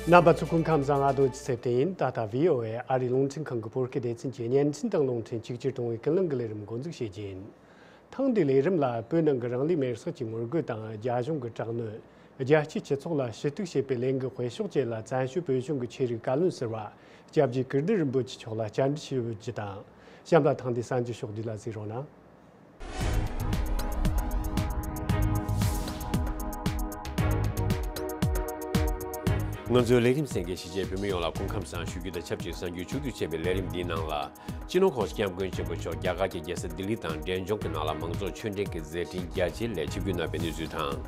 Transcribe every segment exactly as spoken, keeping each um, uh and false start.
རྣམ་པ་ཚོ་སྐུ་ཁམས་བཟང་། ཨ་རྡོ་རྗེ་ཚེ་བརྟན་ཡིན། ད་ལྟ་བྷི་ཨོ་ཨེ་ཨ་རིའི་རླུང་འཕྲིན་ཁང་གི་བོད་སྐད་སྡེ་ཚན་གྱི་བརྙན་འཕྲིན་དང་རླུང་འཕྲིན་གཅིག་གྱུར་གཏོང་བའི་ཀུན་གླེང་གི་ལས་རིམ་འགོ་འཛུགས་བྱེད་རྒྱུ་ཡིན། ཐེངས་འདིའི་ལས་རིམ་ལ་བོད་ནང་གི་རང་ལུས་མེར་སྲེག་གི་ངོ་རྒོལ་དང་། རྒྱ་གཞུང་གི་དྲག་གནོན། རྒྱལ་སྤྱིའི་སྤྱི་ཚོགས་ལ་ཞུ་གཏུག་བྱེད་པའི་ལས་འགུལ་སྤེལ་ཕྱོགས་བཅས་ལ་བཙན་བྱོལ་བོད་གཞུང་གི་ཆོས་རིག་བཀའ་བློན་ཟུར་པ་སྐྱབས་རྗེ་ཀིརྟི་རིན་པོ་ཆེ་མཆོག་ལ་བཅར་འདྲི་ཞུ་རྒྱུ་དང་། གཤམ་ལ་ཐེངས་འདིའི་གསར་འགྱུར་ཕྱོགས་བསྡུས་ལ་གཟིགས་རོགས་གནང་། ང་ཚོའི་ལས་རིམ་གསན་མཁན་གཞིས་བྱེས་བོད་མི་ཡོངས་ལ་སྐུ་ཁམས་བཟང་ཞུ་རྒྱུ་དང་ཆབས་ཅིག་གསར་འགྱུར་ཕྱོགས་བསྡུས་བྱས་པའི་ལས་རིམ་འདིའི་ནང་ལ། སྤྱི་ནོར་༸གོང་ས་༸སྐྱབས་མགོན་ཆེན་པོ་མཆོག་རྒྱ་གར་གྱི་རྒྱལ་ས་ལྡི་ལི་དང་འབྲས་ལྗོངས་ཀྱི་ནང་ལ་མང་ཚོགས་ཆོས་འབྲེལ་གྱི་མཛད་འཕྲིན་རྒྱ་ཆེའི་ལས་ཆིབས་བསྒྱུར་གནང་བའི་གནས་ཚུལ་དང་།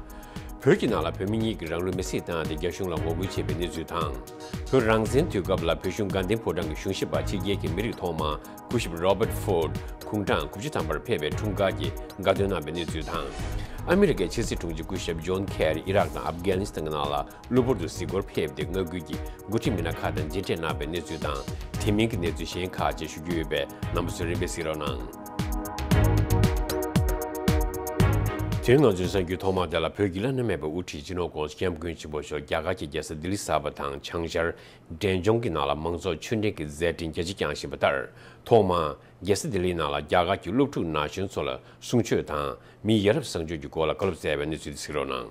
བོད་ཀྱི་ནང་ལ་བོད་མི་གཉིས་ཀྱིས་རང་ལུས་མེར་སྲེག་བཏང་སྟེ་རྒྱ་གཞུང་ལ་ངོ་རྒོལ་བྱས་པའི་གནས་ཚུལ་དང་། བོད་རང་བཙན་དུས་སྐབས་ལ་བོད་གཞུང་དགའ་ལྡན་ཕོ་བྲང་གི་གཞུང་ཞབས་པ་ཕྱི་རྒྱལ་གྱི་མི་རིགས་ཐོག་མ་སྐུ་ཞབས་Robert Ford ཁོང་གྲངས་དགུ་བཅུ་ཐམ་པར་ཕེབས་པའི་འཁྲུངས་སྐར་གྱི་དགའ་སྟོན་གནང་བའི་གནས་ཚུལ་དང་། ཨ་མི་རི་ཀའི་ཕྱི་སྲིད་དྲུང་ཆེ་སྐུ་ཞབས་ཇོན་ཁེ་རི་ཨི་རག་དང་ཨབ་གྷ་ནི་སི་ཐན་གྱི་ནང་ལ་གློ་བུར་དུ་གཟིགས་སྐོར་ཕེབས་ཏེ་མངའ་ཁུལ་གྱི་འགོ་ཁྲིད་མི་སྣ་ཁག་དང་མཇལ་འཕྲད་གནང་བའི་གནས་ཚུལ་དང་། དེ་མིན་གྱི་གནས་ཚུལ་གཞན་ཁག་བཅས་ཞུ་རྒྱུ་ཡོད་པས་རྣམ་པ་ཚོས་རིམ་པས་གཟིགས་རོགས་གནང་། དེ་རིང་ང་ཚོའི་གསར་འགྱུར་ཐོག་མ་དེ་ལ། བོད་ཀྱི་བླ་ན་མེད་པའི་དབུ་ཁྲིད་སྤྱི་ནོར་༸གོང་ས་༸སྐྱབས་མགོན་ཆེན་པོ་མཆོག་རྒྱ་གར་གྱི་རྒྱལ་ས་ལྡི་ལི་གསར་པ་དང་བྱང་ཤར་འབྲས་ལྗོངས་ཀྱི་ནང་ལ་མང་ཚོགས་ཆོས་འབྲེལ་གྱི་མཛད་འཕྲིན་རྒྱ་ཆེ་བསྐྱངས་བཞིན་པ་ལྟར། ཐོག་མར་རྒྱལ་ས་ལྡི་ལིའི་ནང་ལ་རྒྱ་གར་གྱི་སློབ་ཕྲུག་ན་གཞོན་ཚོ་ལ་གསུང་ཆོས་དང་། མིའི་ཡ་རབས་བཟང་སྤྱོད་ཀྱི་སྐོར་ལ་བཀའ་སློབ་སྩལ་བའི་གནས་ཚུལ་དེ་གཟིགས་རོགས་གནང་།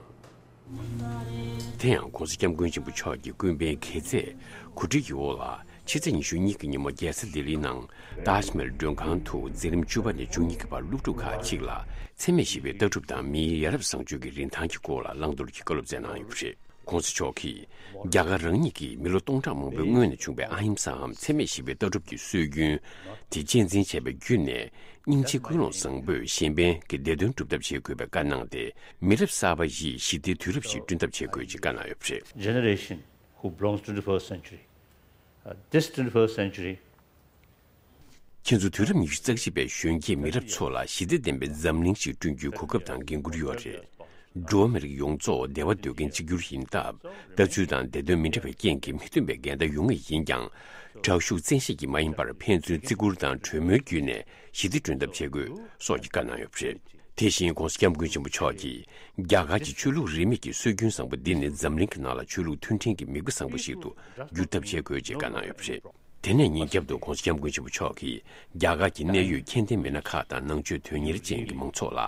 དེ་ཡང་༸གོང་ས་༸སྐྱབས་མགོན་ཆེན་པོ་མཆོག་གི་སྐུ་པཎ་གྱི་མཛད་གོ་སྒྲིག་གི་འོག་ལ། ཕྱི་ཚེས་ཉི་ཤུ་གཉིས་ཀྱི་ཉིན་མོ་རྒྱལ་ས་ལྡི་ལིའི་ནང་ཏཱཇ་མལ་མགྲོན་ཁང་དུ་འཛིན་རིམ་བཅུ་པ་ནས་བཅུ་གཉིས་ཀྱི་བར་སློབ་ཕྲུག་ཁག་ཅིག་ལ་འཚེ་མེད་ཞི་བའི་ལྟ་གྲུབ་དང་མིའི་ཡ་རབས་བཟང་སྤྱོད་ཀྱི་རིན་ཐང་གི་སྐོར་ལ་བླང་དོར་གྱི་བཀའ་སློབ་སྩལ་གནང་ཡོད་པ་རེད། ༸གོང་ས་མཆོག་གིས་རྒྱ་གར་རང་ཉིད་ཀྱིས་མི་ལོ་སྟོང་ཕྲག་མང་པོའི་སྔོན་ནས་བྱུང་བའི་ཨ་ཧིམ་སའམ་འཚེ་མེད་ཞི་བའི་ལྟ་གྲུབ་ཀྱི་སྲོལ་རྒྱུན་དེ་གཅེས་འཛིན་བྱས་པ་བརྒྱུད་ནས། སྙིང་རྗེ་ཀུན་སློང་བཟང་པོས་གཞན་ཕན་གྱི་བདེ་དོན་སྒྲུབ་ཐབས་བྱེད་དགོས་པའི་བཀའ་གནང་སྟེ། མི་རབས་གསར་པ་ཡིས་ཞི་བདེའི་དུས་རབས་ཤིག་བསྐྲུན་ཐབས་བྱེད་དགོས་ཅེས་བཀའ་གནང་ཡོད་པ་རེད། Generation who belongs to twenty-first century. Uh, this twenty-first century ཁྱེད་ཚོ་དུས་རབས་ཉི་ཤུ་རྩ་གཅིག་པའི་གཞོན་སྐྱེས་མི་རབས་ཚོ་ལ་ཞི་བདེ་ལྡན་པའི་འཛམ་གླིང་ཞིག་བསྐྲུན་རྒྱུའི་གོ་སྐབས་དང་འགན་ཁུར་ཡོད་རེད། འགྲོ་བ་མི་རིགས་ཡོངས་རྫོགས་བདེ་བ་འདོད་མཁན་གཅིག་གྱུར་ཡིན་སྟབས། ལྟ་ཚུལ་དང་བདེ་དོན་མི་འདྲ་བའི་རྐྱེན་གྱིས་མི་མཐུན་པའི་འགལ་ཟླ་ཡོང་ངེས་ཡིན་ཀྱང་། དྲག་ཤུགས་བཙན་ཤེད་ཀྱིས་མ་ཡིན་པར་ཕན་ཚུན་བརྩི་བཀུར་དང་གྲོས་མོལ་བརྒྱུད་ནས་ཞི་བདེ་བསྐྲུན་ཐབས་བྱེད་དགོས་སོགས་ཀྱི་བཀའ་གནང་ཡོད་པ་རེད། དེ་བཞིན་༸གོང་ས་༸སྐྱབས་མགོན་ཆེན་པོ་མཆོག་གིས། རྒྱ་གར་གྱི་ཆོས་ལུགས་རིས་མེད་ཀྱི་སྲོལ་རྒྱུན་བཟང་པོ་འདི་ནི་འཛམ་གླིང་གི་ནང་ལ་ཆོས་ལུགས་མཐུན་སྒྲིལ་གྱི་མིག་དཔེ་བཟང་པོ་ཞིག་ཏུ་འགྱུར་ཐབས་བྱེད་དགོས་ཅེས་བཀའ་གནང་ཡོད་པ་རེད། དེ་ནས་ཉིན་རྒྱབ་ཏུ་༸གོང་ས་༸སྐྱབས་མགོན་ཆེན་པོ་མཆོག་གིས། རྒྱ་གར་གྱི་གནད་ཡོད་མཁྱེན་ལྡན་མི་སྣ་ཁག་དང་ནང་ཆོས་དོན་གཉེར་ཅན་གྱི་མང་ཚོགས་ལ།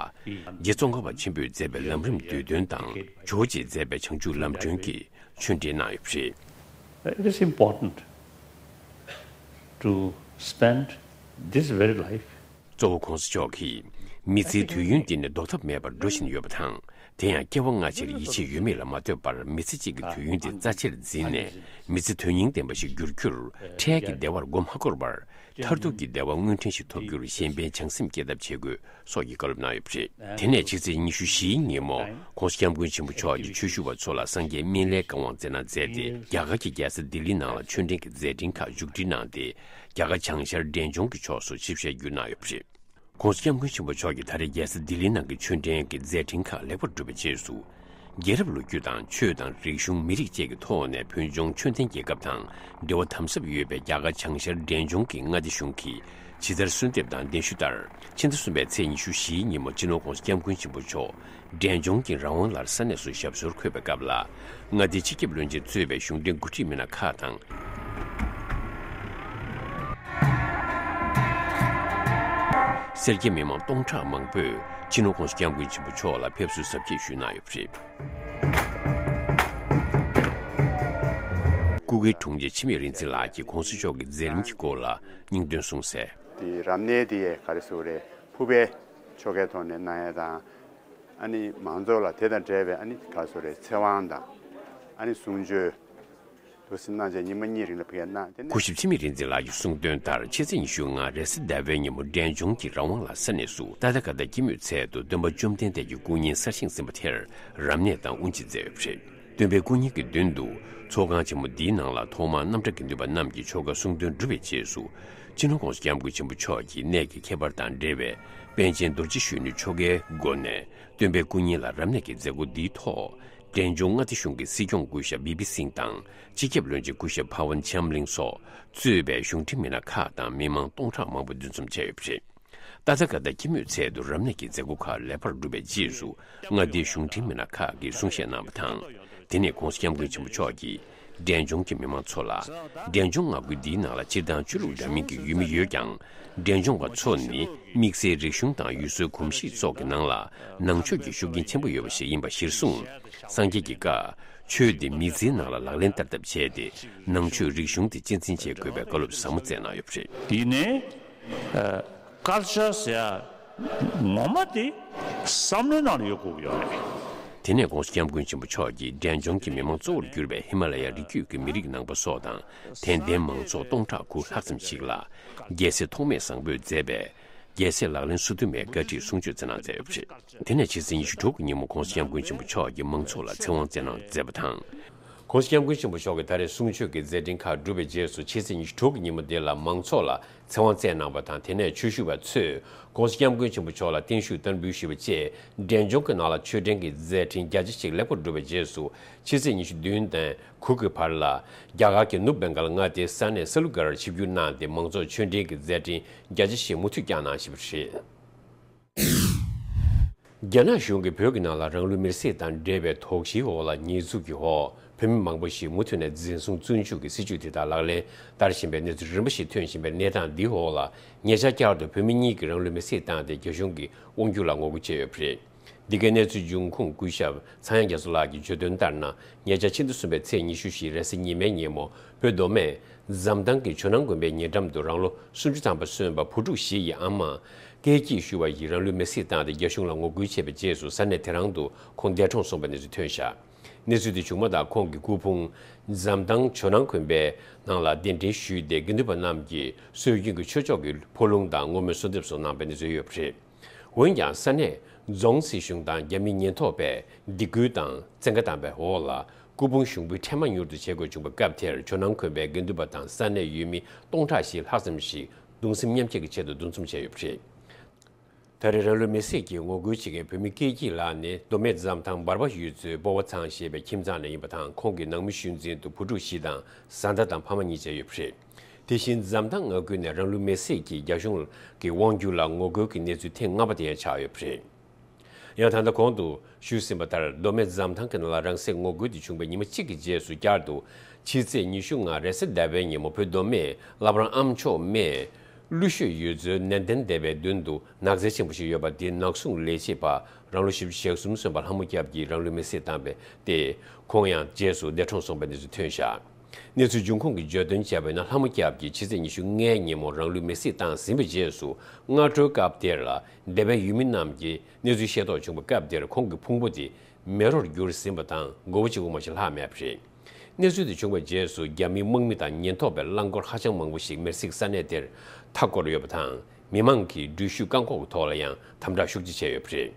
རྗེ་ཙོང་ཁ་པ་ཆེན་པོས་མཛད་པའི་ལམ་རིམ་བསྡུས་དོན་དང་། ཇོ་བོ་རྗེས་མཛད་པའི་བྱང་ཆུབ་ལམ་སྒྲོན་གྱི་ཆོས་འབྲེལ་གནང་ཡོད་པ་རེད། It is important to spend this very life གཙོ་བོ་༸གོང་ས་མཆོག་གིས། མི་ཚེའི་དུས་ཡུན་འདི་ནི་ལྡོག་ཐབས་མེད་པར་འགྲོ་བཞིན་ཡོད་པ་དང་། དེ་ཡང་སྐྱེ་བ་སྔ་ཕྱིར་ཡིད་ཆེས་ཡོད་མེད་ལ་མ་ལྟོས་པར། མི་ཚེ་གཅིག་གི་དུས་ཡུན་འདི་རྩ་ཆེར་འཛིན་ནས། མི་ཚེ་དོན་སྙིང་ལྡན་པ་ཞིག་བསྒྱུར་རྒྱུར། འཕྲལ་གྱི་བདེ་བར་མགོ་མ་འཁོར་བར། མཐར་ཐུག་གི་བདེ་བ་དངོས་འཕྲིན་ཞིག་ཐོབ་རྒྱུར་གཞན་ཕན་བྱང་སེམས་བསྐྱེད་ཐབས་བྱེད་དགོས་སོགས་ཀྱི་བཀའ་སློབ་གནང་ཡོད་པ་རེད། དེ་ནས་ཕྱི་ཚེས་ཉི་ཤུ་བཞིའི་ཉིན་མོ། ༸གོང་ས་༸སྐྱབས་མགོན་ཆེན་པོ་མཆོག་གིས་ཆོས་ཞུ་བ་ཚོ་ལ་སངས་རྒྱས་སྨན་བླའི་བཀའ་དབང་སྩལ་གནང་མཛད་དེ། རྒྱ་གར་གྱི་རྒྱལ་ས་ལྡི་ལི་ནང་ལ་ཆོས་འབྲེལ་གྱི་མཛད་འཕྲིན་ཁག་མཇུག་སྒྲིལ་གནང་སྟེ། རྒྱ་གར་བྱང་ཤར་འབྲས་ལྗོངས་ཀྱི་ཕྱོགས་སུ་ཆིབས་ཞལ་བསྒྱུར་གནང་ཡོད་པ་རེད། ༸གོང་ས་༸སྐྱབས་མགོན་ཆེན་པོ་མཆོག་གིས་ད་རེས་རྒྱལ་ས་ལྡི་ལི་ནང་གི་ཆོས་འབྲེལ་གྱི་མཛད་འཕྲིན་ཁག་ལེགས་པར་གྲུབ་པའི་རྗེས་སུ། རྒྱལ་རབས་ལོ་རྒྱུས་དང་ཆོས་དང་རིག་གཞུང་མི་རིགས་བཅས་ཀྱི་ཐོག་ནས་བོད་ལྗོངས་ཆོས་ལྡན་རྒྱལ་ཁབ་དང་འབྲེལ་བ་དམ་ཟབ་ཡོད་པའི་རྒྱ་གར་བྱང་ཤར་འབྲས་ལྗོངས་ཀྱི་མངའ་སྡེ་གཞུང་གིས་ཇི་ལྟར་གསོལ་འདེབས་དང་གདན་ཞུ་ལྟར། ཕྱི་ཟླ་གསུམ་པའི་ཚེས་ཉི་ཤུ་བཞིའི་ཉིན་མོ་སྤྱི་ནོར་༸གོང་ས་༸སྐྱབས་མགོན་ཆེན་པོ་མཆོག་འབྲས་ལྗོངས་ཀྱི་རང་དབང་ལར་ས་གནས་སུ་ཞབས་སོར་འཁོད་པའི་སྐབས་ལ། མངའ་སྡེའི་སྤྱི་ཁྱབ་བློན་ཆེན་གཙོས་པའི་གཞུང་འབྲེལ་འགོ་ཁྲིད་མི་སྣ་ཁག་དང་། སེར་སྐྱ་མི་མང་སྟོང་ཕྲག་མང་པོས་སྤྱི་ནོར་༸གོང་ས་༸སྐྱབས་མགོན་ཆེན་པོ་མཆོག་ལ་ཕེབས་བསུའི་གཟབ་རྒྱས་ཞུས་གནང་ཡོད་པ་རེད། སྐུ་སྒེར་དྲུང་ཆེ་འཆི་མེད་རིག་འཛིན་ལགས་ཀྱིས་༸གོང་ས་མཆོག་གི་མཛད་རིམ་གྱི་སྐོར་ལ་སྙིང་དོན་གསུངས་གསལ། དེ་རབ་གནས་དེ་ག་རེ་ཟེར་དགོས་རེད། ཕུར་པའི་ཆོ་གའི་ཐོག་ནས་གནང་ཡ་དང་། ཨ་ནི་མང་ཚོགས་ལ་དེ་དང་འབྲེལ་བའི་ཨ་ནི་ག་རེ་ཟེར་དགོས་རེད། ཚེ་དབང་དང་། ཨ་ནི་གསུང་ཆོས། འདུག་སེ་གནང་བྱས་ཉི་མ་གཉིས་རིང་ལ་ཕ་གིར་གནང་། དེ་ནས། སྐུ་ཞབས་འཆི་མེད་རིག་འཛིན་ལགས་ཀྱིས་གསུངས་དོན་ལྟར། ཕྱི་ཚེས་ཉི་ཤུ་ལྔ་རེས་གཟའ་ཟླ་བའི་ཉིན་མོ་འབྲས་ལྗོངས་ཀྱི་རང་དབང་ལ་ས་གནས་སུ་ཏ་ཐ་ག་ཏ་སྐྱེད་མོས་ཚལ་དུ་སྟོན་པ་བཅོམ་ལྡན་འདས་ཀྱི་སྐུ་བརྙན་གསར་བཞེངས་ཟིན་པ་དེར་རབ་གནས་དང་དབུ་འབྱེད་མཛད་ཡོད་པ་རེད། སྟོན་པའི་སྐུ་བརྙན་གྱི་མདུན་དུ་ཚོགས་ཁང་ཆེན་མོ་འདིའི་ནང་ལ་ཐོག་མར་རྣམ་གྲྭ་དགེ་འདུན་པ་རྣམས་ཀྱིས་ཆོ་ག་གསུང་འདོན་གྲུབ་པའི་རྗེས་སུ། སྤྱི་ནོར་༸གོང་ས་༸སྐྱབས་མགོན་ཆེན་པོ་མཆོག་གིས་གནས་ཀྱི་ཁྱད་པར་དང་འབྲེལ་བའི་པཎ་ཆེན་རྡོ་རྗེ་གཞོན་ནུའི་ཆོ་གའི་སྒོ་ནས་སྟོན་པའི་སྐུ་བརྙན་ལ་རབ་གནས་ཀྱི་མཛད་སྒོ་འདིའི་ཐོག་འབྲས་ལྗོངས་མངའ་སྡེ་གཞུང་གི་སྲིད་སྐྱོང་སྐུ་ཞབས་བི་པི་སིང་དང་། སྤྱི་ཁྱབ་བློན་ཆེན་སྐུ་ཞབས་ཕ་ཝན་ཆམ་གླིང་སོགས་གཙོས་པའི་གཞུང་འབྲེལ་མི་སྣ་ཁག་དང་མི་མང་སྟོང་ཕྲག་མང་པོ་འདུ་འཛོམས་བྱས་ཡོད་པ་རེད། ཏ་ཐ་ག་ཏ་སྐྱེད་མོས་ཚལ་དུ་རབ་གནས་ཀྱི་མཛད་སྒོ་ཁག་ལེགས་པར་གྲུབ་པའི་རྗེས་སུ། མངའ་སྡེའི་གཞུང་འབྲེལ་མི་སྣ་ཁག་གིས་གསུང་བཤད་གནང་བ་དང་། དེ་ནས་༸གོང་ས་༸སྐྱབས་མགོན་ཆེན་པོ་མཆོག་གིས་ འབྲས་ལྗོངས་ཀྱི་མི་མང་ཚོ་ལ། འབྲས་ལྗོངས་མངའ་ཁུལ་འདིའི་ནང་ལ་སྤྱིར་བཏང་ཆོས་ལུགས་འདྲ་མིན་གྱི་ཡུལ་མི་ཡོད་ཀྱང་། འབྲས་ལྗོངས་པ་ཚོ་ནི་དམིགས་བསལ་རིག་གཞུང་དང་ཡུལ་སྲོལ་གོམས་གཤིས་སོགས་ཀྱི་ནང་ལ་ནང་ཆོས་ཀྱི་ཤུགས་རྐྱེན་ཆེན་པོ་ཡོད་པ་ཞིག་ཡིན་པ་གཞིར་བཟུང་། སངས་རྒྱས་ཀྱི་བཀའ། ཆོས་དེ་མི་ཚེའི་ནང་ལ་ལག་ལེན་བསྟར་ཐབས་བྱས་ཏེ། ནང་ཆོས་རིག་གཞུང་དེ་གཅེས་འཛིན་བྱེད་དགོས་པའི་བཀའ་སློབ་ཟབ་མོ་སྩལ་གནང་ཡོད་པ་རེད། དེ་ནས་ཨ་ཀལ་ཅར་ཟེར་ཡ་ངོ་མ་དེ་བསམ་བློའི་ནང་ལ་ཡོད་དགོས་ཀྱི་ཡོད་རེད། དེ་ནས་༸གོང་ས་༸སྐྱབས་མགོན་ཆེན་པོ་མཆོག་གིས་འབྲས་ལྗོངས་ཀྱི་མི་མང་གཙོ་བོར་གྱུར་པའི་ཧི་མ་ལ་ཡ་རི་རྒྱུད་ཀྱི་མི་རིགས་ནང་པ་སོགས་དང་། དད་ལྡན་མང་ཚོགས་སྟོང་ཕྲག་དགུ་ལྷག་ཙམ་ཞིག་ལ་རྒྱལ་སྲས་ཐོགས་མེད་བཟང་པོས་མཛད་པའི་རྒྱལ་སྲས་ལག་ལེན་སོ་བདུན་མའི་བཀའ་ཁྲིད་གསུང་ཆོས་སྩལ་གནང་མཛད་ཡོད་པ་རེད། དེ་ནས་ཕྱི་ཚེས་ཉི་ཤུ་དྲུག་གི་ཉིན་མོ་༸གོང་ས་༸སྐྱབས་མགོན་ཆེན་པོ་མཆོག་གིས་མང་ཚོགས་ལ་ཚེ་དབང་སྩལ་གནང་མཛད་པ་དང་། ༸གོང་ས་༸སྐྱབས་མགོན་ཆེན་པོ་མཆོག་གིས་ད་རེས་གསུང་ཆོས་ཀྱི་མཛད་འཕྲིན་ཁག་གྲུབ་པའི་རྗེས་སུ་ཕྱི་ཚེས་ཉི་ཤུ་དྲུག་གི་ཉིན་མོ་འདི་ལ་མང་ཚོགས་ལ་ཚེ་དབང་སྩལ་གནང་བ་དང་། དེ་ནས་ཆོས་ཞུ་བ་ཚོས་༸གོང་ས་༸སྐྱབས་མགོན་ཆེན་པོ་མཆོག་ལ་བརྟན་བཞུགས་བསྟར་འབུལ་ཞུས་པ་བཅས་འབྲས་ལྗོངས་ཀྱི་ནང་ལ་ཆོས་འབྲེལ་གྱི་མཛད་འཕྲིན་རྒྱ་ཆེ་ཞིག་ལེགས་པོར་གྲུབ་པའི་རྗེས་སུ་ཕྱི་ཚེས་ཉི་ཤུ་བདུན་དང་དགུ་གི་བར་ལ་རྒྱ་གར་གྱི་ནུབ་བེང་གལ་མངའ་སྡེའི་ས་གནས་ས་ལུ་གར་ཆིབས་བསྒྱུར་གནང་སྟེ་མང་ཚོགས་ཆོས་འབྲེལ་གྱི་མཛད་འཕྲིན་རྒྱ་ཆེ་ཞིག་མུ་མཐུད་བསྐྱངས་གནང་བཞིན་པ་རེད། རྒྱ་ནག་གཞུང་གིས་བོད་ཀྱི་ནང་ལ་རང་ལུས་མེར་སྲེག་དང་འབྲེལ་བའི་དོགས་གཞིའི་འོག་ལ་ཉེས་འཛུགས་ཀྱི་འོག་བོད་མི་མང་པོ་ཞིག་མུ་མཐུད་ནས་འཛིན་བཟུང་བཙོན་འཇུག་གི་སྲིད་བྱུས་དེ་དག་ལག་ལེན་བསྟར་བཞིན་པའི་གནས་ཚུལ་རིམ་པ་ཞིག་ཐོན་བཞིན་པའི་གནས་སྟངས་འདིའི་འོག་ལ་ཉེ་ཆར་བསྐྱར་དུ་བོད་མི་གཉིས་ཀྱིས་རང་ལུས་མེར་སྲེག་བཏང་སྟེ་རྒྱ་གཞུང་གི་དབང་སྒྱུར་ལ་ངོ་རྒོལ་བྱས་ཡོད་པ་རེད། འདི་གའི་གནས་ཚུལ་འབྱུང་ཁུངས་སྐུ་ཞབས་ཚངས་དབྱངས་རྒྱ་མཚོ་ལགས་ཀྱིས་བརྗོད་དོན་ལྟར་ན། ཉེ་ཆར་ཕྱི་ཟླ་གསུམ་པའི་ཚེས་ཉི་ཤུ་བཞི་རེས་གཟའ་ཉི་མའི་ཉིན་མོ་བོད་མདོ་སྨད་འཛམ་ཐང་གི་ཇོ་ནང་དགོན་པའི་ཉེ་འགྲམ་དུ་རང་ལོ་སུམ་ཅུ་ཐམ་པ་སོན་པ་བུ་ཕྲུག་བཞི་ཡི་ཨ་མ་སྐལ་སྐྱིད་ཞུ་བ་ཡིས་རང་ལུས་མེར་སྲེག་བཏང་སྟེ་རྒྱ་གཞུང་ལ་ངོ་རྒོལ་བྱས་པའི་རྗེས་སུ་ས་གནས་དེ་རང་དུ་ཁོང་འདས་གྲོངས་སོང་པའི་གནས་ཚུལ་ཐོན་བཞག་གནས་ཚུལ་དེ་བྱུང་མ་ཐག་ཁོང་གི་སྐུ་ཕུང་འཛམ་ཐང་ཇོ་ནང་དགོན་པའི་ནང་ལ་གདན་འདྲེན་ཞུས་ཏེ་དགེ་འདུན་པ་རྣམས་ཀྱིས་སྲོལ་རྒྱུན་གྱི་ཆོས་ཕྱོགས་ཀྱི་ཕོ་ལུང་དང་བསྔོ་སྨོན་གསོལ་འདེབས་སོགས་གནང་པའི་གནས་ཚུལ་ཡོད་པ་རེད། འོན་ཀྱང་ས་གནས་རྫོང་སྲིད་གཞུང་དང་རྒྱ་མིའི་ཉེན་རྟོག་པས་སྡིགས་སྐུལ་དང་བཙན་བཀའ་བཏང་པའི་འོག་ལ་སྐུ་ཕུང་ཞུགས་འབུལ་འཕྲལ་མ་མྱུར་དུ་བྱེད་དགོས་བྱུང་བའི་སྐབས་དེར་ཇོ་ནང་དགོན་པའི་དགེ་འདུན་པ་དང་ས་གནས་ཡུལ་མི་སྟོང་ཕྲག་བཞི་ལྷག་ཙམ་ཞིག་གདུང་སེམས་མཉམ་སྐྱེད་ཀྱི་ཆེད་དུ་འདུ་འཛོམས་བྱས་ཡོད་པ་རེད། ད་རེས་རང་ལུས་མེར་སྲེག་གི་ངོ་རྒོལ་བྱེད་མཁན་བོད་མི་སྐལ་སྐྱིད་ལགས་ནི་མདོ་སྨད་འཛམ་ཐང་འབར་བ་ཡུལ་ཚོའི་སྤོ་བོ་ཚང་ཞེས་པའི་ཁྱིམ་ཚང་ནས་ཡིན་པ་དང་། ཁོང་གི་ནང་མི་ཤུལ་འཛིན་དུ་བུ་ཕྲུག་བཞི་དང་བཟའ་ཟླ་དང་ཕ་མ་གཉིས་བཅས་ཡོད་པ་རེད། དེ་བཞིན་འཛམ་ཐང་མངའ་ཁུལ་ནས་རང་ལུས་མེར་སྲེག་གིས་རྒྱ་གཞུང་གི་དབང་སྒྱུར་ལ་ངོ་རྒོལ་གྱི་གནས་ཚུལ་ཐེངས་ལྔ་པ་དེ་ཡང་ཆགས་ཡོད་པ་རེད། ཡང་ད་ལྟ་གོང་དུ་ཞུས་ཟིན་པ་ལྟར་མདོ་སྨད་འཛམ་ཐང་གི་ནང་ལ་རང་སྲེག་ངོ་རྒོལ་དེ་བྱུང་བའི་ཉི་མ་གཅིག་གི་རྗེས་སུ་བསྐྱར་དུ་ཕྱི་ཚེས་ཉི་ཤུ་ལྔ་རེས་གཟའ་ཟླ་བའི་ཉིན་མོ་བོད་མདོ་སྨད་བླ་བྲང་ཨ་མཆོག་སྨད་ཀླུ་ཤོད་ཡུལ་ཚོའི་ནན་ཏན་སྡེ་བའི་མདུན་དུ་ནགས་ཚལ་ཆེན་པོ་ཞིག་ཡོད་པ་དེའི་ནགས་སྲུང་ལས་བྱེད་པ་རང་ལོ་བཞི་བཅུ་ཞེ་གསུམ་སོན་པ་ལྷ་མོ་སྐྱབས་ཀྱིས་རང་ལུས་མེར་སྲེག་བཏང་པ་དེ་ཁོང་ཡང་རྗེས་སུ་འདས་གྲོངས་སོང་པའི་གནས་ཚུལ་ཐོན་བཞག་གནས་ཚུལ་འབྱུང་ཁུངས་ཀྱིས་བརྗོད་དོན་བྱས་པ་ཡིན་ན། ལྷ་མོ་སྐྱབས་ཀྱིས་ཕྱི་ཚེས་ཉི་ཤུ་ལྔའི་ཉིན་མོ་རང་ལུས་མེར་སྲེག་བཏང་ཟིན་པའི་རྗེས་སུ་སྔ་དྲོའི་སྐབས་དེར་ལ་སྡེ་བའི་ཡུལ་མི་རྣམས་ཀྱིས་གནས་ཚུལ་ཤེས་རྟོགས་བྱུང་བའི་སྐབས་དེར་ཁོང་གི་ཕུང་པོ་དེ་མེ་རོར་གྱུར་ཟིན་པ་དང་མགོ་བོ་གཅིག་པོ་མ་ཞིག་ལྷག་མེད་པ་རེད། གནས་ཚུལ་དེ་བྱུང་བའི་རྗེས་སུ་རྒྱ་མིའི་དམག་མི་དང་ཉེན་རྟོག་པའི་རླངས་འཁོར་ཧ་ཅང་མང་པོ་ཞིག་མེར་སྲེག་ས་གནས་དེར་མཐའ་བསྐོར་ཡོད་པ་དང་། མི་མང་གིས་འགྲུལ་བཞུད་བཀག་འགོག་གི་ཐོག་ལ་ཡང་དམ་དྲག་ཤུགས་ཆེ་བྱས་ཡོད་པ་རེད།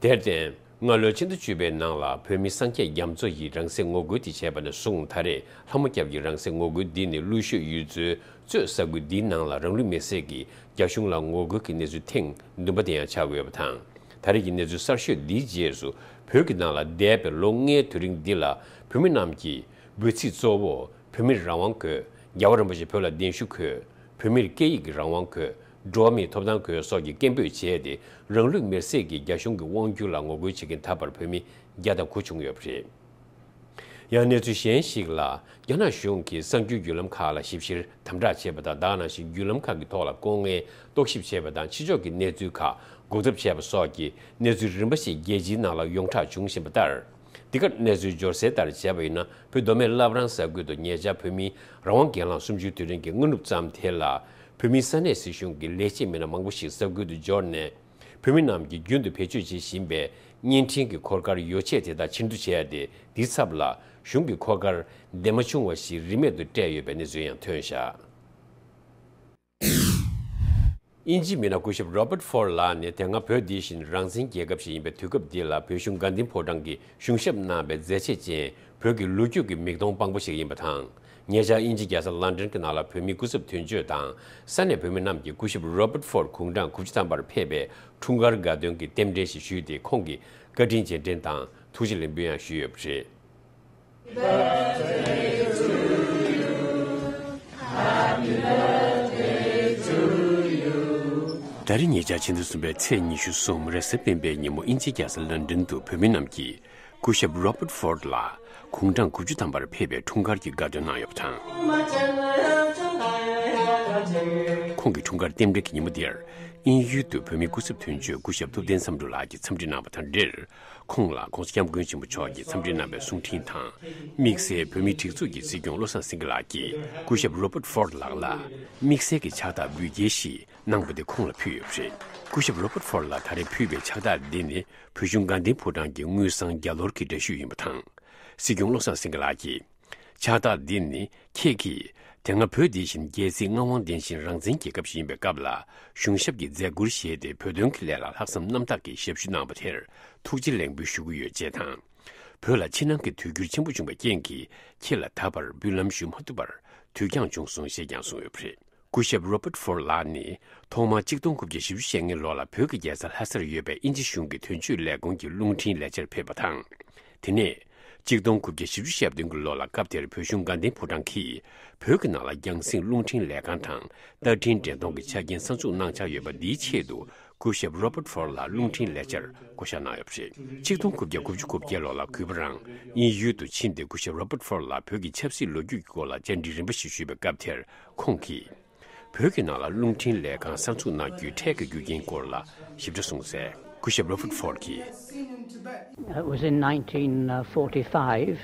དེར་བརྟེན། སྔ་ལོའི་ཕྱི་ཟླ་བཅུ་པའི་ནང་ལ་བོད་མི་སངས་རྒྱས་རྒྱ་མཚོ་ཡིས་རང་སྲེག་ངོ་རྒོལ་དེ་བྱས་པ་ནས་བཟུང་ད་རེས་ལྷ་མོ་སྐྱབས་ཀྱི་རང་སྲེག་ངོ་རྒོལ་འདི་ནི་ཀླུ་ཤོད་ཡུལ་ཚོའི་གཙོས་ས་ཁུལ་འདིའི་ནང་ལ་རང་ལུས་མེར་སྲེག་གིས་རྒྱ་གཞུང་ལ་ངོ་རྒོལ་གྱི་གནས་ཚུལ་ཐེངས་བདུན་པ་དེ་ཡང་ཆགས་ཀྱི་ཡོད་པ་དང་། ད་རེས་ཀྱི་གནས་ཚུལ་གསར་ཤོས་འདིའི་རྗེས་སུ་བོད་ཀྱི་ནང་ལ་འདས་པའི་ལོ་ལྔའི་དུས་རིང་འདི་ལ་བོད་མི་རྣམས་ཀྱིས་འབོད་ཚིག་གཙོ་བོ། བོད་མིར་རང་དབང་དགོས། རྒྱལ་བ་རིན་པོ་ཆེ་བོད་ལ་གདན་ཞུ་དགོས། བོད་མིར་སྐད་ཡིག་གི་རང་དབང་དགོས། འགྲོ་བ་མིའི་ཐོབ་ཐང་དགོས་སོགས་ཀྱི་སྐད་འབོད་བྱས་ཏེ། རང་ལུས་མེར་སྲེག་གིས་རྒྱ་གཞུང་གི་དབང་སྒྱུར་ལ་ངོ་རྒོལ་བྱེད་མཁན་ད་བར་བོད་མི་བརྒྱ་དང་དགུ་བྱུང་ཡོད་པ་རེད། ཡང་གནས་ཚུལ་གཞན་ཞིག་ལ། རྒྱ་ནག་གཞུང་གིས་གསར་འགྱུར་བརྒྱུད་ལམ་ཁག་ལ་ཞིབ་བཤེར་དམ་དྲག་བྱས་པ་དང་། ད་ག་ནང་བཞིན་བརྒྱུད་ལམ་ཁག་གི་ཐོག་ལ་སྐུ་ངལ་རྟོག་ཞིབ་བྱས་པ་དང་། ཕྱི་ཕྱོགས་ཀྱི་གནས་ཚུལ་ཁག་འགོག་ཐབས་བྱས་པ་སོགས་ཀྱི་གནས་ཚུལ་རིམ་པ་ཞིག་རྒྱལ་སྤྱིའི་ནང་ལ་ཡོངས་གྲགས་བྱུང་བཞིན་པ་ལྟར། འདི་གར་གནས་ཚུལ་འབྱོར་གསལ་ལྟར་བྱས་པ་ཡིན་ན། བོད་མདོ་སྨད་བླ་བྲང་ས་ཁུལ་དུ་ཉེ་ཆར་བོད་མིའི་རང་དབང་སྒེར་ལངས་གསུམ་བཅུའི་དུས་དྲན་གྱི་སྔ་ནུབ་ཙམ་དེ་ལ། བོད་མིའི་ས་གནས་སྲིད་གཞུང་གི་ལས་བྱེད་མི་སྣ་མང་པོ་ཞིག་ས་ཁུལ་དུ་འབྱོར་ནས། བོད་མི་རྣམས་ཀྱིས་རྒྱུན་དུ་བེད་སྤྱོད་བྱེད་བཞིན་པའི་བརྙན་འཕྲིན་གྱི་འཁོར་སྐར་ཡོ་ཆས་དེ་དག་ཕྱིར་བསྡུ་བྱས་ཏེ། དེའི་ཚབ་ལ་གཞུང་གི་འཁོར་སྐར་ལྡན་མ་བྱུང་བ་ཞིག་རིན་མེད་དུ་སྤྲད་ཡོད་པའི་གནས་ཚུལ་ཡང་ཐོན་བཞག་དབྱིན་ཇིའི་མི་སྣ་སྐུ་ཞབས་Robert Ford ལགས་ནི་དེ་སྔ་བོད་འདི་བཞིན་རང་བཙན་རྒྱལ་ཁབ་ཞིག་ཡིན་པའི་དུས་སྐབས་འདི་ལ་བོད་གཞུང་དགའ་ལྡན་ཕོ་བྲང་གིས་གཞུང་ཞབས་གནང་བའི་མཛད་རྗེས་ཅན་བོད་ཀྱི་ལོ་རྒྱུས་ཀྱི་མིག་མཐོང་དཔང་པོ་ཞིག་ཡིན་པ་དང་། ཉེ་ཆར་དབྱིན་ཇི་རྒྱལ་ས་ལན་ཌན་གྱི་ནང་ལ་བོད་མིའི་སྐུ་ཚབ་དོན་གཅོད་དང་ས་གནས་བོད་མི་རྣམས་ཀྱིས་སྐུ་ཞབས་Robert Ford དགུང་གྲངས་དགུ་བཅུ་ཐམ་པར་ཕེབས་པའི་འཁྲུངས་སྐར་དགའ་སྟོན་གྱི་རྟེན་འབྲེལ་ཞིག་ཞུས་ཏེ། ཁོང་གིས་བཀའ་དྲིན་རྗེས་དྲན་དང་ཐུགས་རྗེ་ལེགས་འབུལ་ཡང་ཞུས་ཡོད་པ་རེད། ད་རེས་ཉེ་ཆར་ཕྱི་ཟླ་གསུམ་པའི་ཚེས་ཉི་ཤུ་གསུམ་རེས་གཟའ་སྤེན་པའི་ཉིན་མོ་དབྱིན་ཇིའི་རྒྱལ་ས་ལན་ཌན་དུ་བོད་མི་རྣམས་ཀྱིས་ སྐུ་ཞབས་Robert Ford་ལགས་དགུང་གྲངས་དགུ་བཅུ་ཐམ་པར་ཕེབས་པའི་འཁྲུངས་སྐར་གྱི་དགའ་སྟོན་གནང་ཡོད་པ་དང་། ཁོང་གི་འཁྲུངས་སྐར་རྟེན་འབྲེལ་གྱི་ཉིན་མོ་འདིར་དབྱིན་ཡུལ་དུ་བོད་མིའི་སྐུ་ཚབ་དོན་གཅོད་སྐུ་ཞབས་ཐུབ་བསྟན་བསམ་གྲུབ་ལགས་ཀྱིས་འཚམས་འདྲི་གནང་བ་དང་འབྲེལ། ཁོང་ལ་༧གོང་ས་༧སྐྱབས་མགོན་ཆེན་པོ་མཆོག་གིས་འཚམས་འདྲི་གནང་བའི་གསུང་འཕྲིན་དང་། དམིགས་བསལ་བོད་མིའི་སྒྲིག་འཛུགས་ཀྱི་སྲིད་སྐྱོང་བློ་བཟང་སེང་གེ་ལགས་ཀྱིས་སྐུ་ཞབས་Robert Ford་ལགས་ལ་དམིགས་བསལ་གྱི་ཕྱག་རྟགས་འབུལ་སྐྱེལ་ཞིག་གནང་བ་དེ་ཁོང་ལ་ཕུལ་ཡོད་པ་རེད། སྐུ་ཞབས་Robert Ford་ལ་ད་རེས་ཕུལ་བའི་ཕྱག་རྟགས་འདི་ནི་བོད་གཞུང་དགའ་ལྡན་ཕོ་བྲང་གི་དངུལ་སྲང་བརྒྱ་ལོར་གྱི་འདྲ་བཤུས་ཡིན་པ་དང་། སྲིད་སྐྱོང་བློ་བཟང་སེང་གེ་ལགས་ཀྱིས། ཕྱག་རྟགས་འདི་ནི་ཁྱེད་ཀྱིས་དེ་སྔ་བོད་འདི་བཞིན་རྒྱལ་སྲིད་མངའ་དབང་ལྡན་ཞིང་རང་བཙན་རྒྱལ་ཁབ་ཞིག་ཡིན་པའི་སྐབས་ལ་གཞུང་ཞབས་ཀྱི་མཛད་ཁུར་བཞེས་ཏེ་བོད་དོན་གྱི་ལས་ལ་ལྷག་བསམ་རྣམ་དག་གིས་ཞབས་ཞུ་གནང་བ་དེར་ཐུགས་རྗེ་ལེགས་འབུལ་ཞུ་གི་ཡོད་ཅེས་དང་། བོད་ལ་ཕྱི་ནང་གི་དུས་འགྱུར་ཆེན་པོ་བྱུང་བའི་རྐྱེན་གྱིས་ཁྱེད་ལ་ད་བར་འབུལ་ལམ་ཞུ་མ་ཐུབ་པར་དུས་འགྱངས་བྱུང་སོང་ཞེས་ཀྱང་གསུངས་ཡོད་པ་རེད། སྐུ་ཞབས་Robert Ford་ལགས་ནི་ཐོག་མར་གཅིག་སྟོང་དགུ་བརྒྱ་བཞི་བཅུ་ཞེ་ལྔའི་ལོ་ལ་བོད་ཀྱི་རྒྱལ་ས་ལྷ་སར་ཡོད་པའི་དབྱིན་ཇི་གཞུང་གི་དོན་གཅོད་ལས་ཁུངས་ཀྱི་རླུང་འཕྲིན་ལས་འཆར་ཕེབས་པ་དང་། དེ་ནས་གཅིག་སྟོང་དགུ་བརྒྱ་བཞི་བཅུ་ཞེ་བདུན་གྱི་ལོ་ལ་སྐབས་དེར་བོད་གཞུང་དགའ་ལྡན་ཕོ་བྲང་གིས་བོད་ཀྱི་ནང་ལ་རྒྱང་སྲིང་རླུང་འཕྲིན་ལས་ཁང་དང་ཏར་འཕྲིན་འགྲེམས་སྟོན་གྱི་ཆ་རྐྱེན་གསར་འཛུགས་གནང་འཆར་ཡོད་པ་འདིའི་ཆེད་དུ་སྐུ་ཞབས་Robert Ford་ལ་རླུང་འཕྲིན་ལས་འཆར་བསྐོ་བཞག་གནང་ཡོད་པ་རེད། གཅིག་སྟོང་དགུ་བརྒྱ་དགུ་བཅུ་གོ་བརྒྱད་ལོ་ལ་གུས་པ་རང་དབྱིན་ཡུལ་དུ་ཕྱིན་ཏེ་སྐུ་ཞབས་Robert Ford་ལ་བོད་ཀྱི་ཆབ་སྲིད་ལོ་རྒྱུས་ཀྱི་སྐོར་ལ་བཅར་འདྲི་རིམ་པ་ཞིག་ཞུས་པའི་སྐབས་དེར་ཁོང་གིས། བོད་ཀྱི་ནང་ལ་རླུང་འཕྲིན་ལས་ཁང་གསར་འཛུགས་གནང་རྒྱུའི་འཕྲལ་གྱི་རྒྱུ་རྐྱེན་སྐོར་ལ་ཞིབ་ཕྲ་གསུངས་གསལ། སྐུ་ཞབས་Robert Ford་གིས། It was in nineteen forty-five,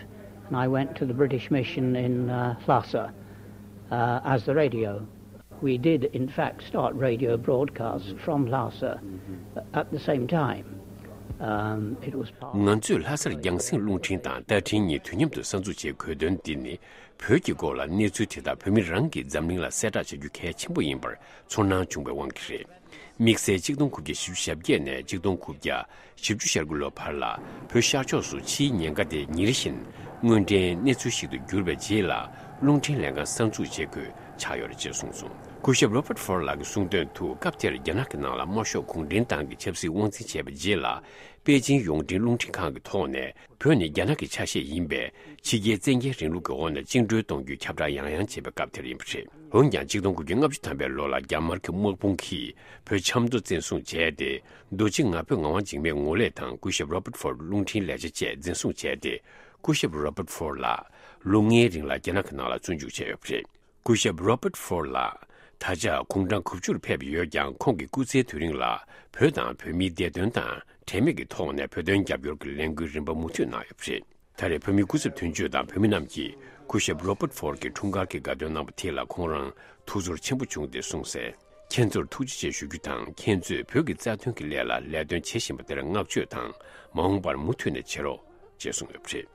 and I went to the British Mission in uh, Lhasa uh, as the radio. We did, in fact, start radio broadcasts from Lhasa uh, at the same time. Um, it was part. ང་ཚོས་ལྷ་སར་རྒྱང་སྲིང་རླུང་འཕྲིན་དང་ཏར་འཕྲིན་གཉིས་དུས་མཉམ་དུ་གསར་འཛུགས་བྱེད་དགོས་དོན་འདི་ནི། བོད་ཀྱི་སྐོར་ལ་གནས་ཚུལ་དེ་དག་བོད་མི་རང་གིས་འཛམ་གླིང་ལ་གསལ་བསྒྲགས་བྱ་རྒྱུ་གལ་ཆེན་པོ་ཡིན་པར་ཚོར་སྣང་བྱུང་བའི་དབང་གིས་རེད། དམིགས་བསལ་གཅིག་སྟོང་དགུ་བརྒྱ་བཞི་བཅུ་ཞེ་བརྒྱད་ནས་གཅིག་སྟོང་དགུ་བརྒྱ་བཞི་བཅུ་ཞེ་དགུ་ལོ་བར་ལ་བོད་ཤར་ཕྱོགས་སུ་ཕྱིའི་ཉེན་ཁ་དེ་ཉིན་རེ་བཞིན་དངོས་འབྲེལ་གནས་ཚུལ་ཞིག་ཏུ་གྱུར་པའི་རྗེས་ལ་རླུང་འཕྲིན་ལས་ཁང་གསར་འཛུགས་བྱེད་དགོས་ཆགས་ཡོད་རེད་ཅེས་གསུངས་སོང་། སྐུ་ཞབས་Robert Ford་ལགས་ཀྱིས་གསུངས་དོན་དུ་སྐབས་དེར་རྒྱ་ནག་གི་ནང་ལ་དམར་ཤོག་གུང་ཁྲན་ཏང་གི་ཆབ་སྲིད་དབང་འཛིན་བྱས་པའི་རྗེས་ལ་པེ་ཅིང་ཡོངས་འབྲེལ་རླུང་འཕྲིན་ཁང་གི་ཐོག་ནས། བོད་ནི་རྒྱ་ནག་གི་ཆ་ཤས་ཡིན་པས་ཕྱི་རྒྱལ་བཙན་རྒྱལ་རིང་ལུགས་ཀྱི་འོག་ནས་བཅིངས་འགྲོལ་གཏོང་རྒྱུའི་ཁྱབ་བསྒྲགས་ཡང་ཡང་བྱེད་པའི་སྐབས་དེར་ཡིན་པ་རེད། འོན་ཀྱང་གཅིག་སྟོང་དགུ་བརྒྱ་ལྔ་བཅུ་ཐམ་པའི་ལོ་ལ་རྒྱ་དམར་གྱི་དམག་དཔུང་གིས་བོད་ཆབ་མདོ་བཙན་བཟུང་བྱས་ཏེ། རྡོ་རྗེ་ང་ཕོད་ངག་དབང་འཇིགས་མེད་ངོ་ལེགས་དང་སྐུ་ཞབས་Robert Ford་རླུང་འཕྲིན་ལས་བྱེད་བཅས་འཛིན་བཟུང་བྱས་ཏེ། སྐུ་ཞབས་Robert Ford་ལགས་ལོ་ལྔའི་རིང་ལ་རྒྱ་ནག་གི་ནང་ལ་བཙོན་འཇུག་བྱས་ཡོད་པ་རེད། སྐུ་ཞབས་Robert Ford་ལགས་ད་ཆ་དགུང་གྲངས་དགུ་བཅུར་ཕེབས་ཡོད་ཀྱང་ཁོང་གི་སྐུ་ཚེའི་དུས་རིང་ལ་བོད་དང་བོད་མིའི་བདེ་དོན་དང་འབྲེལ་མེད་ཀྱི་ཐོག་ནས་བོད་དོན་རྒྱབ་སྐྱོར་གྱི་ལས་འགུལ་རིམ་པ་མུ་མཐུད་གནང་ཡོད་པ་རེད། ད་རེས་བོད་མིའི་སྐུ་ཚབ་དོན་གཅོད་དང་བོད་མི་རྣམས་ཀྱིས་སྐུ་ཞབས་Robert Ford་གྱི་འཁྲུངས་སྐར་གྱི་དགའ་སྟོན་གནང་བ་དེ་ལ་ཁོང་རང་ཐུགས་ཚོར་ཆེན་པོ་བྱུང་སྟེ་གསུངས་གསལ། ཁྱེད་ཚོར་ཐུགས་རྗེ་ཆེ་ཞུ་རྒྱུ་དང་ཁྱེད་ཚོས་བོད་ཀྱི་རྩ་དོན་གྱི་ལས་ལ་ལས་དོན་བྱེད་བཞིན་པ་དེར་བསྔགས་བརྗོད་དང་མ་འོངས་པར་མུ་མཐུད་ནས་བྱེད་རོགས་ཅེས་གསུངས་ཡོད་པ་རེད།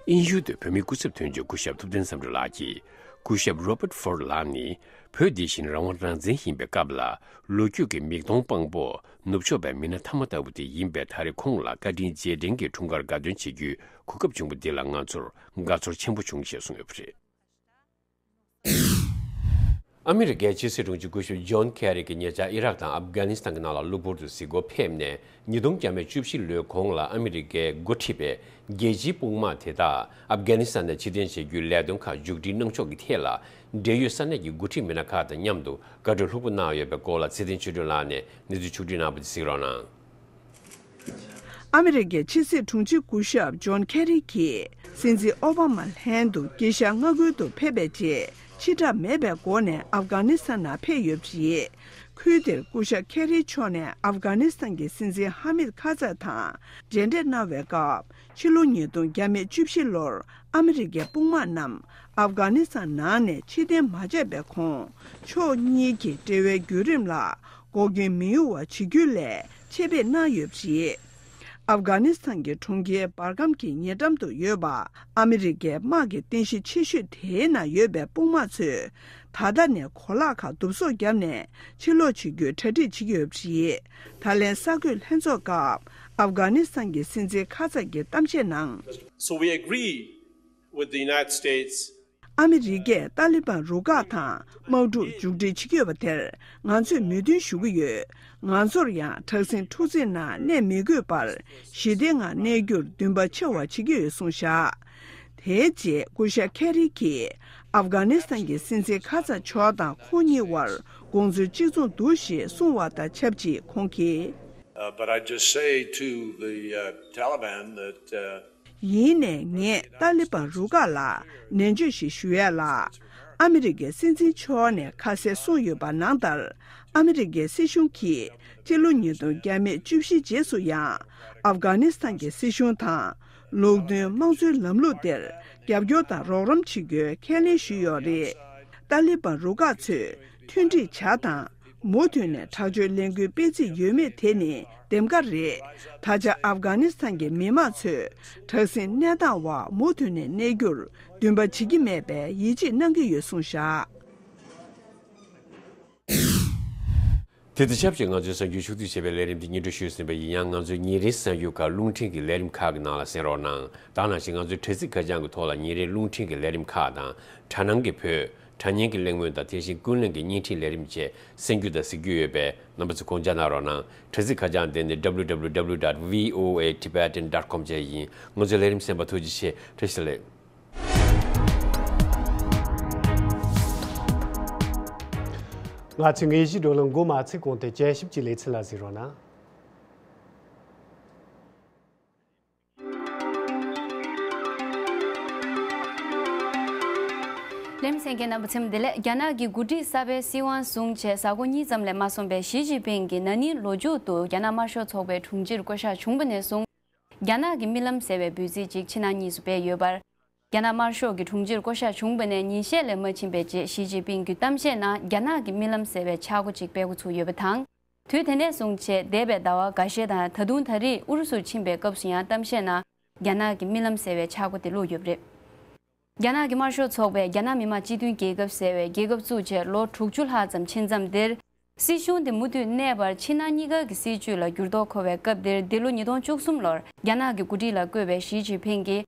དབྱིན་ཡུལ་དུ་བོད་མིའི་སྐུ་ཚབ་དོན་གཅོད་སྐུ་ཞབས་ཐུབ་བསྟན་བསམ་གྲུབ་ལགས་ཀྱིས། སྐུ་ཞབས་Robert Ford་ལགས་ནི་བོད་འདི་བཞིན་རང་དབང་རང་བཙན་ཡིན་པའི་སྐབས་ལ་ལོ་རྒྱུས་ཀྱི་མིག་མཐོང་དཔང་པོ་ནུབ་ཕྱོགས་པའི་མི་སྣ་ཐ་མ་ལྟ་བུ་དེ་ཡིན་པས། ད་རེས་ཁོང་ལ་བཀའ་དྲིན་རྗེས་དྲན་གྱི་འཁྲུངས་སྐར་དགའ་སྟོན་བྱེད་རྒྱུའི་གོ་སྐབས་བྱུང་བ་འདི་ལ་ང་ཚོར་དགའ་ཚོར་ཆེན་པོ་བྱུང་ཞེས་གསུངས་ཡོད་པ་རེད། ཨ་མི་རི་ཀའི་ཕྱི་སྲིད་དྲུང་ཆེ་སྐུ་ཞབས་ཇོན་ཁེ་རི་གིས་ཉེ་ཆར་ཨི་རག་དང་ཨབ་གྷ་ནི་སི་ཐན་གྱི་ནང་ལ་གློ་བུར་དུ་གཟིགས་སྐོར་ཕེབས་ནས། ཉིས་སྟོང་བརྒྱ་མེད་བཅུ་བཞི་ལོའི་གོང་ལ་ཨ་མི་རི་ཀས་འགོ་ཁྲིད་པའི་རྒྱལ་སྤྱིའི་དཔུང་དམག་དེ་དག་ཨབ་གྷ་ནི་སི་ཐན་ནས་ཕྱིར་འཐེན་བྱེད་རྒྱུའི་ལས་དོན་ཁག་མཇུག་སྒྲིལ་གནང་ཕྱོགས་ཀྱི་ཐད་ལ། འབྲེལ་ཡོད་ས་གནས་ཀྱི་འགོ་ཁྲིད་མི་སྣ་ཁག་དང་མཉམ་དུ་བཀའ་འཁྲོལ་ལྷུག་པོ་གནང་ཡོད་པའི་སྐོར་ལ་ཚེ་བརྟན་ཆོས་སྒྲོན་ལགས་ནས་གནས་ཚུལ་ཕྱོགས་བསྒྲིགས་གནང་བ་དེ་གཟིགས་རོགས་གནང་། ཨ་མི་རི་ཀའི་ཕྱི་སྲིད་དྲུང་ཆེ་སྐུ་ཞབས་ཇོན་ཁེ་རི་གྱིས་སྲིད་འཛིན་ཨོ་བྷ་མ་ལྷན་དུ་དཀྱིལ་ཤར་མངའ་ཁུལ་དུ་ཕེབས་པའི་རྗེས། ཕྱི་བསྒྲགས་མེད་པའི་སྒོ་ནས་ཨབ་གྷ་ནི་སི་ཐན་ནང་ཕེབས་ཡོད་པ་རེད། ཁུལ་དེར་སྐུ་ཞབས་ཁེ་རི་མཆོག་ནས་ཨབ་གྷ་ནི་སི་ཐན་གྱི་སྲིད་འཛིན་ཧ་མིད་ཁ་ཛ་དང་མཇལ་འཕྲད་གནང་བའི་སྐབས། ཕྱི་ལོ་ཉིས་སྟོང་བརྒྱ་མེད་བཅུ་བཞི་ལོར་ཨ་མི་རི་ཀའི་དཔུང་དམག་རྣམས་ཨབ་གྷ་ནི་སི་ཐན་ནང་ནས་ཕྱིར་འཐེན་མ་བྱས་པའི་གོང་། ཕྱོགས་གཉིས་ཀྱི་འབྲེལ་བའི་བརྒྱུད་རིམ་ལ་འགོག་རྐྱེན་མི་ཡོང་བ་བྱེད་རྒྱུ་ལས་ཆེད་ཕེབས་གནང་ཡོད་པ་རེད། ཨབ་གྷ་ནི་སི་ཐན་གྱི་གྲོང་ཁྱེར་སྦར་ཀམ་གྱི་ཉེ་འགྲམ་དུ་ཡོད་པ། ཨ་མི་རི་ཀའི་དམག་གི་རྟེན་གཞི་ཆེ་ཤོས་དེའི་ནང་ཡོད་པའི་དཔུང་དམག་ཚོས། ད་ལྟ་ནས་གོ་ལག་ཁག་བསྡུ་གསོག་བརྒྱབ་ནས་ཕྱིར་ལོག་བྱེད་རྒྱུའི་གྲ་སྒྲིག་བྱེད་ཀྱི་ཡོད་པ་རེད། ད་ལན་གསར་འགོད་ལྷན་ཚོགས་སྐབས་ཨབ་གྷ་ནི་སི་ཐན་གྱི་སྲིད་འཛིན་ཁ་ཛ་གྱིས་གཏམ་བཤད་ནང་། So we agree with the United States. ཨ་མི་རི་ཀས་ཏཱ་ལི་བན་རུ་ཁག་དང་དམག་འཁྲུག་མཇུག་སྒྲིལ་བྱེད་ཀྱི་ཡོད་པ་དེར་ང་ཚོས་མོས་མཐུན་ཞུ་གི་ཡོད། ང་ཚོར་ཡང་དྲག་ཟིང་འཁྲུག་འཛིང་ནང་གནས་མི་དགོས་པར་ཞི་བདེའི་ངང་གནས་རྒྱུར་འདུན་པ་ཆེ་བ་བྱེད་ཀྱི་ཡོད་གསུངས་བཞག་དེའི་རྗེས་སྐུ་ཞབས་ཁེ་རི་གྱིས་ཨབ་གྷ་ནི་སི་ཐན་གྱི་སྲིད་འཛིན་ཁ་ཛ་མཆོག་དང་ཁོང་གཉིས་དབར་དགོངས་ཚུལ་གཅིག་མཚུངས་འདུག་ཞེས་གསུངས་བ་དང་ཆབས་ཅིག་ཁོང་གིས། Uh, but I just say to the uh, Taliban that uh, ཡིན་ནས་ངས་ཏཱ་ལི་བན་རུ་ཁག་ལ་ནན་བརྗོད་ཞིག་ཞུ་ཡས་ལ། ཨ་མི་རི་ཀའི་སྲིད་འཛིན་མཆོག་ནས་ཁ་གསལ་གསུངས་ཡོད་པ་ནང་ལྟར། ཨ་མི་རི་ཀའི་སྲིད་གཞུང་གིས་སྤྱི་ལོ་ཉིས་སྟོང་བརྒྱ་མེད་བཅུ་བཞི་རྗེས་སུ་ཡང་ཨབ་གྷ་ནི་སི་ཐན་གྱི་སྲིད་གཞུང་དང་། ལུགས་མཐུན་དམངས་གཙོའི་ལམ་ལུགས་དེར་རྒྱབ་སྐྱོར་དང་རོགས་རམ་བྱེད་རྒྱུའི་ཁས་ལེན་ཞུས་ཡོད་རེད། ཏཱ་ལི་བན་རུ་ཁག་ཚོས་མཐུན་སྒྲིག་བྱ་དང་། མུ་མཐུད་ནས་དྲག་སྤྱོད་ལས་འགུལ་སྤེལ་རྩིས་ཡོད་མེད་དེ་ནི་འདེམས་ཀ་རེད། ད་ཆ་ཨབ་གྷ་ནི་སི་ཐན་གྱི་མི་མང་ཚོས་དྲག་ཟིང་གནས་སྟངས་འོག་མུ་མཐུད་ནས་གནས་རྒྱུར་འདུན་པ་བྱེད་ཀྱི་མེད་པའི་ཡིད་ཆེས་གནང་གི་ཡོད་གསུངས་བཞག། དེ་དང་ཆབས་ཅིག་ང་ཚོའི་གསར་འགྱུར་ཕྱོགས་བསྡུས་བྱས་པའི་ལས་རིམ་འདི་སྙན་སྒྲོན་ཞུས་ཟིན་པ་ཡིན་ཡང་། ང་ཚོའི་ཉིན་རེའི་གསར་འགྱུར་ཁག་རླུང་འཕྲིན་གྱི་ལས་རིམ་ཁག་གི་ནང་ལ་གསན་རོགས་གནང་། ད་ནང་བཞིན་ང་ཚོའི་དྲ་ཚིགས་ཁ་བྱང་གི་ཐོག་ལ་ཉིན་རེའི་རླུང་འཕྲིན་གྱི་ལས་རིམ་ཁག་དང་། དྲ་སྣང་གི་བོད། དྲ་བརྙན་གྱི་གླེང་མོལ་དང་། དེ་བཞིན་ཀུན་གླེང་གི་བརྙན་འཕྲིན་ལས་རིམ་བཅས་གསན་རྒྱུ་དང་གཟིགས་རྒྱུ་ཡོད་པས། རྣམ་པ་ཚོས་དགོངས་འཇགས་གནང་རོགས་གནང་། དྲ་ཚིགས་ཁ་བྱང་དེ་ནི་W W W dot V O A Tibetan dot com བཅས་ཡིན། ང་ཚོའི་ལས་རིམ་གསན་པར་ཐུགས་རྗེ་ཆེ། བཀྲ་ཤིས་བདེ་ལེགས། ང་ཚོའི་དངོས་གཞིའི་བགྲོ་གླེང་འགོ་མ་ཚུགས་གོང་དུ་དཔྱད་ཞིབ་ཀྱི་ལེ་ཚན་ལ་གཟིགས་རོགས་གནང་། ལེམ་སེང་གེ་རྣམ་པ་ཚེམ་བདེ་ལེགས། རྒྱ་ནག་གི་འགོ་ཁྲིད་གསར་པའི་སྲིད་དབང་བཟུང་བྱས་གཟའ་འཁོར་གཉིས་ཙམ་ལས་མ་སོང་པའི་ཞི་ཅིན་ཕིང་གིས་ན་ནིང་ལོ་མཇུག་ཏུ་རྒྱ་ནག་དམར་ཤོག་ཚོགས་པའི་དྲུང་ཆེར་བསྐོ་གཞག་བྱུང་བ་ནས་བཟུང་། རྒྱ་ནག་གི་རྨི་ལམ་ཟེར་བའི་འབོད་ཚིག་ཅིག་ཕྱི་ནང་གཉིས་སུ་སྤེལ་ཡོད་པར། རྒྱ་ནག་དམར་ཤོག་གི་དྲུང་ཆེར་བསྐོ་གཞག་བྱུང་བ་ནས་ཉིན་ཤས་ལས་མ་ཕྱིན་པའི་རྗེས་ཞི་ཅིན་ཕིང་གིས་གཏམ་བཤད་ནང་རྒྱ་ནག་གི་རྨི་ལམ་ཟེར་བའི་ཆག་སྒོ་ཅིག་སྤེལ་འགོ་ཚུགས་ཡོད་པ་དང་། དུས་དེ་ནས་བཟུང་བྱས་འདས་པའི་ཟླ་བ་འགའ་ཤས་དང་། ད་དུང་ད་རེས་ཨུ་རུ་སུར་ཕྱིན་པའི་སྐབས་སུ་ཡང་གཏམ་བཤད་ནང་རྒྱ་ནག་གི་རྨི་ལམ་ཟེར་བའི་ཆག་སྒོ་དེ་བླུགས་ཡོད་པ་རེད། རྒྱ་ནག་གི་དམར་ཤོག་ཚོགས་པས་རྒྱ་ནག་མི་དམངས་སྤྱི་མཐུན་རྒྱལ་ཁབ་ཟེར་བའི་རྒྱལ་ཁབ་བཙུགས་བྱས་ལོ་དྲུག་ཅུ་ལྷག་ཙམ་ཕྱིན་མཚམས་འདིར། སྲིད་གཞུང་དེ་མུ་མཐུད་གནས་པར་ཕྱི་ནང་གཉིས་ཀ་གི་སྲིད་བྱུས་ལ་འགྱུར་ལྡོག་འཁོར་བའི་སྐབས་འདིར། འདི་ལོ་ཉིས་སྟོང་བཅུ་གསུམ་ལོར་རྒྱ་ནག་གི་འགོ་ཁྲིད་ལ་བསྐོས་པའི་ཞི་ཅིན་ཕིང་གིས།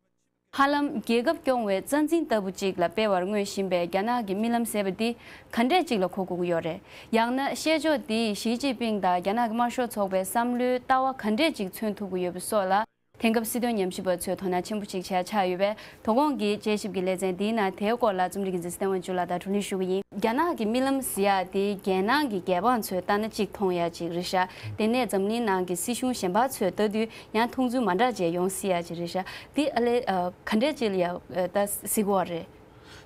ཧ་ལམ་རྒྱལ་ཁབ་སྐྱོང་བའི་རྩ་འཛིན་ལྟ་བུ་ཅིག་ལ་སྤེལ་བར་མངོན་བཞིན་པའི་རྒྱ་ནག་གི་རྨི་ལམ་ཟེར་བ་འདི་ག་འདྲས་ཅིག་ལ་གོ་དགོས་ཀྱི་ཡོད་རེད། ཡང་ན་བཤད་ཕྱོགས་འདིས་ཞི་ཅིན་ཕིང་དང་རྒྱ་ནག་གི་དམར་ཤོག་ཚོགས་པའི་བསམ་བློའི་ལྟ་བ་ག་འདྲས་ཅིག་མཚོན་ཐུབ་ཀྱི་ཡོད་པ་སོགས་ལ། དེང་སྐབས་སྲིད་དོན་ཉམས་ཞིབ་པ་ཚོས་དོ་སྣང་ཆེན་པོ་ཅིག་བྱས་ཆགས་ཡོད་པས། དོ་དགོང་གི་དཔྱད་ཞིབ་ཀྱི་ལེ་ཚན་འདིའི་ནང་དེའི་སྐོར་ལ་རྩོམ་སྒྲིག་འཛིན་སྲིད་བློན་ཅུ་ལགས་དང་བགྲོ་གླེང་ཞུ་གི་ཡིན། རྒྱ་ནག་གི་རྨི་ལམ་ཟེར་ཡག་དེ་རྒྱལ་ནང་གི་རྒྱལ་འབངས་ཚོས་ལྟ་ན་གཅིག་མཐོང་ཡག་ཅིག་རེད་ཤག་དེ་ནས་འཛམ་གླིང་ནང་གི་སྲིད་གཞུང་གཞན་པ་ཚོས་ལྟ་དུས་ཡང་མཐོང་ཚུལ་མ་འདྲ་བྱས་ཡོང་སྲིད་ཡག་ཅིག་རེད་ཤག་དེ་ཨ་ལས་ཨ་ག་འདྲས་ཅིག་ལ་ཡང་ཨ་ལྟ་སྲིད་ཀྱི་ཡོད་རེད།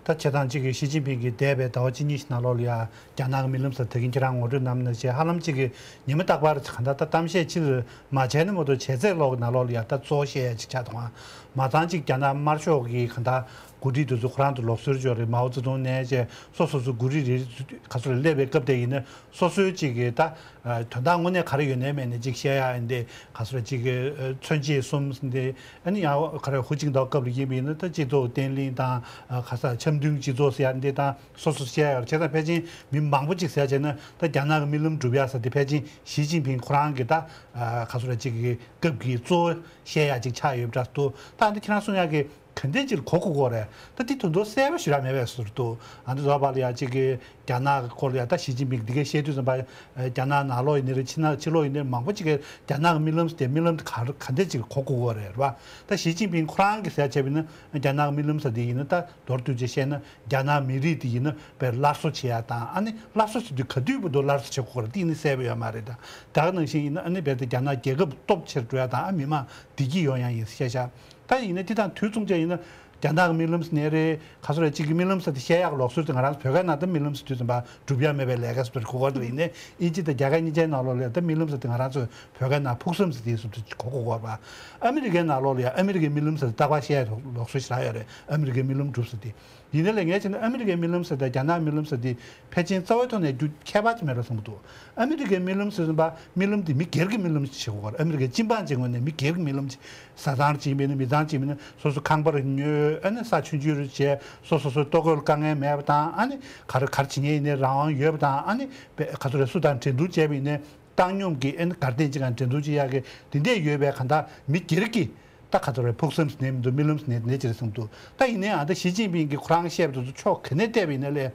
ད་བྱས་ཙང་གཅིག་གིས་ཞི་ཅིན་ཕིང་གིས་འདས་པའི་ཟླ་བ་གཅིག་གཉིས་ཤིག་ནང་ལོགས་ལ་ཡ་རྒྱ་ནག་གི་རྨི་ལམ་ཟེར་དེ་གིན་ཁྱེད་རང་ངོ་སྤྲོད་གནང་ན་བྱས། ཧ་ལམ་གཅིག་གིས་ཉི་མ་རྟག་པར་གང་ལྟར་ད་གཏམ་བཤད་ཕྱིར་མ་བྱས་ན་མ་གཏོགས་བྱས་ཚད་ལོག་གི་ནང་ལོགས་ལ་ཡ་ད་གཙོ་བོ་བཤད་ཡ་ཅིག་ཆགས་འདུག་ཨ། མ་ཚང་གཅིག་རྒྱ་ནག་དམར་ཤོག་གི་གང་ལྟར་འགོ་ཁྲིད་དེ་ཚོ་ཁོ་རང་ཚོ་ལུགས་སྲོལ་ཅིག་ཡོད་རེད། མའོ་ཙེ་ཏུང་ནས་བྱས་སོ་སོ་སོ་འགོ་ཁྲིད་རེ་རེ་ག་ཚོད་ལ་སླེབས་པའི་སྐབས་དེ་ཡིན་ན་སོ་སོའི་གཅིག་གིས་ད་དོན་དག་དངོས་གནས་ག་རེ་ཡོད་ནའི་མེད་ནའི་གཅིག་བཤད་ཡ་ཡིན་ཏེ། ག་ཚོད་ལ་གཅིག་གིས་མཚོན་བྱེད་གསུམ་ཟེར་ཏེ། ཨ་ནི་ཡང་ག་རེ་ཧུའུ་ཅིན་ཐའོ་སྐབས་ལ་ཡིན་པ་ཡིན་ན་ད་སྤྱི་ཚོགས་བརྟན་ལྷིང་དང་ག་ས་འཆམ་མཐུན་སྤྱི་ཚོགས་ཟེར་ཡ་འདི་དང་སོ་སོ་བཤད་ཡ་ཡོད་རེད། བྱས་ཙང་ཕལ་ཆེར་མི་མང་པོ་ཅིག་ཟེར་བྱས་ན་ད་རྒྱ་ནག་གི་རྨི་ལམ་སྒྲུབ་ཡ་ཟེར་དེ་ཕལ་ཆེར་ཞི་ཅིན་ཕིང་ཁོ་རང་གི་ད་ག་ཚོད་ལ་གཅིག་གི་སྐབས་ཀྱི་གཙོ་བོ་བཤད་ཡ་ཅིག་ཆགས་ཡོད་པ་འདྲ་འདུག་ད་འདི་ཁྱེད་རང་གསུང་ཡ་གི་ག་འདྲས་ཅིག་ལ་གོ་དགོས་ཀྱི་རེད། ད་འདི་དོན་དུ་གསལ་པོ་ཞེ་དྲག་མེད་པའི་བཟོ་འདྲ་འདུག་ཨ་འདི་རྫོགས་པ་ལ་ཡ་གཅིག་གི་རྒྱ་ནག་གི་སྐོར་ལ་ཡ་ད་ཞི་ཅིན་ཕིང་འདི་གའི་བཤད་དུས་ཙམ་པ། རྒྱ་ནག་ནང་ལོགས་ཡིན་ནའི་རེད། ཕྱི་ནང་ཕྱི་ལོགས་ཡིན་ནའི་རེད། མང་པོ་ཅིག་གིས་རྒྱ་ནག་གི་རྨི་ལམ་ཟེར་དེ་རྨི་ལམ་དེ་ག་ག་འདྲས་ཅིག་གོ་དགོས་ཀྱི་རེད་པ། ད་ཞི་ཅིན་ཕིང་ཁོ་རང་གིས་ཟེར་བྱས་པ་ཡིན་ན་རྒྱ་ནག་གི་རྨི་ལམ་ཟེར་དེ་ཡིན་ན་ད་མདོར་བསྡུས་བྱས་བཤད་ན་རྒྱ་ནག་མི་རིགས་དེ་ཡིན་ན་དཔེ་སླར་གསོ་བྱེད་ཡ་དང་། ཨ་ནི་སླར་གསོ་བྱེད་དུས་ག་དུས་བར་དུ་སླར་གསོ་བྱེད་དགོས་རེད། དེ་ཡིན་ན་གསལ་པོ་ཡོད་མ་རེད། ད་ད་ག་ནང་བཞིན་ཡིན་ན་ཨ་ནི་རྦད་དེ་རྒྱ་ནག་རྒྱལ་ཁབ་སྟོབས་ཆེར་འགྲོ་ཡ་དང་། ཨ་མི་མང་བདེ་སྐྱིད་ཡོང་ཡ་ཡིན་ཟེར་བཤད་ཤག་ད་ཡིན་ན་འདི་དང་དུས་མཚུངས་བྱས་ཡིན་ན། རྒྱ་ནག་གི་རྨི་ལམ་ཟེར་ནའི་རེད། ག་ཚོད་རེད། གཅིག་གི་རྨི་ལམ་ཟེར་དེ་བཤད་ཡག་ལུགས་སྲོལ་དེ་ང་རང་ཚོ་བོད་སྐད་ནང་ད་རྨི་ལམ་ཟེར་དུས་ཙམ་པ་སྒྲུབ་ཡ་མེད་པའི་ལས་ཀ་ཟེར་དུ་གོ་བ་འདུག་ཡིན་ནའི་དབྱིན་ཇི་དང་རྒྱ་སྐད་གཉིས་ཆའི་ནང་ལོགས་ལ་ད་རྨི་ལམ་ཟེར་དེ་ང་རང་ཚོ་བོད་སྐད་ནང་ཕུགས་བསམ་ཟེར་དེ་ཟེར་དུ་གོ་གོ་གོ་བ། ཨ་མི་རི་ཀའི་ནང་ལོགས་ལ་ཡང་ཨ་མི་རི་ཀའི་རྨི་ལམ་ཟེར་དེ་རྟག་པར་བཤད་ཡ་ལུགས་སྲོལ་ཞིག་རག་ཡོད་རེད། ཨ་མི་རི་ཀའི་རྨི་ལམ་སྒྲུབ་ཟེར་དེ། ཡིན་ནའི་ལས་ངས་བྱས་ན་ཨ་མི་རི་ཀའི་རྨི་ལམ་ཟེར་དང་རྒྱ་ནག་རྨི་ལམ་ཟེར་དེ་ཕལ་ཆེར་རྩ་བའི་ཐོག་ནས་རྒྱུ་ཁྱད་པར་ཅིག་མེད་པ་བསམ་གྱི་འདུག་ཨ་མི་རི་ཀའི་རྨི་ལམ་ཟེར་བ་རྨི་ལམ་དེ་མི་སྒེར་གྱི་རྨི་ལམ་ཅིག་བྱེད་དགོས་པ་རེད། ཨ་མི་རི་ཀའི་སྤྱི་འབངས་ཀྱི་ངོས་ནས་མི་སྒེར་གྱི་རྨི་ལམ་ཅིག་བཟའ་ཚང་གཅིག་མིན་ན་མི་ཚང་གཅིག་མིན་ན་སོ་སོ་ཁང་པར་ཉོས། ཨ་ནི་ས་ཆུང་ཆུང་རུ་བྱས། སོ་སོ་སོའི་ལྟོ་གོས་ལ་དཀའ་ངལ་མེད་པ་དང་། ཨ་ནི་ག་རེ་ག་རེ་བྱེད་མཁན་ཡིན་ནའི་རང་དབང་ཡོད་པ་དང་། ཨ་ནི་ག་ཚོད་རེད། སུ་དང་འགྲན་བསྡུར་བྱས་པ་ཡིན་ནའི་བཏང་སྙོམས་ཀྱིས་ཨ་ནི་གར་སྟེགས་གཅིག་སྒང་འགྲན་བསྡུར་བྱེད་ཡག་གི་དེ་འདྲས་ཡོད་པའི་གང་ལྟར་མི་སྒེར་གྱི་ད་ག་ཚོད་རེད། ཕུགས་བསམ་ཟེར་ནའི་མི་འདུག་རྨི་ལམ་ཟེར་ནའི་དེ་འདྲས་ཅིག་རེད་བསམ་འདུག་ད་ཡིན་ནའི་ཨ་ད་ཞི་ཅིན་ཕིང་གིས་ཁོ་རང་བཤད་པ་དེ་ཚོ་ཕྱོགས་ག་ནས་བལྟས་པ་ཡིན་ནའི་ལས།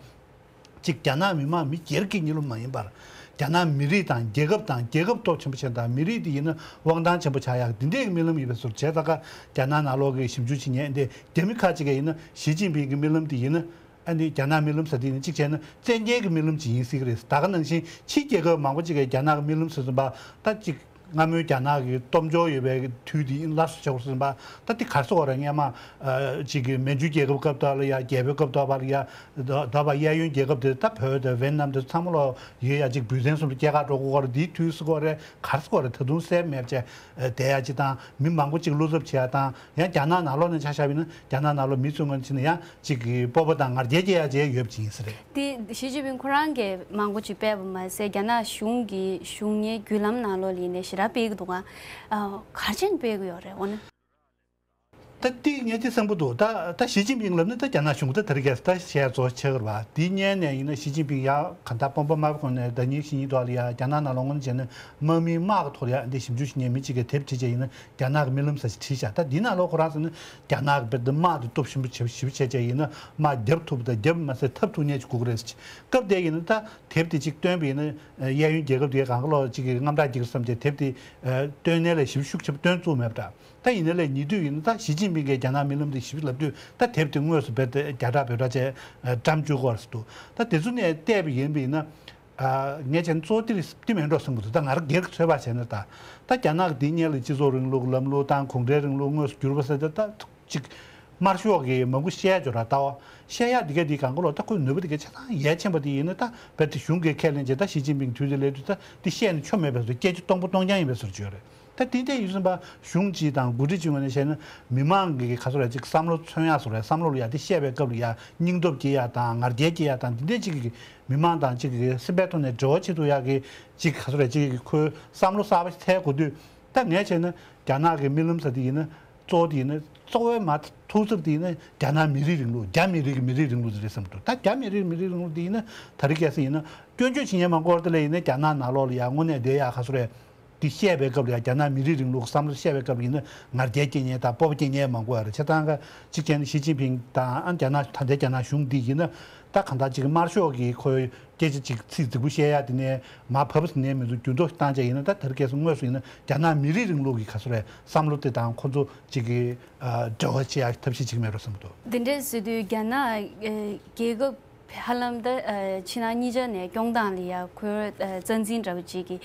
གཅིག་རྒྱ་ནག་མི་དམངས་མི་སྒེར་གྱི་རྨི་ལམ་མ་ཡིན་པར། རྒྱ་ནག་མི་རིགས་དང་རྒྱལ་ཁབ་དང་། རྒྱལ་ཁབ་སྟོབས་ཆེན་པོ་བྱས་དང་མི་རིགས་དེ་ཡིན་ན་དབང་ཐང་ཆེན་པོ་ཆགས་ཡག་འདི་འདྲའི་རྨི་ལམ་ཡིན་པའི་བཟོ་འདྲ་བྱས། ད་ག་རྒྱ་ནག་ནང་ལོགས་ཀྱི་ཞིབ་འཇུག་བྱེད་མཁན་འདི་རྒྱ་མི་ཁག་ཅིག་གིས་ཡིན་ན་ཞི་ཅིན་ཕིང་གི་རྨི་ལམ་དེ་ཡིན་ན། ཨ་ནི་རྒྱ་ནག་རྨི་ལམ་ཟེར་དེ་ཡིན་ན་གཅིག་བྱས་ན་བཙན་རྒྱལ་གྱི་རྨི་ལམ་ཅིག་ཡིན་སྲིད་ཀྱི་རེད། ད་ག་ནང་བཞིན་ཕྱིའི་རྒྱལ་ཁབ་མང་པོ་ཅིག་གིས་རྒྱ་ནག་གི་རྨི་ལམ་ཟེར་བ་ད་གཅིག་སྔ་མོའི་རྒྱ་ནག་གི་སྟོབས་འབྱོར་ཡོད་པའི་དུས་དེ་སླར་གསོ་བྱེད་དགོས་ཟེར་བ། ད་དེ་ག་རེ་ཟེར་དགོས་རེད། སྔན་མ་ཨ་ཅིག་གི་མན་ཇུ་རྒྱལ་ཁབ་སྐབས་དག་ལ་ཡ། རྒྱལ་པོའི་སྐབས་དག་པ་ལ་ཡ། ད་ད་བར་གཡས་གཡོན་རྒྱལ་ཁབ་དེ། ད་བོད་དང་ཝེ་ནམ་དེ་ཚང་མ་ལོག་ཡོད་ཡ། ཅིག་འབུལ་ཚན་གསུམ་དུ་སྐྱེལ་ག་འགྲོ་དགོས་རེད། དེའི་དུས་ཟེར་དགོས་རེད། ག་རེ་ཟེར་དགོས་རེད། ད་དུང་སེལ་མེད་བྱས་བསྡད་ཡ་ཅིག་དང་། མི་མང་པོ་ཅིག་བློ་འཚབ་བྱེད་ཡ་དང་། ཡང་རྒྱ་ནག་ནང་ལོགས་ནས་ཆ་བཞག་པ་ཡིན་ན། རྒྱ་ནག་ནང་ལོགས་མི་ཚོའི་ངོས་ནས་ཕྱིན་ན་ཡང་ཅིག་གི་སྤོབས་པ་དང་ང་རྒྱལ་སྐྱེ་ཡ་ཅིག་ཡོད་པ་ཅིག་ཡིན་ས་རེད། དེ་ཞི་ཅིན་ཕིང་ཁོ་རང་གིས་མང་པོ་ཅིག་སྤེལ་བ་མ་ཟད། རྒྱ་ནག་གཞུང་གི་བཞུགས་གཉེར་བརྒྱུད་ལམ་ནང་ལོགས་ལ་ཡིན་ནའི་ཞེ་དྲག་སྤེལ་གྱི་འདུག་ག་ཨ། ག་རེ་བྱས་ནས་སྤེལ་གྱི་ཡོད་རེད། འོ་ན། ད་དེ་ངས་ཅིག་གསལ་པོ་འདུག་ད་ད་ཞི་ཅིན་ཕིང་ལབ་ན་ད་རྒྱ་ནག་གཞུང་ད་དེ་རིང་ཁ་སང་ད་བཤད་ཡ་གཙོ་ཆེ་གི་རེད་པ། དེ་སྔོན་ནས་ཡིན་ན་ཞི་ཅིན་ཕིང་ཡ་ག་ད་དཔོན་པོ་དམར་པོ་ཁོང་ནས་ཟླ་ཉིན་བཞི་ཉིན་ཐོག་ལ་ཡ་རྒྱ་ནག་ནང་ལོགས་ངོས་ནས་བྱས་ན་དམག་མིའི་དམག་གི་ཐོག་ལ་ཡ་འདི་ཞིབ་འཇུག་བྱེད་མཁན་མི་གཅིག་གིས་དེབ་བྲིས་བྱས་ཡིན་ན། རྒྱ་ནག་གི་རྨི་ལམ་ཟེར་ཞིག་བྲིས་བཞག་ད་འདི་ནང་ལོགས་ཁོ་རང་ཟེར་ན་རྒྱ་ནག་གི་དཔེ་དེ་དམག་དེ་སྟོབས་ཆེན་པོ་བྱེད་ཞིབ་བྱས་བྱས་ཡིན་ན། དམག་རྒྱབ་ཐུབ་དང་རྒྱབ་མ་ཟད་འཐབ་ཐུབ་མཁན་ཅིག་དགོས་ཀྱི་རེད་ཟེར། སྐབས་དེ་ཡིན་ན་ད་དེབ་དེ་ཅིག་བཏོན་པ་ཡིན་ན། གཡས་གཡོན་རྒྱལ་ཁབ་དེ་གང་ག་ལོག་ཅིག་གི་དངངས་སྐྲག་སྐྱེ་གི་བསམ་བྱས་དེབ་དེ་བཏོན་ནའི་ལས་ཞིབ་ཤུགས་ཆེན་པོ་བཏོན་བཅུག་མེད་པ་འདྲ། ད་ཡིན་ནའི་ལས་ཉེ་དུས་ཡིན་ན་ད་ཞི་ཅིན་ཕིང་གིས་རྒྱ་ནག་རྨི་ལམ་དེ་ཞིབ་ལབ་དུས། ད་དེབ་དེ་དངོས་སུ་རྦད་དེ་བརྒྱ་ཕྲག་བོད་ཕྲག་བྱས་བཀྲམ་བཅུག་གི་ཡོད་རེད་ཟེར་འདུག་ད་དེ་ཚོ་ནས་བལྟས་པ་ཡིན་པ་ཡིན་ན། ཨ། ངས་བྱས་ན་གཙོ་བོ་དེ་རེད་དེ་མིན་འགྲོ་བསམ་གྱི་འདུག་ད་ང་རང་སྒེར་གྱི་ཚོད་དཔག་བྱས་ན། ད་ད་རྒྱ་ནག་གི་འདི་སྔོན་ལ་སྤྱི་ཚོགས་རིང་ལུགས་ལམ་ལུགས་དང་གུང་ཁྲན་རིང་ལུགས་དངོས་སུ་བསྒྱུར་བ་ཟེར་ཏེ། ད་ཅིག་དམར་ཤོག་གིས་མང་པོ་བཤད་ཡོད་ར། ད་བཤད་ཡག་འདི་ག་འདི་གང་ག་ལོག་ད་ཁོའི་ནུས་པ་འདི་ག་ཆ་ཚང་ཡལ་ཕྱིན་པ་དེ་ཡིན་ན། ད་རྦད་དེ་གཞུང་གིས་ཁས་ལེན་བྱས། ད་ཞི་ཅིན་ཕིང་དུས་དེ་སླེབས་དུས་ད་འདི་བཤད་ནས་ཆོ་མེད་པའི་བཟོ། སྐད་ཆ་སྟོང་པ་སྟོང་རྐྱང་ཡིན་པའི་བཟོ་བྱས་ཡོད་རེད། ད་དེ་འདྲ་ཡིན་ཙང་ཕ་གཞུང་སྤྱི་དང་འགོ་ཁྲིད་སྤྱི་ངོས་ནས་བཤད་ན། མི་མང་གི་ག་ཚོད་རེད་ཅིག་བསམ་བློ་མཚོན་ཡག་བཟོ་རེད། བསམ་བློ་ལ་ཡ་དེ་བཤད་པའི་སྐབས་ལ་ཡ་སྙིང་སྟོབས་སྐྱེ་ཡག་དང་ང་རྒྱལ་སྐྱེ་ཡག་དང་འདི་འདྲ་ཅིག་གི་མི་མང་དང་ཅིག་གི་སེམས་པའི་ཐོག་ནས་འབྲེལ་བ་བྱེད་ཐུབ་ཡག་གི་ཅིག་ག་ཚོད་རེད་ཅིག་གི་ཁོའི་བསམ་བློ་གསར་པ་ཞིག་འཚོལ་དགོས་དུས། ད་ངས་བྱས་ན་རྒྱ་ནག་གི་རྨི་ལམ་ཟེར་དེ་ཡིན་ན། གཙོ་བོ་དེ་ཡིན་ན་གཙོ་བོའི་མ་ཐུག་ཚབ་དེ་ཡིན་ན་རྒྱ་ནག་མི་རིགས་རིང་ལུགས། རྒྱ་མི་རིགས་ཀྱི་མི་རིགས་རིང་ལུགས་དེ་རེད་བསམ་འདུག་ད་རྒྱ་མི་རིགས་མི་རིགས་རིང་ལུགས་དེ་ཡིན་ན་ད་རེས་ཁ་སང་ཡིན་ན་སྐྱོན་བརྗོད་བྱེད་མཁན་མང་པོ་ཡོད་རེད། དེ་ལས་ཡིན་ན་རྒྱ་ནག་ནང་ལོགས་ལ་ཡ་དངོས་གནས་བསྡད་ཡག་ག་ཚོད་རེད། འདི་བཤད་པའི་སྐབས་ལ་ཡང་རྒྱ་ནག་མི་རིགས་རིང་ལུགས་བསམ་བློ་བཤད་པའི་སྐབས་ལ་ཡིན་ན་ང་རྒྱལ་སྐྱེ་མཁན་དང་སྤོབས་པ་སྐྱེ་མཁན་མང་པོ་ཡོད་རེད། བྱས་ཙང་ཀ་གཅིག་བྱས་ན་ཞི་ཅིན་ཕིང་དང་ཨ་རྒྱ་ནག་ད་ལྟའི་རྒྱ་ནག་གཞུང་འདི་ཡིན་ན། ད་གང་ལྟར་ཅིག་དམར་ཤོག་གི་ཁོའི་སྐད་ཆ་ཅིག་ཚིག་རྫིག་པོ་བཤད་ཡ་དེ་ནས་མར་བབས་ཟིན་ནས་མི་འདུག་འགྱུར་ལྡོག་བཏང་བྱས་ཡིན་ན། ད་དེ་རིང་ཁ་སང་དངོས་སུ་ཡིན་ན་རྒྱ་ནག་མི་རིགས་རིང་ལུགས་ཀྱི་ག་ཚོད་རེད་བསམ་བློ་དེ་དང་ཁོ་ཚོ་ཅིག་གི་ཨ་འབྲེལ་བ་བྱེད་ཡ་ཐབས་ཤེས་ཅིག་མེད་འགྲོ་བསམ་འདུག་དེ་འདྲ་ཟེར་དུས་རྒྱ་ནག་ཨ་རྒྱལ་ཁབ་ཧ་ལམ་ད་ཨ་ཕྱི་ནང་གཉིས་ཆ་ནས་སྐྱོང་སྟངས་ལ་ཡ་ཁོའི་ཨ་རྩ་འཛིན་འདྲ་བོ་ཅིག་གི་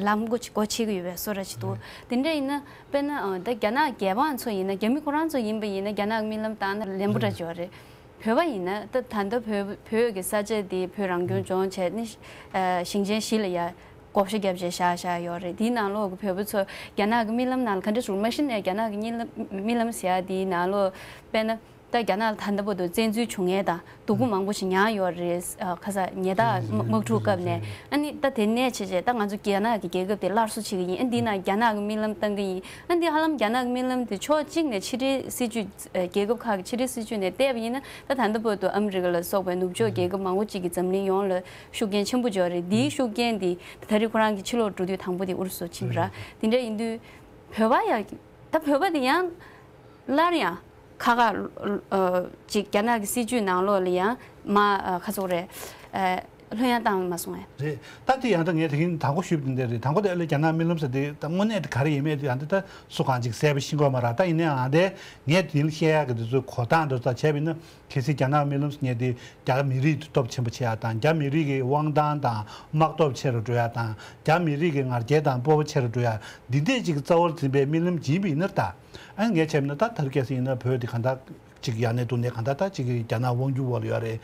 ལམ་སྒོ་ཅིག་སྒོ་ཕྱེ་གི་ཡོད་པའི་བཟོ་འདྲ་ཅིག་འདུག་དེ་འདྲ་ཡིན་ན་དཔེར་ན་ཨ་ད་རྒྱ་ནག་རྒྱལ་འབངས་ཚོ་ཡིན་ན། རྒྱ་མི་ཁོ་རང་ཚོ་ཡིན་པ་ཡིན་ན་རྒྱ་ནག་གི་རྨི་ལམ་བཏང་ན་ལེན་པོ་འདྲ་ཅིག་ཡོད་རེད། བོད་པ་ཡིན་ན་ད་ད་ལྟ་བོད་བོད་ཀྱི་ས་ཆ་དེ་བོད་རང་སྐྱོང་ལྗོངས་བྱས་ནས་ཨ་ཞིང་ཆེན་བཞི་ལ་ཡ་བགོ་བཤའ་བརྒྱབ་བྱས་བཞག་བཞག་ཡོད་རེད། དེའི་ནང་ལོགས་ཀྱི་བོད་པ་ཚོ་རྒྱ་ནག་གི་རྨི་ལམ་ནང་ལ་ག་འདྲ་བྱུང་། མ་གཞི་ནས་རྒྱ་ནག་གི་རྨི་ལམ་རྨི་ལམ་ཟེར་ཡ་དེའི་ནང་ལོགས་དཔེར་ན་ད་རྒྱ་ནག་ལ་ད་ལྟ་བར་དུ་བཙན་འཛུལ་བྱུང་མཁན་དང་སྡུག་པོ་མང་པོ་ཞིག་མྱངས་ཡོད་རེད། ཨ་ཁ་ས་ཉེ་ད་དམག་དམག་འཁྲུག་སྐབས་ནས། ཨ་ནི་ད་དེ་ནས་བྱས་བྱས་ད་ང་ཚོ་རྒྱ་ནག་གི་རྒྱལ་ཁབ་དེ་སླར་གསོ་བྱེད་ཀྱི་ཡིན། ཨ་འདི་ནང་རྒྱ་ནག་གི་རྨི་ལམ་བཏང་གི་ཡིན། ཨ་འདི་ཧ་ལམ་རྒྱ་ནག་གི་རྨི་ལམ་དེ་ཕྱོགས་གཅིག་ནས་ཕྱི་འབྲེལ་སྲིད་ཇུས། ཨ་རྒྱལ་ཁབ་ཁག་གི་ཕྱི་འབྲེལ་སྲིད་ཇུས་ནས་བལྟས་པ་ཡིན་ན། ད་ད་ལྟ་བར་དུ་ཨ་མི་རི་ཀ་ལ་སོགས་པའི་ནུབ་ཕྱོགས་རྒྱལ་ཁབ་མང་པོ་ཅིག་གིས་འཛམ་གླིང་ཡོངས་ལ་ཤུགས་རྐྱེན་ཆེན་པོ་འཇོག་རེད། འདིའི་ཤུགས་རྐྱེན་འདི་ད་རེས་ཁོ་རང་གི་ཕྱི་ལོགས་འགྲོ་དུས་དང་པོ་དེ་ཨུ་རུ་སུ་ཕྱིན་པ་ར། དེ་འདྲ་ཡིན་དུས་བོད་པ་ཡ་ད་བོད་པ་དེ་ཡང་སླར་ཡང་ཁ་ཁ་ཨ་ཅིག་རྒྱ་ནག་གི་སྲིད་ཇུས་ནང་ལོགས་ལ་ཡང་མ་ཨ་ཁ་ཚུགས་རེད། ཨ་ལྷོད་ཡངས་བཏང་མ་སོང་ངས། རེད། ད་དེ་ཡང་ད་ངས་དེ་རིང་དང་པོ་ཞུས་པ་དེ་འདྲ་རེད། དང་པོ་དེ་ཨ་ལས་རྒྱ་ནག་རྨི་ལམ་ཟེར་དེ་ད་དངོས་གནས་དེ་ག་རེ་ཡིན་མེད་དེ་ཡང་ད་ད་སུ་གང་ཅིག་གསལ་པོ་ཤེས་ཀྱི་ཡོད་མ་རེད། ད་ཡིན་ནའང་དེ་ངས་དེ་རིང་བཤད་ཡག་གི་དེ་ཚོའི་གོ་སྟངས་འགྲོ་ས་བྱས་པ་ཡིན་ན། གལ་སྲིད་རྒྱ་ནག་རྨི་ལམ་ཟེར་མཁན་དེ་རྒྱ་མི་རིགས་དེ་སྟོབས་ཆེན་པོ་བྱེད་ཡག་དང་། རྒྱ་མི་རིགས་ཀྱི་དབང་ཐང་དང་དམག་སྟོབས་ཆེ་རུ་འགྲོ་ཡག་དང་། རྒྱ་མི་རིགས་ཀྱི་ང་རྒྱལ་དང་སྤོབས་པ་ཆེ་རུ་འགྲོ་ཡག་འདི་འདྲས་ཅིག་གི་རྩ་བར་འཛིན་པའི་རྨི་ལམ་ཅིག་ཡིན་པ་ཡིན་ན། ད་ཨ་ངས་བྱས་པ་ན་ད་ད་རེས་ཁ་སང་ཡིན་ན་བོད་དེ་གང་ལྟར་ཅིག་ཡར་ནས་དུ་ནས་གང་ལྟར་ད་ཅིག་གི་རྒྱ་ནག་དབང་སྒྱུར་འོག་ལ་ཡོད་རེད།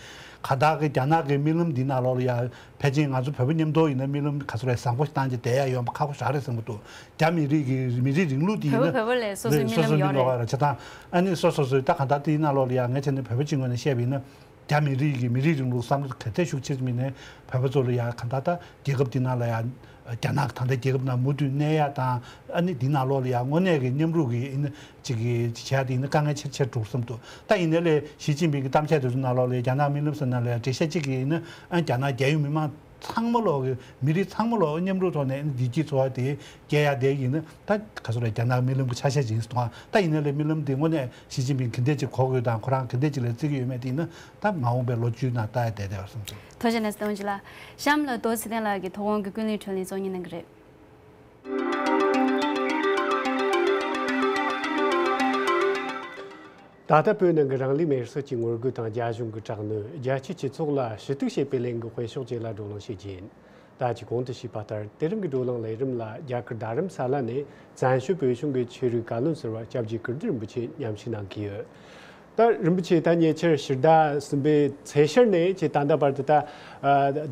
གང་ལྟར་གི་རྒྱ་ནག་གི་རྨི་ལམ་འདི་ནང་ལོགས་ལ་ཡ་ཕལ་ཆེར་ང་ཚོ་བོད་པ་མཉམ་དུ་ཡིན་ན་རྨི་ལམ་ག་ཚོད་རེད་བཟང་པོ་ཞིག་བཏང་རྗེས་བསྡད་ཡ་ཡོང་བ་ཁག་པོ་ཞེ་དྲག་རེད་བསམ་གྱི་འདུག་རྒྱ་མི་རིགས་ཀྱི་མི་རིགས་རིང་ལུགས་འདི་ཡིན་ན། བོད་པ་བོད་པ་ལས་སོ་སོའི་རེད། རྨི་སོ་ལམ་སོའི་ཡོད་རྨི་ལམ་རེད། ཡོད་རེད། བྱས་ཙང་ཨ་ནི་སོ་སོ་སོའི་ད་གང་ལྟར་དེའི་ནང་ལོགས་ལ་ཡ་ངས་བྱས་ན་བོད་པ་སྤྱི་ངོས་ནས་བཤད་པ་ཡིན་ན། རྒྱ་མི་རིགས་ཀྱི་མི་རིགས་རིང་ལུགས་བསམ་བློ་ག་ཚད་ཤུགས་ཆེར་མིན་ནས་བོད་པ་ཚོ་ལ་ཡ་གང་ལྟར་ད་རྒྱལ་ཁབ་འདི་ནང་ལ་ཡ། རྒྱ་ནག་གི་ད་ལྟ་རྒྱལ་ཁབ་ནང་མུ་མཐུད་གནས་ཡ་དང་། ཨ་ནི་འདི་ནང་ལོགས་ལ་ཡ་དངོས་གནས་ཀྱི་མཉམ་རུབ་ཀྱི་ཡིན་ན་ཅིག་གི་བྱས་ཏེ་ཡིན་ན་དཀའ་ངལ་ཆེར་ཆེར་འགྲོ་བསམ་འདུག་ད་ཡིན་ནའི་ལས་ཞི་ཅིན་ཕིང་གི་གཏམ་བཤད་དེ་ཚོ་ནང་ལོགས་ལ་རྒྱ་ནག་རྨི་ལམ་ཟེར་ནང་ལ་ཡ་འགྲེལ་བཤད་ཅིག་གི་ཡིན་ན། ཨ་རྒྱ་ནག་རྒྱལ་ཡོངས་མི་མང་ཚང་མ་ལོག་གི་མི་རིགས་ཚང་མ་ལོག་མཉམ་རུབ་ཐོག་ནས་བདེ་སྐྱིད་འཚོ་བ་དེ་སྐྱེལ་ཡ་དེ་ཡིན་ན། ད་ག་ཚོད་རེད། རྒྱ་ནག་རྨི་ལམ་གྱི་ཆ་ཤས་ཅིག་ཡིན་སོང་ཨ། ད་ཡིན་ནའི་ལས་རྨི་ལམ་དེ་དངོས་གནས་ཞི་ཅིན་ཕིང་ག་འདྲས་ཅིག་གོ་དགོས་དང་ཁོ་རང་ག་འདྲས་ཅིག་ལ་བརྩི་གི་ཡོད་མེད་དེ་ཡིན་ན། ད་མ་འོངས་པའི་ལོ་བཅུའི་ནང་ལྟ་ཡ་བསྡད་བསྡད་པ་བསམ་སོང་། ཐུགས་རྗེ་གནང་། སྟོན་ཅི་ལ། གཤམ་ལ་རྡོ་རྗེ་ཚེ་བརྟན་ལགས་ཀྱིས་མཐོ་སྒང་གི་ཀུན་གླེང་བགྲོ་གླེང་གཙོ་གཉེར་གནང་གི་རེད། ད་ལྟ་བོད་ནང་གི་རང་ལུས་མེར་སྲེག་གི་ངོ་རྒོལ་དང་རྒྱ་གཞུང་གི་དྲག་གནོན། རྒྱལ་སྤྱིའི་སྤྱི་ཚོགས་ལ་ཞུ་གཏུག་བྱེད་པའི་ལས་འགུལ་སྤེལ་ཕྱོགས་བཅས་ལ་བགྲོ་གླེང་བྱེད་རྒྱུ་ཡིན། ད་ཅི་གོང་དུ་ཞུས་པ་ལྟར། དེ་རིང་གི་བགྲོ་གླེང་ལས་རིམ་ལ་རྒྱ་གར་རྡ་རམ་ས་ལ་ནས་བཙན་བྱོལ་བོད་གཞུང་གི་ཆོས་རིག་བཀའ་བློན་ཟུར་པ་སྐྱབས་རྗེ་ཀིརྟི་རིན་པོ་ཆེ་མཉམ་ཞུགས་གནང་གི་ཡོད། ད་རིན་པོ་ཆེ། ད་ཉེ་ཆར་ཕྱི་ཟླ་གསུམ་པའི་ཚེས་ཤར་ནས་ཅིག་ད་ལྟ་བར་དུ་ད་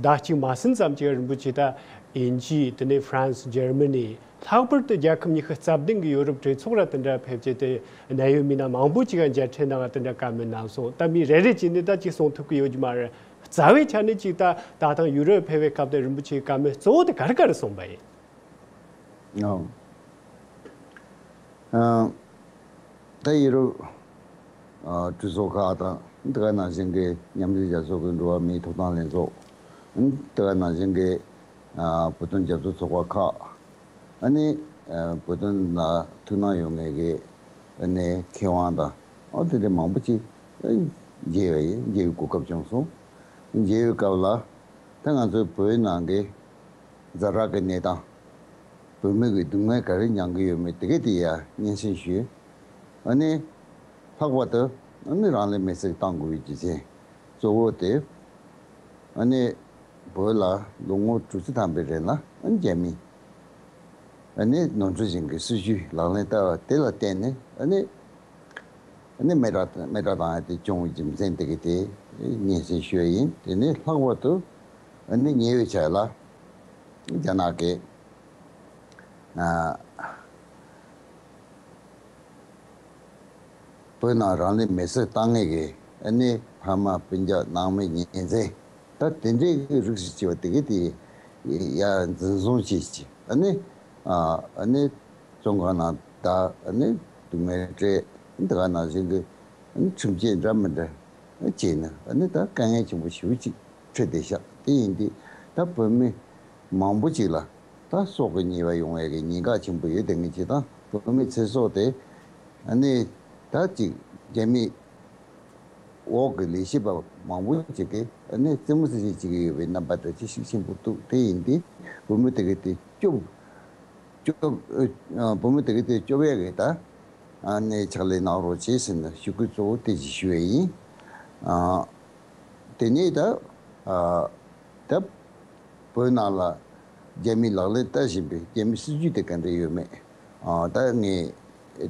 ཟླ་གཅིག་མ་ཟིན་ཙམ་གྱི་རིན་པོ་ཆེ་ད་དབྱིན་ཇི། དེ་ནས་ཧྥ་རན་སི། འཇར་མ་ནི། ལྷག་པར་དུ་རྒྱལ་ཁབ་ཉི་ཤུ་རྩ་བདུན་གྱི་ཡོ་རོབ་གྲོས་ཚོགས་ལ་དེ་འདྲ་ཕེབས་རྗེས། དེ་གནད་ཡོད་མི་སྣ་མང་པོ་ཅིག་ག་མཇལ་འཕྲད་གནང་བ་དེ་འདྲ་བཀའ་མོལ་གནང་སོང་། ད་མི་རེ་རེ་བྱས་ནས་ད་ཅིག་གསུང་ཐུབ་ཀྱི་ཡོད་ཀྱི་མ་རེད། རྩ་བའི་ཆ་ནས་ཅིག་ད་ད་ཐེངས་ཡུ་རོབ་ཕེབས་པའི་སྐབས་དེ་རིན་པོ་ཆེའི་བཀའ་མོལ་གཙོ་བོ་དེ་ག་རེ་ག་རེ་གསུངས་པ་ཡིན། ཨང་། ཨང་། ད་ཡུ་རོབ་ཨ་གྲོས་ཚོགས་ཁག་དང་། དེ་ག་ནང་བཞིན་གྱི་མཉམ་འབྲེལ་རྒྱལ་ཚོགས་ཀྱི་འགྲོ་བ་མིའི་ཐོབ་ཐང་ལྷན་ཚོགས། དེ་ག་ནང་བཞིན་གྱི་ཨ་བོད་དོན་རྒྱབ་སྐྱོར་ཚོགས་པ་ཁག། ཨ་ནི་ཨ་བོད་དོན་ལ་ཐུགས་སྣང་ཡོད་མཁན་གྱི་ཨ་ནི་མཁས་དབང་དང་། ཨ་དེ་འདྲ་མང་པོ་ཅིག་མཇལ་བ་ཡིན། མཇལ་བའི་གོ་སྐབས་བྱུང་སོང་། མཇལ་བའི་སྐབས་ལ་ད་ང་ཚོའི་བོད་ནང་གི་ཛ་དྲག་གི་གནས་སྟངས། བོད་མི་གི་སྡུག་བསྔལ་ག་རེ་མྱང་གི་ཡོད་མེད་དེ་གའི་དེ་ཡ་སྙན་སེང་ཞུས། ཨ་ནི་ལྷག་པར་དུ་ཨ་ནི་རང་ལུས་མེར་སྲེག་བཏང་དགོས་པའི་རྒྱུ་མཚན་གཙོ་བོ་དེ། ཨ་ནི་བོད་ལ་ལོ་ངོ་དྲུག་ཅུ་ཐམ་པའི་རིང་ལ་ཨ་ནི་རྒྱ་མིས་ཨ་ནི་ནོར་འཁྲུལ་ཅན་གྱི་སྲིད་ཇུས་ལག་ལེན་བསྟར་བ་དེ་ལ་བརྟེན་ནས། ཨ་ནི་ཨ་ནི་མེ་དྲག་མེ་དྲག་བཏང་ཡ་དེ་བྱུང་བའི་རྒྱུ་མཚན་དེ་གའི་དེ་སྙན་སེང་ཞུ་ཡ་ཡིན། དེ་ནས་ལྷག་པར་དུ་ཨ་ནི་ཉེ་བའི་ཆར་ལ་རྒྱ་ནག་གིས་ཨ་བོད་ནང་རང་ལུས་མེར་སྲེག་བཏང་མཁན་གྱི་ཨ་ནི་ཕ་མ་སྤུན་ཀྱག་ནང་མི་ཉེ་ཚན། ད་དེ་འདྲའི་རིགས་སུ་བྱས་པ་དེ་གའི་དེ་ཡ་འཛིན་བཟུང་བྱས་ཀྱི། ཨ་ནི་ཨ་ཨ་ནི་བཙོན་ཁང་ནང་བསྡད། ཨ་ནི་སྡུག་བསྔལ་སྤྲད། དེ་ག་ནང་བཞིན་གྱི་ཨ་ནི་ཁྲིམས་ཆད་འདྲ་མི་འདྲ་བྱས་ནས། ཨ་ནི་ད་དཀའ་ངལ་ཆེན་པོ་ཞེ་པོ་ཅིག་འཕྲད་བསྡད་ཤག་དེ་ཡིན་དུས་ད་བོད་མི་མང་པོ་ཅིག་ལ་ད་སྲོག་གི་ཉེས་པ་ཡོང་ཡ་གི་ཉེན་ཁ་ཆེན་པོ་ཡོད་དེ། ངེས་ཅིག་དང་བོད་མི་ཚེ་སྲོག་དེ་ཨ་ནི་ད་ཅིག་རྒྱ་མི་འོག་གི་ལས་བྱེད་པ་མང་པོ་ཅིག་གིས་ཨ་ནི་རྩེད་མོ་རྩེ་བྱེད་ཀྱི་ཡོད་པའི་རྣམ་པ་འདྲ་ཅིག་ཤུགས་ཆེན་པོ་འདུག་དེ་ཡིན་དུས་བོད་མི་དེ་གའི་དེ་སྐྱོབ་སྐྱོབ་ཨ་བོད་མི་དེ་གའི་དེ་སྐྱོབ་ཡ་གི་ད་ཨ་ནི་ཕྱག་ལས་གནང་རོགས་བྱེད་ཟེར་ནས་ཞུ་སྐུལ་གཙོ་བོ་དེ་ཅིག་ཞུ་ཡ་ཡིན། ཨ་དེ་ནས་ད་ཨ་ད་བོད་ནང་ལ་རྒྱ་མིས་ལག་ལེན་བསྟར་བཞིན་པའི་རྒྱ་མིའི་སྲིད་ཇུས་དེ་ག་འདྲ་ཡོད་མེད། ཨ་ད་ངས་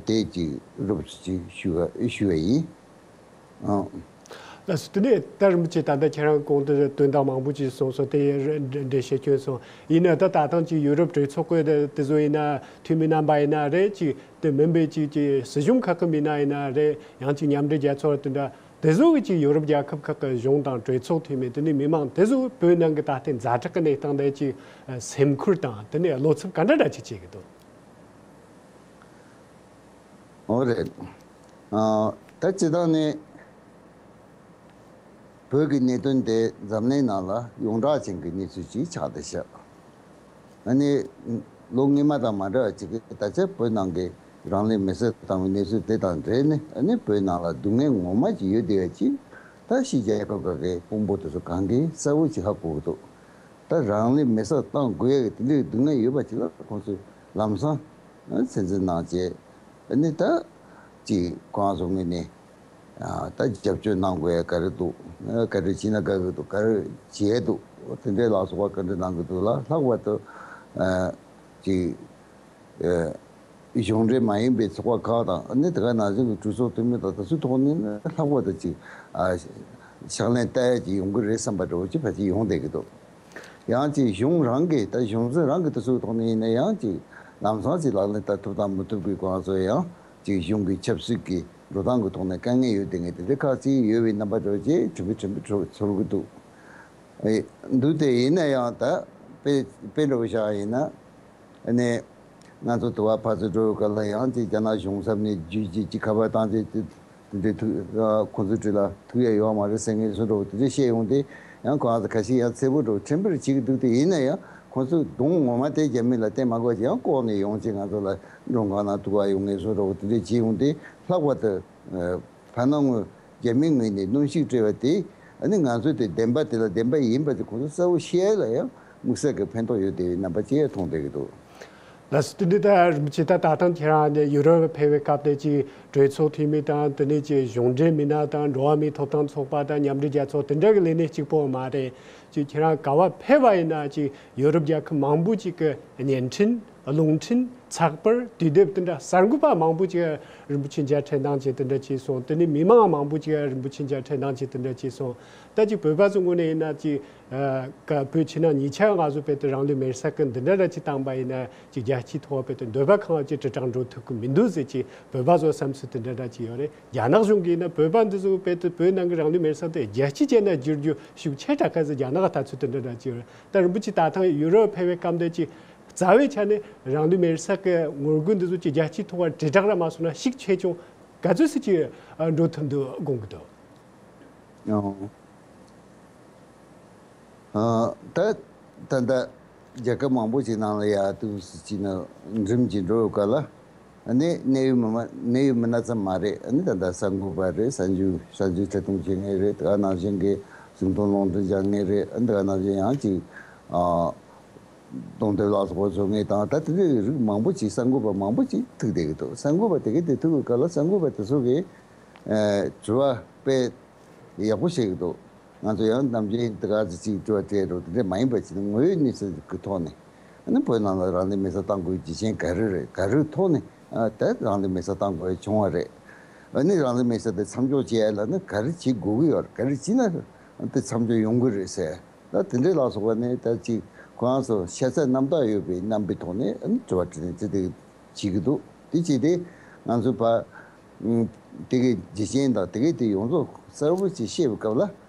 དེ་ཅིག་རོབ་ཙམ་ཅིག་ཞུ་བ་ཞུ་བ་ཡིན། ཨ། ལགས་སོ། དེ་ནས་ད་རིན་པོ་ཆེ་ད་ལྟ་ཁྱེད་རང་གོང་དུ་དོན་དག་མང་པོ་ཅིག་གསུངས་སོང་། དེ་འགྲེལ་བཤད་བསྐྱོན་སོང་། ཡིན་ན་ད་ད་ཐེངས་ཀྱི་ཡུ་རོབ་གྲོས་ཚོགས་ཀྱི་དེ་ཚོ་ཡིན་ན། འཐུས་མི་རྣམ་པ་ཡིན་ན་རེད། ཅིག་དེ་མིན་པའི་ཅིག་ཅིག་སྲིད་གཞུང་ཁག་གི་མི་སྣ་ཡིན་ན་རེད། ཡང་ཅིག་མཉམ་འབྲེལ་རྒྱལ་ཚོགས་དེ་འདྲ་དེ་ཚོ་གི་ཅིག་ཡུ་རོབ་རྒྱལ་ཁབ་ཁག་གི་གཞུང་དང་གྲོས་ཚོགས་འཐུས་མི། དེ་ནས་མི་མང་དེ་ཚོ་བོད་ནང་གི་ད་ལྟའི་ཛ་དྲག་གི་གནས་སྟངས་དེ་ཅིག་སེམས་ཁུར་དང་དེ་ནས་བློ་འཚབ་ག་འདྲ་འདྲ་ཅིག་བྱེད་ཀྱི་འདུག་འོ་རེད། ཨ་ད་སྤྱིར་བཏང་ནས་བོད་ཀྱི་གནད་དོན་དེ་འཛམ་གླིང་ནང་ལ་ཡོངས་གྲགས་ཅན་གྱི་གནས་ཚུལ་ཅིག་ཆགས་བསྡད་ཤག་ཨ་ནི་ལོ་སྔོན་མ་དང་མ་འདྲ་བ་ཅིག་གི་ད་ཆ་བོད་ནང་གི་རང་ལུས་མེར་སྲེག་བཏང་བའི་གནས་ཚུལ་དེ་དང་འབྲེལ་ནས། ཨ་ནི་བོད་ནང་ལ་སྡུག་བསྔལ་ངོ་མ་ཅིག་ཡོད་བསྡད་ཡ་ཅིག་ད་ཕྱི་རྒྱལ་ཁབ་ཁག་གི་དཔོན་པོ་དེ་ཚོ་གང་གིས་གསལ་བོ་ཅིག་ཧ་གོ་གི་འདུག་ད་རང་ལུས་མེར་སྲེག་བཏང་དགོས་ཡ་གི་དེ་འདྲའི་སྡུག་བསྔལ་ཡོད་པ་ཅིག་ལ་ཁོང་ཚོས་ལམ་སང་ཚོད་འཛིན་གནང་བྱས། ཨ་ནི་ད་ཅིག་ཁོང་ཚོ་ངོས་ནས་ཨ་ད་རྒྱབ་སྐྱོར་གནང་དགོས་ཡ་ག་རེ་འདུག་ག་རེ་བྱས་ན་དགའ་གི་འདུག་ག་རེ་བྱས་འདུག་དེ་འདྲའི་ལ་སོགས་པ་བཀའ་འདྲི་གནང་གི་འདུག་ལ། ལྷག་པར་དུ་ཨ་ཅིག་ཨ་གཞུང་འབྲེལ་མ་ཡིན་པའི་ཚོགས་པ་ཁག་དང་། ཨ་ནི་དེ་ག་ནང་བཞིན་གྱི་གྲོས་ཚོགས་འཐུས་མི་དང་། དེ་ཚོའི་ཐོག་ནས་ནི་ལྷག་པར་དུ་ཅིག་ཨ་ཕྱག་ལེན་བསྟར་ཡ་ཅིག་ཡོང་གི་རེད་བསམ་པ་འདྲ་བོ་ཅིག་ཕལ་ཆེར་ཡོང་བསྡད་ཀྱི་འདུག་ཡང་ཅིག་གཞུང་རང་གིས། ད་གཞུང་འཛིན་རང་གིས་དེ་ཚོའི་ཐོག་ནས་ཡིན་ན་ཡང་ཅིག་ལམ་སང་ཅིག་ལག་ལེན་བསྟར་ཐུབ་དང་མི་ཐུབ་ཀྱི་སྐོར་ཚོ། ཡང་ཅིག་གཞུང་གི་ཆབ་སྲིད་ཀྱི་འགྲོ་སྟངས་ཀྱི་ཐོག་ནས་དཀའ་ངལ་ཡོད་བསྡད་མཁན་དེ་འདྲ་ཁག་ཅིག་ཡོད་པའི་རྣམ་པ་འདྲ་བོ་ཅིག་ཕྲན་བུ་ཕྲན་བུ་ཚོར་གྱི་འདུག་ཨེ་འདུག་སྟེ། ཡིན་ན་ཡང་ད་དཔེ་དཔེ་འདྲ་བོ་བཞག་ཡིན་ན། ཨ་ནི་ང་ཚོ་དུ་བ་ཕར་ཚུར་འགྲོ་བའི་སྐབས་ལ་ཡང་ཅིག་རྒྱ་ནག་གཞུང་ཚབ་ནས་བརྒྱུད་བྱས་ཅིག་ཁ་པར་བཏང་བྱས། དེ་དེ་འདྲའི་ཐུག་ཨ་ཁོང་ཚོའི་འཁྲིས་ལ་ཐུག་ཡ་ཡོད་མ་རེད་ཟེར་མཁན་བཟོ་འདྲ་བོ་དེ་འདྲ་བཤད་ཡོང་དུས། ཡང་ཁོ་རང་ཚོ་ཁ་ཤས་ཡང་འཚེར་པོ་འདྲ་བོ་ཕྲན་བུ་བྱེད་ཀྱི་འདུག་སྟེ། ཡིན་ན་ཡང་ཁོང་ཚོའི་གདོང་ངོ་མ་དེ་རྒྱ་མི་ལ་བསྟན་མ་དགོས་ཀྱི། ཡང་ལྐོག་ནས་ཡོང་བྱས་ང་ཚོ་ལ་མགྲོན་ཁང་ནང་ཐུག་ག་ཡོང་མཁན་བཟོ་འདྲ་བོ་དེ་འདྲ་བྱེད་ཡོང་དུས། ལྷག་པར་དུ་ཨ་ཕ་ནང་ངོས་རྒྱ་མིའི་ངོས་ནས་གནོན་ཤུགས་སྤྲད་པ་དེས། ཨ་ནི་ང་ཚོས་དེ་བདེན་པ་དེ་ལ་བདེན་པ་ཡིན་པ་དེ་ཁོང་ཚོ་གསལ་བོ་ཤེས་ཡ་ལ་ཡང་དམིགས་བསལ་གྱི་ཕན་ཐོགས་ཡོད་བསྡད་པའི་རྣམ་པ་ཅིག་མཐོང་བསྡད་ཀྱི་འདུག་ལགས་སོ། དེ་འདྲ་ད་རིན་པོ་ཆེ། ད་ད་ཐེངས་ཁྱེད་རང་ནས་ཡུ་རོབ་ཕེབས་པའི་སྐབས་དེ་ཅིག་གྲོས་ཚོགས་འཐུས་མི་དང་དེ་ནས་ཅིག་གཞུང་འབྲེལ་མི་སྣ་དང་འགྲོ་བ་མིའི་ཐོབ་ཐང་ཚོགས་པ་དང་མཉམ་འབྲེལ་རྒྱལ་ཚོགས་དེ་འདྲ་གི་ལས་སྣེ་གཅིག་པོ་མ་རེད། ཅིག་ཁྱེད་རང་ག་བ་ཕེབས་པ་ཡིན་ན་ཅིག་ཡུ་རོབ་རྒྱལ་ཁབ་མང་པོ་ཅིག་གི་བརྙན་འཕྲིན། རླུང་འཕྲིན། ཚགས་པར། དུས་དེབ་དེ་འདྲ་གསར་འགོད་པ་མང་པོ་ཅིག་རིན་པོ་ཆེ་མཇལ་འཕྲད་གནང་བྱས་དེ་འདྲ་བྱས་སོང་། དེ་ནས་མི་མང་མང་པོ་ཅིག་རིན་པོ་ཆེ་མཇལ་འཕྲད་གནང་བྱས་དེ་འདྲ་བྱས་སོང་། ད་ཅིག་བོད་པ་ཚོའི་ངོས་ནས་ཡིན་ན་ཅིག་ཨ་ཀ་བོད་ཕྱི་ནང་གཉིས་ཆ་ང་ཚོ་བོད་དུ་རང་ལུས་མེར་སྲེག་གི་འདི་འདྲ་ར་ཅིག་བཏང་པ་ཡིན་ན་ཅིག་རྒྱལ་སྤྱིའི་ཐོག་བོད་དུ་འདོད་པ་ཁེངས་ཅིག་དྲིལ་བསྒྲགས་འགྲོ་ཐུབ་ཀྱི་མི་འདུག་ཟེར་ཅིག་བོད་པ་ཚོ་བསམ་ཚུལ་དེ་འདྲ་འདྲ་ཅིག་ཡོད་རེད། རྒྱ་ནག་གཞུང་གིས་ཡིན་ན་བོད་པ་འདི་ཚོ་བོད་དུ་བོད་ནང་གི་རང་ལུས་མེར་སྲེག་དེ་རྒྱལ་སྤྱི་བྱས་ན་བསྒྱུར་རྒྱུ་ཤུགས་ཆེ་དྲགས་ཁ་ཟེར་རྒྱ་ནག་གི་ལྟ་ཚུལ་དེ་འདྲ་འདྲ་ཅིག་ཡོད་རེད། ད་རིན་པོ་ཆེ་ད་ཐེངས་ཡུ་རོབ་ཕེབས་པའི་སྐབས་འདི་ཅིག་རྩ་བའི་ཆ་ནས་རང་ལུས་མེར་སྲེག་གི་ངོ་རྒོལ་འདི་ཚོ་ཅིག་རྒྱལ་སྤྱིའི་ཐོག་བར་དྲིལ་བསྒྲགས་ར་མ་སོང་ན་ཤུགས་ཆེ་ཆུང་ག་ཚོད་ཙམ་ཅིག་འགྲོ་ཐུབ་འདུག་དགོངས་ཀྱི་འདུག་ཨང་། ཨ། ད་ད་ད་རྒྱལ་ཁབ་མང་པོ་ཅིག་ནང་ལ་ཡ་དུས་སུ་ཅིག་ན་འགྲིམ་གྱི་འགྲོ་ཡོད་ག་ལ། ཨ་ནི་གནད་ཡོད་མི་མ་གནད་ཡོད་མི་སྣ་ཙམ་མ་རེད། ཨ་ནི་ད་ལྟ་གསར་འགོད་པ་རེད། གསར་འགྱུར་གསར་འགྱུར་ཐད་གཏོང་བྱེད་མཁན་རེད། དེ་ག་ནང་བཞིན་གྱི་གཞུང་དོན་རླུང་འཕྲིན་སྦྱང་མཁན་རེད། ཨ་ནི་དེ་ག་ནང་བཞིན་ཡང་ཅིག་ཨ་གཏོང་ཐབས་ལ་སོགས་པ་བཟོ་མཁན་དང་། ད་དེ་འདྲའི་རིགས་མང་པོ་ཅིག་གསར་འགོད་པ་མང་པོ་ཅིག་ཐུག་བསྡད་ཀྱི་འདུག་གསར་འགོད་པ་དེ་གས་དེ་ཐུག་གི་སྐབས་ལ་གསར་འགོད་པ་དེ་ཚོ་གིས་ཨ་དྲི་བ་དཔེ་ཡག་པོ་བྱེད་ཀྱི་འདུག་ང་ཚོ་ཡང་ནམ་རྒྱུན་དེ་ག་ཚོད་ཅིག་དྲི་བ་སྤྲད་རོགས་དེ་འདྲ་མ་ཡིན་པ་ཅིག་ངོ་བོའི་གནས་ཚུལ་གྱི་ཐོག་ནས། ཨ་ནི་བོད་ནང་ལ་རང་ལུས་མེར་སྲེག་བཏང་དགོས་རྒྱུ་རྐྱེན་ག་རེ་རེད། ག་རེའི་ཐོག་ནས་ཨ་ད་རང་ལུས་མེར་སྲེག་བཏང་དགོས་བྱུང་བ་རེད། ཨ་ནི་རང་ལུས་མེར་སྲེག་དེ་མཚམས་འཇོག་བྱེད་ཡ་ལ་ནི་ག་རེ་བྱེད་དགོས་ཀྱི་ཡོད་རེད། ག་རེ་བྱས་ན་དེ་མཚམས་འཇོག་ཡོང་གི་རེད་ཟེར། ད་དེ་འདྲའི་ལ་སོགས་པ་ནི་ད་ཅིག་ཁོ་རང་ཚོ་ཤ་ཚ་རྣམ་དག་ཡོད་པའི་རྣམ་པའི་ཐོག་ནས་ཨ་ནི་དྲི་བ་དྲིས་ལན་ཅི་དེ་བྱེད་ཀྱི་འདུག་དེ་བྱས་ཏེ་ང་ཚོ་ཕ་ཨུམ་དེ་གའི་རྒྱུ་རྐྱེན་དང་དེ་གའི་དེ་ཡོངས་རྫོགས་གསལ་པོ་ཅིག་ཤེས་པའི་སྐབས་ལ།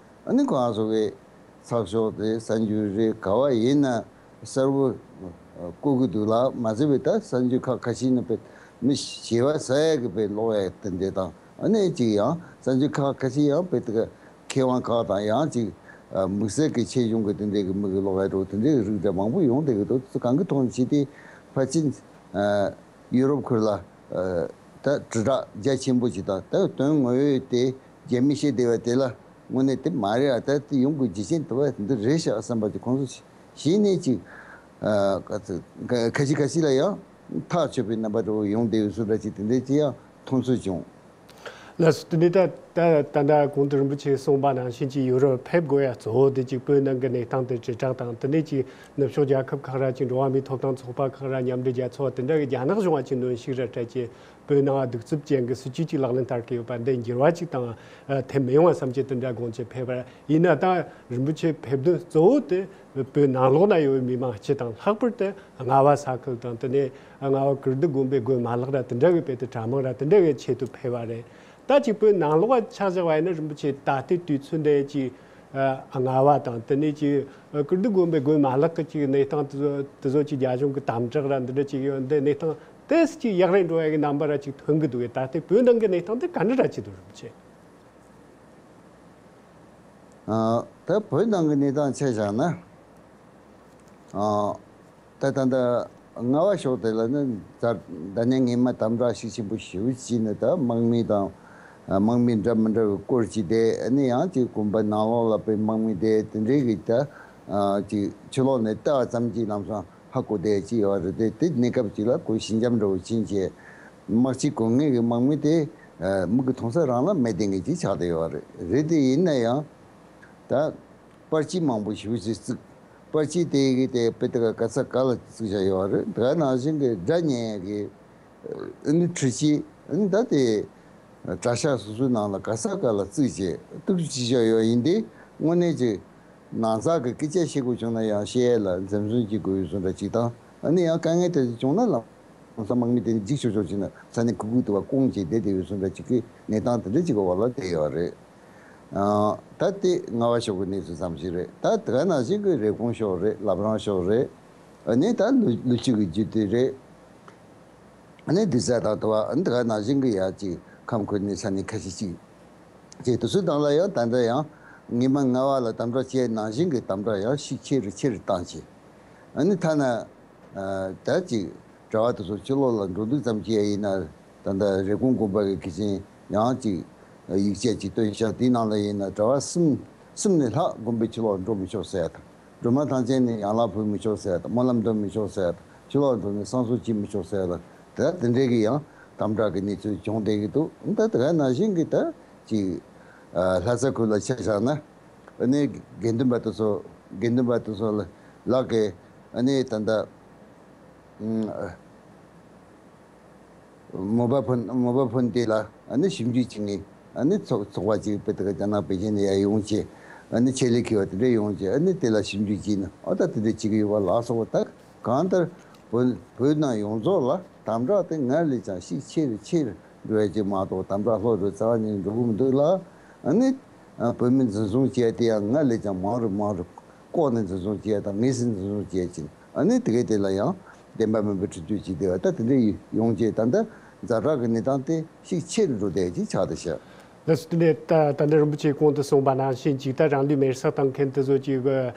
ཨ་ནི་ཁོ་རང་ཚོ་གི་ཚགས་ཤོག་རེད། གསར་འགྱུར་རེད། ག་བ་ཡིན་ན་གསལ་པོ་བཀོད་ཀྱི་འདུག་ལ། མ་ཟད་པའི་ད་གསར་འགྱུར་ཁག་ཁ་ཤས་ནི་དཔེ་མི་ཞེ་བ་ཟ་ཡ་གི་དཔེ་ཀློག་ཡ་དེ་འདྲས་དང་། ཨ་ནི་ཅིག་ཡང་གསར་འགྱུར་ཁག་ཁ་ཤས་ཡང་དཔེ་དེ་ག་མཁས་དབང་ཁག་དང་ཡང་ཅིག་དམིགས་བསལ་གྱི་ཆེ་ཆུང་གི་དེ་འདྲས་གི་མི་གི་ཀློག་ཡ་འགྲོ་དེ་འདྲས་གི་རིགས་འདྲ་མང་པོ་ཡོང་བསྡད་ཀྱི་འདུག་དེ་ཚོ་གང་གི་ཐོག་ནས་བྱས་ཏེ་ཕལ་ཆེར་ཡུ་རོབ་ཁུལ་ལ་ད་དྲིལ་བསྒྲགས་རྒྱ་ཆེན་པོ་ཅིག་དང་ད་དོན་ངོ་བོས་དེ་རྒྱ་མི་བཤད་བསྡད་པ་དེ་ལ་དངོས་གནས་དེ་མ་རེད། ཨ་ད་དེ་ཡོང་དགོས་རྒྱུ་རྐྱེན་དེ་བ་འདི་རེད་ཤག་བསམ་པ་ཅིག་ཁོང་ཚོ་གཞི་ནས་ཅིག་ཨ་ག་ཚོད་ཁ་ཤས་ཁ་ཤས་ལ་ཡང་ཐག་ཆོད་པའི་རྣམ་པ་འདྲ་བོ་ཡོང་བསྡད་ཡོད་བཟོ་འདྲ་ཅིག་དེ་འདྲའི་ཅིག་ཡང་མཐོང་ཚུལ་བྱུང་། ལགས་སོ། དེ་ནས་ད་ད་ད་ད་གོང་དུ་རིན་པོ་ཆེས་གསུངས་པ་ནང་བཞིན་གྱི་ཡུ་རོབ་ཕེབས་དགོས་ཡ་གཙོ་བོ་དེ་གཅིག་བོད་ནང་གི་གནས་སྟངས་དེ་དྲིལ་བསྒྲགས་དང་། དེ་ནས་ཀྱི་ནུབ་ཕྱོགས་རྒྱལ་ཁབ་ཁག་ར་ཅིག་འགྲོ་བ་མིའི་ཐོབ་ཐང་ཚོགས་པ་ཁག་ར་མཉམ་འབྲེལ་རྒྱལ་ཚོགས་དེ་འདྲ་གི་རྒྱ་ནག་གཞུང་བ་ཅིག་གནོན་ཤུགས་ར་སྤྲད་ཀྱི་བོད་ནང་གདུག་རྩུབ་ཅན་གྱི་སྲིད་ཇུས་ཅིག་ལག་ལེན་བསྟར་གྱི་ཡོད་པ་འདི་འགྱུར་བ་ཅིག་དང་ཐེབས་མི་ཡོང་བ་བསམ་གྱི་དེ་འདྲ་དགོངས་བྱས་ཕེབས་པ་ཡིན་ན། ད་རིན་པོ་ཆེ་ཕེབས་དོན་གཙོ་བོ་དེ་བོད་ནང་ལོགས་ན་ཡོད་པའི་མི་མང་སྤྱི་དང་། ལྷག་པར་དུ་རྔ་བ་ས་ཁུལ་དང་། དེ་ནས་རྔ་བ་ཀིརྟི་དགོན་པའི་དགོན་མ་ལག་ར་དེ་འདྲ་གི་དཔེ་དེ་གྲྭ་མང་ར་དེ་འདྲ་གི་ཆེད་དུ་ཕེབས་པ་རེད། ད་གཅིག་བོད་ནང་ལོགས་ཆ་བཞག་པ་ཡིན་ན་རིན་པོ་ཆེ་ད་ལྟའི་དུས་ཚོད་འདི་གཅིག་ཨ་རྔ་བ་དང་དེ་ནས་གཅིག་ཨ་ཀིརྟི་དགོན་པའི་དགོན་མ་ལག་གི་གཅིག་གནས་སྟངས་དེ་ཚོ་དེ་ཚོ་གཅིག་རྒྱ་གཞུང་གི་དམ་དྲག་ར་འདི་འདྲ་གཅིག་ཡོད། འདི་གནས་སྟངས་དེ་གཅིག་ཡག་རེད་འགྲོ་ཡ་གི་རྣམ་པ་ར་གཅིག་ཐོན་གི་འདུག་གས། ད་ལྟའི་བོད་ནང་གི་གནས་སྟངས་དེ་ག་འདྲ་ར་གཅིག་འདུག་རིན་པོ་ཆེ། ཨ་ད་བོད་ནང་གི་གནས་སྟངས་ཆ་བཞག་ན། ཨ་ད་ད་ལྟ་རྔ་བ་ཕྱོགས་དེ་ལ་ནི་ད་ད་ནས་སྔས་མ་དམ་དྲག་ཤུགས་ཆེན་པོ་ཞེ་པོ་བྱས་ནས་ད་དམག་མི་དང་། ཨ་དམག་མི་འདྲ་མི་འདྲ་བའི་སྐོར་གྱི་དེ། ཨ་ནི་ཡང་ཅིག་དགོན་པ་ནང་ལོགས་ལ་དཔེ་དམག་མི་དེ་དེ་འདྲའི་གི་ད་ཨ་ཅིག་ཕྱི་ལོགས་ནས་ལྟ་བ་ཙམ་གྱིས་ལམ་སང་ཧ་གོ་བསྡད་ཀྱི་ཡོད་རེད་དེ། དེ་གནས་སྐབས་ཅིག་ལ་ཁོ་ཞི་འཇམ་འདྲ་བོ་ཕྱིན་བྱས། དམག་སྤྱི་དགོས་ངེས་ཀྱི་དམག་མི་དེ་ཨ་མིག་གིས་མཐོང་ས་རང་ལ་མེ་བསྟན་མཁན་ཅིག་ཆགས་བསྡད་ཡོད་རེད། རེད་དེ་ཡིན་ན་ཡང་ད་པར་ཆས་མང་པོ་ཞེ་པོ་ཅིག་བརྩིགས། པར་ཆས་དེ་གི་དེ་དཔེ་དེ་ག་ག་ས་ག་ལ་བརྩིགས་བཞག་ཡོད་རེད། དེ་ག་ནང་བཞིན་གྱི་སྒྲ་ཉན་ཡས་ཀྱི་ཨ་ནི་འཕྲུལ་ཆས། ཨ་ནི་ད་དེ་གྲྭ་ཤག་སོ་སོའི་ནང་ལ་ག་ས་ག་ལ་བརྩིགས་བྱས་གཏུབ་བྱས་བཞག་ཡོད། ཡིན་དེ་དངོས་གནས་ཀྱི་ནང་ས་གི་སྐད་ཆ་བཤད་དགོས་བྱུང་ན་ཡང་བཤད་ཡས་ལ་འཛེམ་ཟོན་བྱེད་དགོས་ཡོད་བཟོ་འདྲ་ཅིག་དང་། ཨ་ནི་ཡང་དཀའ་ངལ་དེ་ཚོ་བྱུང་ན་ལམ་སང་དམག་མི་དེ་ནི་འཇིགས་ཤོར་ཤོར་བྱས་ན་ས་གནས་ཁུག་ཁུག་ཏུ་བ་སྐོང་བྱས་བསྡད་བསྡད་ཡོད་བཟོ་འདྲ་ཅིག་གི་གནས་སྟངས་དེ་འདྲ་ཅིག་གི་འོག་ལ་བསྡད་ཡོད་རེད། ཨ་ད་དེ་རྔ་བ་ཕྱོགས་ཀྱི་གནས་ཚུལ་ཙམ་ཞིག་རེད། ད་དེ་ག་ནང་བཞིན་གྱི་རེབ་གོང་ཕྱོགས་རེད། བླ་བྲང་ཕྱོགས་རེད། ཨ་ནི་ད་ཀླུ་ཀླུ་ཆུ་གི་རྒྱུད་དེ་རེད། ཨ་ནི་དིར་ཟ་དང་དུ་བ། ཨ་ནི་དེ་ག་ནང་བཞིན་གྱི་ཡ་ཅིག་ཁམས་ཁུལ་ནས་ས་གནས་ཁ་ཤས་ཅིག་བྱས། དེ་ཚོའི་སྟེང་ལ་ཡང་ད་ལྟ་ཡང་ངེས་མ་རྔ་བ་ལ་དམ་དྲག་བྱས་ནང་བཞིན་གྱི་དམ་དྲག་ཡང་ཤུགས་ཆེ་རུ་ཆེ་རུ་བཏང་བྱས། ཨ་ནི་ཐ་ན། ཨ་ད་ཅིག་གྲྭ་བ་དེ་ཚོ་ཕྱི་ལོགས་ལ་འགྲོ་འདུག་ཙམ་བྱས་ཡིན་ན། ད་ལྟ་རེབ་གོང་དགོན་པ་གི་དགེ་ཆེན་ཡང་ཅིག་ཡིག་ཆ་ཅིག་བཏོན་ཤག་དེའི་ནང་ལ་ཡིན་ན་གྲྭ་བ་གསུམ་གསུམ་ནས་ལྷག་དགོན་པའི་ཕྱི་ལོགས་འགྲོ་མི་ཆོག་ཟེར་ཡ་དང་། སྒྲོལ་མ་ཐང་ཆེན་ནས་ཡན་ལག་ཕུལ་མི་ཆོག་ཟེར་ཡ་དང་། སྨོན་ལམ་འདོན་མི་ཆོག་ཟེར་ཡ་དང་ ཕྱི་ལོགས་འགྲོ་ནས་བསང་གསོལ་བྱེད་མི་ཆོག་ཟེར་ལ། ད་དེ་འདྲའི་གི་ཡང་དམ་དྲག་གི་གནས་ཚུལ་བྱུང་བསྡད་ཀྱི་འདུག་ད་དེ་ག་ནང་བཞིན་གྱི་ད་ཅིག་ལྷ་ས་ཁུལ་ལ་ཆ་བཞག་ན། ཨ་ནི་དགེ་འདུན་པ་དེ་ཚོ་དགེ་འདུན་པ་དེ་ཚོ་ལ་ལག་གི་ཨ་ནི་ད་ལྟ་མོས་པ་ཕུལ་མོས་པ་ཕུལ་དེ་ལ་ཨ་ནི་ཞིབ་འཇུག་བྱེད་མཁན་ཨ་ནི་ཚོགས་ཚོགས་པ་ཅིག་དཔེ་དེ་ག་རྒྱ་ནག་པེ་ཅིན་ནས་ཡར་ཡོང་བྱས། ཨ་ནི་ཆེད་ལས་མཁས་པ་དེ་འདྲ་ཡོང་བྱས། ཨ་ནི་དེ་ལ་ཞིབ་འཇུག་བྱས་ནས་ཨོ་ད་དེ་འདྲ་བྱེད་ཀྱི་ཡོད་པ་ལ་སོགས་པ། ད་གང་ལྟར་བོད་བོད་ནང་ཡོངས་རྫོགས་ལ་དམ་དྲག་དེ་སྔར་ལས་ཀྱང་ཤུགས་ཆེ་རུ་ཆེ་རུ་འགྲོ་ཡ་ཅིག་མ་གཏོགས་དམ་དྲག་ལྷོད་རུ་རྩ་བ་ཉིད་ནས་འགྲོ་གི་མི་འདུག་ལ། ཨ་ནི་བོད་མི་འཛིན་བཟུང་བྱས་དེ་ཡང་སྔར་ལས་ཀྱང་མང་རུ་མང་རུ་ལྐོག་ནས་འཛིན་བཟུང་བྱས་དང་ངེས་སུ་འཛིན་བཟུང་བྱས་ཅིང་། ཨ་ནི་དེ་གའི་དེ་ལ་ཡང་བདེན་པ་མིན་པའི་འཁྲུན་སྐྱོན་བྱས་དེ་བ་ད་དེ་འདྲ་ཡོང་རྗེས་ད་ལྟ་ཛ་དྲག་གི་གནས་སྟངས་དེ་ཤུགས་ཆེ་རུ་འགྲོ་བསྡད་ཀྱི་ཆགས་བསྡད་ཤག་ལགས་སོ། དེ་ནས་ད་ད་ལྟ་རིན་པོ་ཆེས་གོང་དུ་གསུངས་པ་ནང་བཞིན་ཅིག་ད་རང་ལུས་མེར་སྲེག་བཏང་མཁན་དེ་ཚོ་ཅིག་ཨ་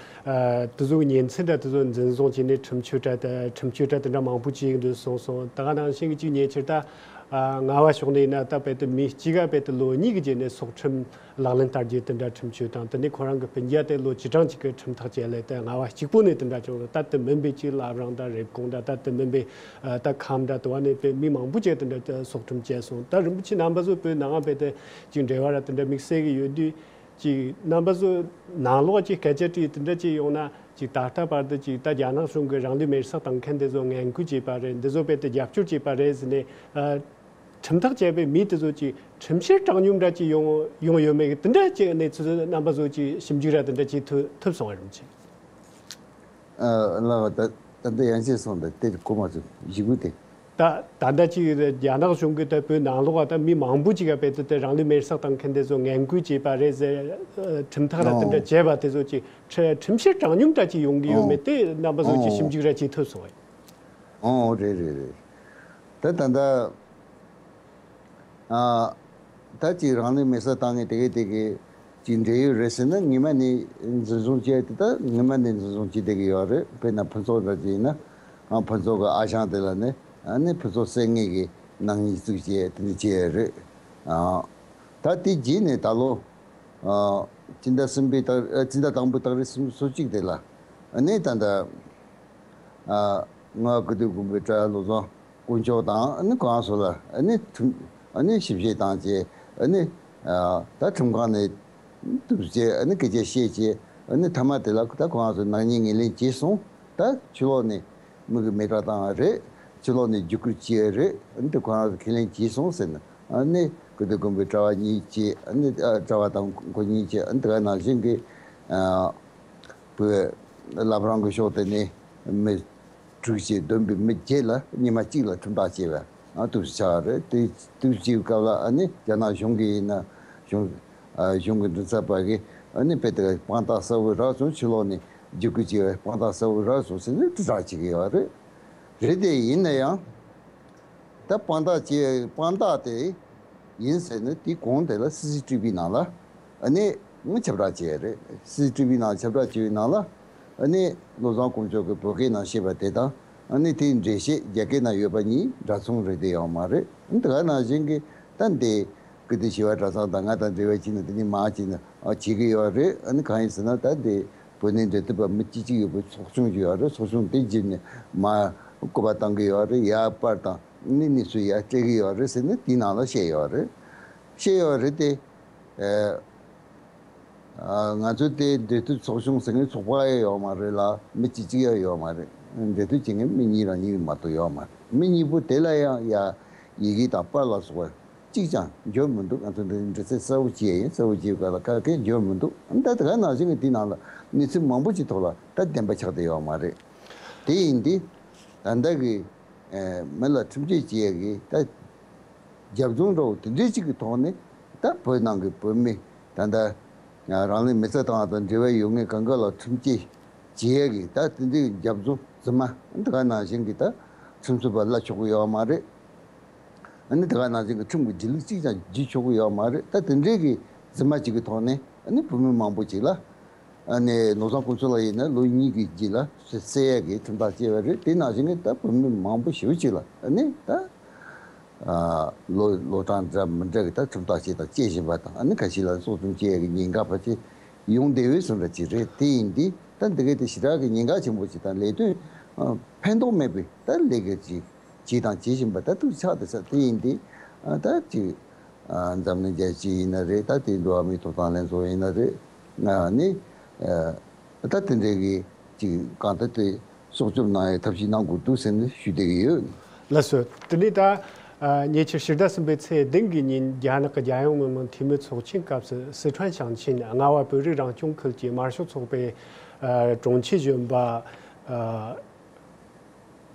དེ་ཚོ་གི་ཉེན་ཚན་འདྲ་དེ་ཚོ་འཛིན་བཟུང་བྱས་ནས་ཁྲིམས་གཅོད་འདྲ་ད་ཁྲིམས་གཅོད་འདྲ་དེ་འདྲ་མང་པོ་ཅིག་འདུག་གསུངས་སོང་། ད་ག་ནང་བཞིན་གྱི་ཅིག་ཉེ་ཆར་ད་ཨ་རྔ་བ་ཕྱོགས་ནས་ཡིན་ན་ད་དཔེ་དེ་མི་གཅིག་ག་དཔེ་དེ་ལོ་གཉིས་ཀྱི་རྗེས་ནས་སྲོག་ཁྲིམས་ལག་ལེན་བསྟར་རྒྱུ་དེ་འདྲ་ཁྲིམས་གཅོད་དང་། དེ་ནས་ཁོ་རང་གི་སྤུན་ཀྱག་དེ་ལོ་བཅུ་གྲངས་ཅིག་གི་ཁྲིམས་ཐག་བཅད་ལས་དེ་རྔ་བ་གཅིག་པོ་ནས་དེ་འདྲ་བྱུང་རེད། ད་དེ་མིན་པའི་ཅིག་བླ་བྲང་དང་རེབ་གོང་དང་ད་དེ་མིན་པའི་ཨ་ད་ཁམས་དང་དེ་བ་ནས་དཔེ་མི་མང་པོ་ཅིག་དེ་འདྲ་སྲོག་ཁྲིམས་བཅད་སོང་། ད་རིན་པོ་ཆེ་རྣམ་པ་ཚོ་བོད་ནང་དཔེ་དེ་ཅིག་འབྲེལ་བ་ར་དེ་འདྲ་དམིགས་བསལ་གྱི་ཡོད་དུས། ཅིག་རྣམ་པ་ཚོ་ནང་ལོགས་ཀྱི་སྐད་ཆ་དྲིས་དེ་འདྲ་ཅིག་ཡོང་ན། ཅིག་ད་ལྟ་བར་དུ་ཅིག་ད་རྒྱ་ནག་གཞུང་གིས་རང་ལུས་མེར་སྲེག་བཏང་མཁན་དེ་ཚོ་ངན་སྐུལ་བྱས་པ་རེད། འདི་ཚོ་དཔེ་དེ་རྒྱབ་སྐྱོར་བྱས་པ་རེད་ཟེར་ནས་ཨ་ཁྲིམས་ཐག་བཅད་པའི་མི་དེ་ཚོ་ཅིག་ཁྲིམས་བཤེར་དྲག་སྙོམས་འདྲ་ཅིག་ཡོང་ཡོང་ཡོད་མེད་ཀྱི་དེ་འདྲ་ཅིག་གནས་ཚུལ་རྣམ་པ་ཚོ་ཅིག་ཞིབ་འཇུག་ར་དེ་འདྲ་ཅིག་ཐུབ་ཐུབ་སོང་བ་རེད་ཅིག་ཨ་ལགས། ད་ད་ལྟ་ཡང་ཅིག་སོང་། ད་དེ་གོ་མ་ཚུགས་ཞིབ་པོ་དེ། ད་ད་ལྟ་ཅིག་རྒྱ་ནག་གཞུང་གིས་ད་བོད་ནང་ལོགས་ད་མི་མང་པོ་ཅིག་ག་དཔེ་དེ་དེ་རང་ལུས་མེར་སྲེག་བཏང་མཁན་དེ་ཚོ་ངན་སྐུལ་བྱས་པ་རེད་ཟེར། ཨ་ཁྲིམས་ཐག་ལ་དེ་འདྲ་ཨོ་བཅད་པ་དེ་ཚོ་ཅིག་ཁྲི་ཁྲིམས་བཤེར་དྲག་སྙོམས་འདྲ་ཅིག་ཡོང་གི་ཡོད་ཨོ་མེད་དེ་རྣམ་པ་ཚོ་ཅིག་ཞིབ་ཨོ་འཇུག་ར་ཅིག་ཐུབ་སོང་བས། ཨོ་རེད་རེད་རེད། ད་ད་ལྟ་ཨ་ད་ཅིག་རང་ལུས་མེར་སྲེག་བཏང་མཁན་དེ་གའི་དེ་གའི་ཅིག་འབྲེལ་ཡོད་རེད་ཟེར་ན། ཉི་མ་ནས་འཛིན་བཟུང་བྱས་དེ་ད་ཉི་མ་ནས་འཛིན་བཟུང་བྱས་བསྡད་ཀྱི་ཡོད་རེད། དཔེར་ན་ཕུན་ཚོགས་འདྲ་ཅིག་ཡིན་ན། ཨ་ཕུན་ཚོགས་ཀྱི་ཨ་ཞང་དེ་ལ་ནི་ཨ་ནི་ཕུན་ཚོགས་བསད་མཁན་གྱི་ནག་ཉེས་བཙུགས་བྱས་དེ་འདྲ་བྱས་ཡོད་རེད། ཨ་ད་དེ་རྗེས་ནས་ད་ལོ་ཨ་སྤྱི་ཟླ་གསུམ་པའི་ཏག་ཨ་སྤྱི་ཟླ་དང་པོའི་ཏག་རིགས་སོ་གཅིག་དེ་ལ་ཨ་ནི་ད་ལྟ་ཨ་རྔ་བ་ཀིརྟི་དགོན་པའི་གྲྭ་བློ་བཟང་དཀོན་མཆོག་དང་ཨ་ནི་ཁོང་ཚོ་ལ་ཨ་ནི་ཁྲིམས་ཨ་ནི་ཞིབ་བཤེར་བཏང་བྱས། ཨ་ནི་ཨ་ད་ཁྲིམས་ཁང་ནས་གཏུགས་བྱས། ཨ་ནི་སྐད་ཆ་བཤད་བྱས། ཨ་ནི་མཐའ་མ་དེ་ལ་ད་ཁོང་ཚོ་ནག་ཉེས་ངོས་ལེན་བྱས་སོང་། ད་ཕྱི་ལོགས་ནས་མི་གི་མེ་སྲེག་བཏང་བ་རེད། ཕྱི་ལོགས་ནས་རྒྱུད་སྐུལ་བྱས་རེད། ཨ་ནི་དེ་ཁོ་རང་ཚོ་ཁས་ལེན་བྱས་སོང་ཟེར་ནས། ཨ་ནི་ཀིརྟི་དགོན་པའི་གྲྭ་བ་གཉིས་བྱས། ཨ་ནི་ཨ་གྲྭ་བ་དང་ཁོ་གཉིས་བྱས། ཨ་ནི་དེ་ག་ནང་བཞིན་གྱི་ཨ་བོད་བླ་བྲང་གི་ཕྱོགས་དེ་ནས་མི་དྲུག་བྱས། བསྡོམས་པའི་མི་བརྒྱད་ལ་ཉི་མ་གཅིག་ལ་ཁྲིམས་ཐག་བཅད་པ་ཨ་གཏུགས་སུ་ཆགས་པ་རེད། དེ་གཏུགས་བྱས་པའི་སྐབས་ལ་ཨ་ནི་རྒྱ་ནག་གཞུང་གིས་ཡིན་ན་གཞུང་ཨ་གཞུང་གི་མགྲིན་ཚབ་པ་གིས་ཨ་ནི་དཔེ་དེ་ག་དཔང་རྟགས་གསལ་པོ་རག་སོང་། ཕྱི་ལོགས་ནས་རྒྱུད་སྐུལ་བྱས་པའི་དཔང་རྟགས་གསལ་པོ་རག་སོང་ཟེར་ནས་དྲིལ་བསྒྲགས་བྱེད་ཀྱི་ཡོད་རེད། རེད་དེ་ཡིན་ན་ཡང་། ད་དཔང་རྟགས་ཀྱི་དཔང་རྟགས་དེ་ཡིན་ཟེར་ནས་དེའི་གོང་དེ་ལ་སི་སི་ཊི་བི་ནང་ལ་ཨ་ནི་ངོ་ཁྱབ་བསྒྲགས་བྱས་རེད། སི་སི་ཊི་བི་ནང་ཁྱབ་བསྒྲགས་བྱས་པའི་ནང་ལ་ཨ་ནི་བློ་བཟང་དཀོན་མཆོག་གིས་བོད་སྐད་ནང་བཤད་པ་དེ་དང་། ཨ་ནི་དེའི་འགྲེལ་བཤད་རྒྱ་སྐད་ནང་ཡོད་པ་གཉིས་འདྲ་མཚུངས་རེད་དེ་ཡོད་མ་རེད། ཨ་ནི་དེ་ག་ནང་བཞིན་གྱི་ད་འདི་ཀིརྟི་བྱེས་པ་གྲྭ་ཚང་དང་ང་དང་འབྲེལ་བ་བྱས་ནས་དེ་ནི་མ་བྱས་ནས་ཨ་བྱེད་ཀྱི་ཡོད་རེད། ཨ་ནི་གང་ཡིན་ཟེར་ན་ད་འདི། བོད་ནས་འབྲེལ་མཐུད་པ་མི་གཅིག་གཅིག་ཡོད་པའི་ཚོགས་ཆུང་ཅིག་ཡོད་རེད། ཚོགས་ཆུང་དེ་བརྒྱུད་ནས་མར་སྐུར་པ་བཏང་གི་ཡོད་རེད། ཡར་པར་དང་ནི་གནས་ཚུལ་ཡར་སྤྲད་ཀྱི་ཡོད་རེད་ཟེར་ནས་དེའི་ནང་ལ་བཤད་ཡོད་རེད། བཤད་ཡོད་རེད་དེ། ཨ་ང་ཚོ་དེ་འབྲེལ་མཐུད་ཚོགས་ཆུང་ཟེར་མཁན་ཚོགས་པ་ཡང་ཡོད་མ་རེད་ལ། མི་གཅིག་གཅིག་ཡང་ཡོད་མ་རེད། འབྲེལ་མཐུད་བྱེད་མཁན་མི་གཉིས་རང་གཉིས་མ་གཏོགས་ཡོད་མ་རེད། མི་གཉིས་པོ་དེ་ལ་ཡང་ཡ་ཡི་གེ་དང་པར་ལ་སོགས་པ་གཅིག་ཀྱང་འབྱོར་མི་འདུག་ང་ཚོ་འདི་འདྲི་རྩད་གསལ་བོ་བྱས་ཡིན། གསལ་བོ་བྱས་པ་ལ་ག་གེ་འབྱོར་མི་འདུག་ད་དེ་ག་ནང་བཞིན་གྱི་དེའི་ནང་ལ་གནས་ཚུལ་མང་པོ་ཅིག་ཐོག་ལ་ད་བདེན་པ་ཆགས་བསྡད་ཡོད་མ་རེད། དེ་ཡིན་དུས་ད་ལྟ་གི་ཨེ་མི་ལ་ཁྲིམས་གཅོད་བྱེད་ཡ་གི་ད་རྒྱབ་ལྗོངས་འདྲ་བོ་དེ་འདྲའི་ཅིག་གི་ཐོག་ནས་ད་བོད་ནང་གི་བོད་མི་ད་ལྟ་རང་ལུས་མེ་བཙའ་བཏང་བ་དང་འབྲེལ་བ་ཡོད་མཁན་གང་ག་ལ་ཁྲིམས་གཅོད་བྱེད་ཡ་གི་ད་དེ་འདྲའི་རྒྱབ་ལྗོངས་རྫུན་མ་ད་ག་ནང་བཞིན་གྱི་ད་ཁྲིམས་རྩོད་པ་གླ་ཆོག་གི་ཡོད་མ་རེད། ཨ་ནི་དེ་ག་ནང་བཞིན་གྱི་ཁྲིམས་ཀྱི་སྒྲིག་ལུགས་གཅིག་ཀྱང་བརྒྱུད་ཆོག་གི་ཡོད་མ་རེད། ད་དེ་འདྲའི་གི་རྫུན་མ་གཅིག་གི་ཐོག་ནས་ཨ་ནི་བོད་མི་མང་པོ་ཅིག་ལ་ཨ་ནི་བློ་བཟང་དཀོན་མཆོག་ལགས་ཡིན་ན་ལོ་གཉིས་ཀྱི་རྗེས་ལ་བསད་ཡས་ཀྱི་ཁྲིམས་ཐག་བཅད་པ་རེད། དེ་ནང་བཞིན་གྱི་ད་བོད་མི་མང་པོ་ཞེ་པོ་ཅིག་ལ་ཨ་ནི་ད་ཨ་ལོ་ལོ་གྲངས་འདྲ་མི་འདྲ་གི་ད་ཁྲིམས་ཐག་བཅད་དང་བཅད་བཞིན་པ་དང་། ཨ་ནི་ཁ་ཤས་ལ་སྲོག་ཁྲིམས་བཅད་ཡས་ཀྱི་ཉེན་ཁ་ཕལ་ཆེར་ཡོང་བསྡད་ཡོད་བཟོ་འདྲ་ཅིག་རེད། དེ་ཡིན་དུས་ད་འདི་གའི་དེ་ཞེ་དྲག་གི་ཉེན་ཁ་ཆེན་པོ་ཅིག་དང་ལས་དོན་ ཕན་ཐོགས་མེད་པའི་ད་ལས་ཀ་ཅིག་བྱས་དང་བྱེད་བཞིན་པ་ད་ཐུག་ཆགས་ཏེ་ས་དེ་ཡིན་ཏེ། ད་ཅིག་འཛམ་གླིང་རྒྱལ་སྤྱི་ཡིན་ན་རེད། ད་དེ་འགྲོ་བ་མིའི་ཐོབ་ཐང་ལྷན་ཚོགས་ཡིན་ན་རེད། ནི་ད་དེ་འདྲའི་གི་ཅིག་གང་ལྟར་དེ་སྲོག་སྐྱོབ་གནང་ཡའི་ཐབས་ཤེས་གནང་དགོས་འདུག་ཟེར་ནས་ཞུ་བསྡད་ཀྱི་ཡོད། ལགས་སོ། དེ་ནས་ད་ཉེ་ཆར་ཕྱི་ཟླ་གསུམ་པའི་ཚེས་བདུན་གྱི་ཉིན་རྒྱ་ནག་གི་རྒྱལ་ཡོངས་མི་དམངས་འཐུས་མི་ཚོགས་ཆེན་སྐབས་སུ་སི་ཁྲོན་ཞིང་ཆེན་རྔ་བ་བོད་རིགས་རང་སྐྱོང་ཁུལ་གྱི་དམར་ཤོག་ཚོགས་པའི་དྲུང་ཆེ་གཞོན་པ།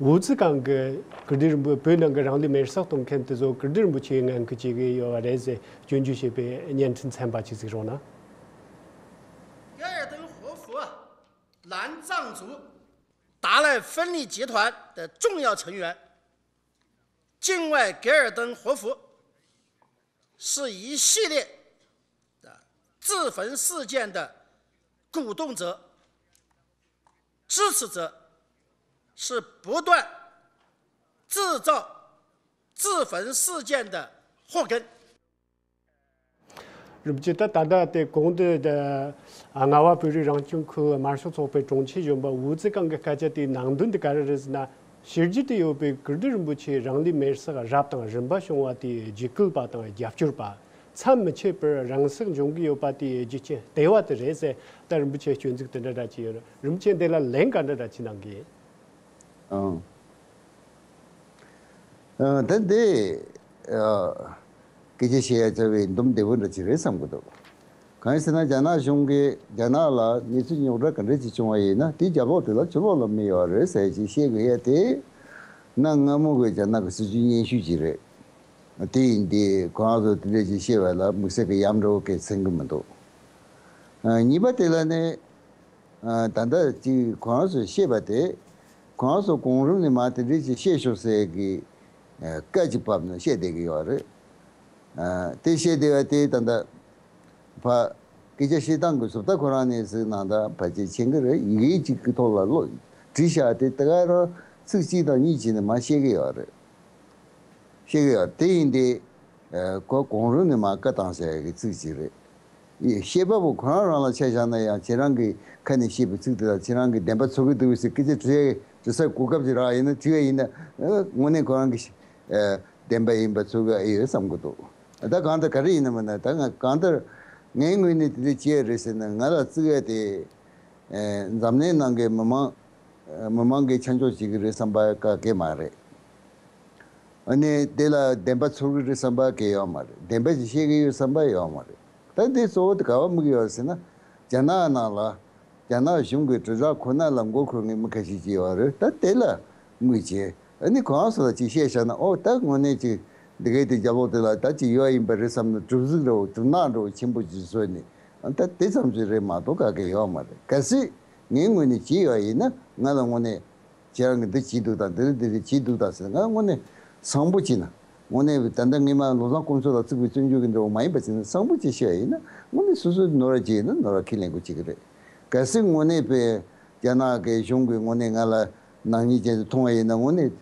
ཝུའུ་ཙི་ཀང་གིས་ཀིརྟི་རིན་པོ་བོད་ནང་གི་རང་ལུས་མེར་སྲེག་གཏོང་མཁན་དེ་ཚོ་ཀིརྟི་རིན་པོ་ཆེའི་ངང་གིས་བྱེད་ཀྱི་ཡོད་པ་རེད་ཟེར་སྐྱོན་བརྗོད་བྱས་པའི་བརྙན་འཕྲིན་ཚན་པ་ཅིག་གཟིགས་རོགས་གནང་། 格尔登活佛，蓝藏族达赖分立集团的重要成员，境外格尔登活佛是一系列的自焚事件的鼓动者、支持者，是不断制造自焚事件的祸根。 རིན་པོ་ཆེ། ད་ད་ལྟ་དེ་གོང་དུ་རྔ་བ་བོད་རིགས་རང་སྐྱོང་ཁུལ་དམར་ཤོག་ཚོགས་པའི་དྲུང་ཆེ་གཞོན་པ་ཝུའུ་ཙི་ཀང་གི་སྐད་ཆ་དེའི་ནང་དོན་དེ་ག་རེ་རེད་ཟེར་ན། ཕྱི་རྒྱལ་དུ་ཡོད་པའི་ཀིརྟི་རིན་པོ་ཆེའི་རང་ལུས་མེར་སྲེག་རབ་དང་རིམ་པ་བྱུང་བ་དེའི་འཇིགས་སྐུལ་པ་དང་རྒྱབ་སྐྱོར་པ། མཚམས་མི་ཆད་པར་རང་སྲེག་འབྱུང་གི་ཡོད་པ་དེའི་རྒྱུ་རྐྱེན་ལྟེ་བ་དེ་རེད་ཟེར། ད་རིན་པོ་ཆེས་སྐྱོན་འཛུགས་དེ་འདྲ་འདྲ་བྱས་ཡོད་རེད། རིན་པོ་ཆེ་འདི་ལ་ལན་ག་འདྲ་འདྲ་ཅིག་གནང་གི་ཡིན། ཨང་། ཨ། ད་འདི་ཨ། སྐད་ཆ་བཤད་ཡ་བྱ་བའི་འདུམ་བདེ་པོ་འདྲ་ཅིག་རེད་བསམ་གི་འདུག་གང་ཡིན་ཟེར་ན་རྒྱ་ནག་གཞུང་གིས་རྒྱ་ནག་ལ་གནས་ཚུལ་རྙོག་དྲ་ག་འདྲ་ཅིག་བྱུང་བ་ཡིན་ན་དེའི་རྒྱབ་ལོགས་དེ་ལ་ཕྱི་ལོགས་ལ་མི་ཡོད་རེད་ཟེར་ཅིག་བཤད་དགོས་ཡ་དེ། གནའ་སྔ་མོ་གི་རྒྱ་ནག་གི་སྲིད་ཇུས་སྙན་ཞུ་ཅིག་རེད། དེ་ཡིན་དུས་ཁོ་རང་ཚོ་དེ་འདྲ་ཅིག་བཤད་པ་ལ་དམིགས་བསལ་གྱི་གཡམ་འདྲ་བོ་གས་མཚོན་གི་མི་འདུག་ཨ། གཉིས་པ་དེ་ལ་ནི། ཨ། ད་ལྟ་ཅིག་ཁོ་རང་ཚོས་བཤད་པ་དེ། ཁོ་རང་ཚོ་གོང་རིམ་ནས་མར་དེ་འདྲ་ཅིག་བཤད་ཤོག་ཟེར་གི་ཨ། བཀའ་ཅིག་ཕབ་ནས་བཤད་བསྡད་ཀྱི་ཡོད་རེད། ཨ། དེ་བཤད་བསྡད་པ་དེ་ད་ལྟ་ཕ་སྐད་ཆ་བཤད་སྟངས་ཀྱི་བཟོ་ལྟ་ཁོ་རང་ནས་ཟིག་ནང་ད་ཕལ་ཆེར་མཁྱེན་གྱི་རེད། ཡི་གེ་གཅིག་གི་ཐོག་ལ་ཀློག་བྲིས་བཞག་དེ་ད་ག་རང་ཚིག་གཅིག་དང་གཉིས་བྱས་ནས་མར་བཤད་ཀྱི་ཡོད་རེད། བཤད་ཀྱི་ཡོད་དེ་ཡིན་ཏེ། ཁོ་གོང་རིམ་ནས་མར་བཀའ་བཏང་ཟེར་གྱི་ཚིག་ཅིག་རེད། བཤད་པ་པོ་ཁོ་རང་རང་ལ་ཆ་བཞག་ན་ཡང་ཁྱེད་རང་གིས་ཁ་ནས་བཤད་པའི་ཚིག་དེ་དང་ཁྱེད་རང་གིས་བདེན་པ་ཚོར་གྱི་འདུག་ཟེར་སྐད་ཆ་དྲི་དྲི་སའི་གོ་སྐབས་ཅིག་རག་ཡིན་ན་དྲི་བ་ཡིན་ན་དངོས་གནས་ཁོ་རང་གི་བདེན་པ་ཡིན་པ་ཚོར་གི་ཨེ་ཡོད་བསམ་གྱི་འདུག་ད་གང་ལྟར་ག་རེ་ཡིན་ན་མིན་ན་ད་ང་གང་ལྟར་ངའི་ངོས་ནས་དེ་འདྲ་བྱས་རེད་ཟེར་ན་ང་ལ་བརྩི་ཡ་དེ་འཛམ་གླིང་ནང་གི་མི་མང་མི་མང་གིས་ཆ་འཇོག་བྱེད་ཀྱི་རེད་བསམ་པ་ག་གེ་མ་རེད། ཨ་ནི་དེ་ལ་བདེན་པ་ཚོར་གྱི་རེད་བསམ་པ་གང་ཡང་ཡོད་མ་རེད། བདེན་པ་ཞིག་བཤད་ཀྱི་ཡོད་བསམ་པ་ཡོད་མ་རེད། ད་འདི་གཙོ་བོ་དེ་ག་པར་དམིགས་ཡོད་ཟེར་ན། རྒྱ་ནག་ནང་ལ་རྒྱ་ནག་གཞུང་གི་དྲིལ་བསྒྲགས་ཁོ་ན་ལ་མགོ་འཁོར་མཁན་མི་ཁ་ཤས་ཅིག་ཡོད་རེད། ད་དེ་ལ་དམིགས་བྱས་ཨ་ནི་ཁོ་རང་ཚོ་ལ་ཅིག་བཤད་བཞག་ན་ཨོ་ད་དངོས་གནས་ཅིག་འདི་གའི་དེ་རྒྱབ་ལོགས་དེ་ལ་ད་ཅིག་ཡོད་ཡིན་པ་རེད་བསམ་ན་གྲུབ་གཟིགས་འདྲ་བོ་གྲུབ་ནག་འདྲ་བོ་ཆེན་པོ་ཅིག་བཟོས་ནས་ཨ་ད་དེ་ཙམ་ཅིག་རེད་མ་གཏོགས་ག་གེ་ཡོད་མ་རེད། གལ་སྲིད་ངའི་ངོས་ནས་བྱས་ཡོད་ཡིན་ན་ང་ལ་དངོས་གནས། ཁྱེད་རང་གིས་འདི་བྱས་འདུག་དང་འདི་རེད་འདི་རེད་བྱས་འདུག་དང་ཟེར་ང་དངོས་གནས་བཟང་པོ་བྱས་ན་དངོས་གནས་ད་ལྟ་སྔས་མ་བློ་བཟང་དཀོན་མཆོག་ལ་བརྩི་བཀུར་བརྩི་འཇོག་གི་འདྲ་བོ་མ་ཡིན་པ་བྱས་ན་བཟང་པོ་བྱས་བཤད་ཡིན་ན་དངོས་གནས་སོ་སོའི་ནོར་བ་བྱས་ཡིན་ན་ནོར་བ་ཁས་ལེན་དགོས་བྱེད་ཀྱི་རེད། གལ་སྲིད་དངོས་གནས་པའི་རྒྱ་ནག་གི་གཞུང་གིས་དངོས་གནས་ང་ལ་ནག་ཉེས་ཅན་དུ་མཐོང་བ་ཡིན་ན་དངོས་གནས་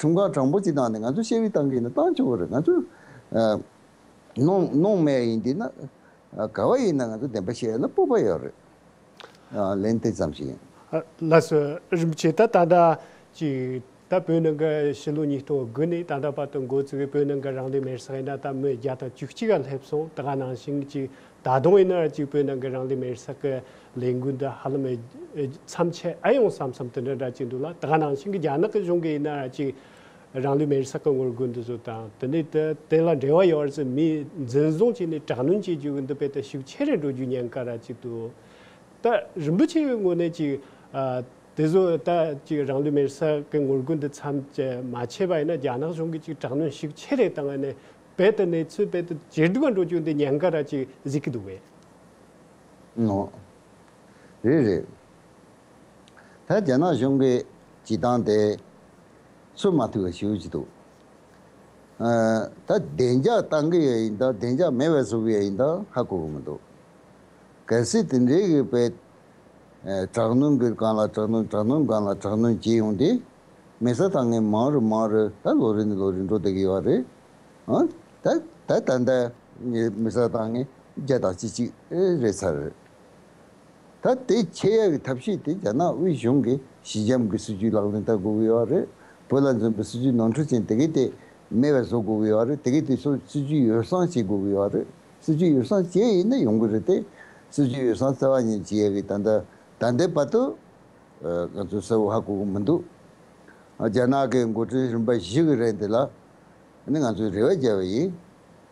ཁྲིམས་ཁང་དྲང་པོ་ཅིག་བཏང་ནས་ང་ཚོ་བཤད་རེས་བཏང་གི་ཡིན་ན་བཏང་ཆོག་གི་རེད། ང་ཚོ་ཨ་གནོང་གནོང་མེད་ཡིན་དུས་ན་ག་བ་ཡིན་ན་ང་ཚོ་བདེན་པ་བཤད་ཡ་ལ་སྤོབས་པ་ཡོད་རེད། ལན་དེ་ཙམ་ཞིག་ཡིན། ལགས་སོ། རིན་པོ་ཆེ། ད་ད་ལྟ་ཅིག་ད་བོད་ནང་གི་ཕྱི་ལོ་ཉིས་སྟོང་དགུ་ནས་ད་ལྟ་བར་དུ་འགོ་བཙུགས་པའི་བོད་ནང་གི་རང་ལུས་མེར་སྲེག་ཡིན་ན་ད་མི་བརྒྱ་དང་བཅུ་གཅིག་ག་སླེབས་སོང་། ད་ག་ནང་བཞིན་ཅིག་ད་དུང་ཡིན་ན་ཅིག་བོད་ནང་གི་རང་ལུས་མེར་སྲེག་གི་ལས་འགུལ་འདི་ཧ་ལམ་མཚམས་ཆད་ཨེ་ཡོང་བསམ་བསམ་དེ་འདྲ་འདྲ་ཅིག་འདུག་ལ། ད་ག་ནང་བཞིན་གི་རྒྱ་ནག་གི་གཞུང་གི་ཡིན་ན་ཅིག་རང་ལུས་མེར་སྲེག་གི་ངོ་རྒོལ་འདི་ཚོ་དང་དེ་ནས་དེ་དེ་ལ་འབྲེལ་བ་ཡོད་རེད་ཟེར་མི་འཛིན་བཟུང་བྱས་ནས་དྲག་གནོན་བྱེད་རྒྱུ་གི་འདི་དཔེ་དེ་ཤུགས་ཆེ་རུ་འགྲོ་རྒྱུ་ཉེན་ཁ་ར་ཅིག་འདུག་ད་རིན་པོ་ཆེ་གི་ངོས་ནས་ཅིག་ཨ། དེ་ཚོ་ད་ཅིག་རང་ལུས་མེར་སྲེག་གི་ངོ་རྒོལ་འདི་མཚམས་ཅིག་མ་ཆད་པ་ཡིན་ན་རྒྱ་ནག་གཞུང་གིས་ཅིག་དྲག་གནོན་ཤུགས་ཆེ་རེ་བཏང་ཡ་ནས་རྦད་དེ་གནས་ཚུལ་རྦད་དེ་ཇེ་སྡུག་ག་འགྲོ་རྒྱུ་འདི་ཉེན་ཁ་ར་ཅིག་གཟིགས་ཀྱི་འདུག་གས། ནོ། རེད་རེད། ད་རྒྱ་ནག་གཞུང་གི་བྱེད་སྟངས་དེ་ཚོད་མ་ཐིག་པ་ཞེ་པོ་ཅིག་འདུག་ཨ། ད་བདེ་འཇགས་བཏང་གི་ཡོད་ཡིན་ད་བདེ་འཇགས་མེད་པ་བཟོ་གི་ཡོད་ཡིན་ད་ཧ་གོ་གི་མི་འདུག་གལ་སྲིད་དེ་འདྲའི་གི་དཔེ་ཨ། དྲག་གནོན་གྱི་སྒང་ལ་དྲག་གནོན་དྲག་གནོན་སྒང་ལ་དྲག་གནོན་བྱེད་ཡོང་དུས་མེ་ས་བཏང་མཁན་མང་རུ་མང་རུ་ད་ལོ་རེ་ནས་ལོ་རེ་འགྲོ་བསྡད་ཀྱི་ཡོད་རེད། ཨ། ད་ད་ད་ལྟ་མེ་ས་བཏང་མཁན་བརྒྱ་དང་ཅི་གཅིག་རེད་ཚར་རེད། ད་དེ་ཆད་ཡག་གི་ཐབས་ཤེས་དེ་རྒྱ་ནག་དབུས་གཞུང་གིས་ཞི་འཇམ་གྱི་སྲིད་ཇུས་ལག་ལེན་བསྟར་དགོས་ཀྱི་ཡོད་རེད། བོད་ལ་འཛིན་པའི་སྲིད་ཇུས་ནོར་འཁྲུལ་ཅན་དེ་གས་དེ་མེད་པ་བཟོ་དགོས་ཀྱི་ཡོད་རེད། དེ་གས་དེ་ཚོ་སྲིད་ཇུས་ཡོ་བསྲང་བྱེད་དགོས་ཀྱི་ཡོད་རེད། སྲིད་ཇུས་ཡོ་བསྲང་བྱས་ཡིན་ན་ཡོང་གི་རེད་དེ། སྲིད་ཇུས་ཡོ་བསྲང་རྩ་བ་ཉིད་བྱེད་ཡག་གི་ད་ལྟ་ད་ལྟའི་བར་དུ་ཨ་ང་ཚོས་གསལ་པོ་ཧ་གོ་གི་མི་འདུག་རྒྱ་ནག་གི་འགོ་ཁྲིད་རིམ་པ་བཞི་གི་རིང་དེ་ལ་ནི་ང་ཚོས་རེ་བ་བརྒྱབ་པ་ཡིན།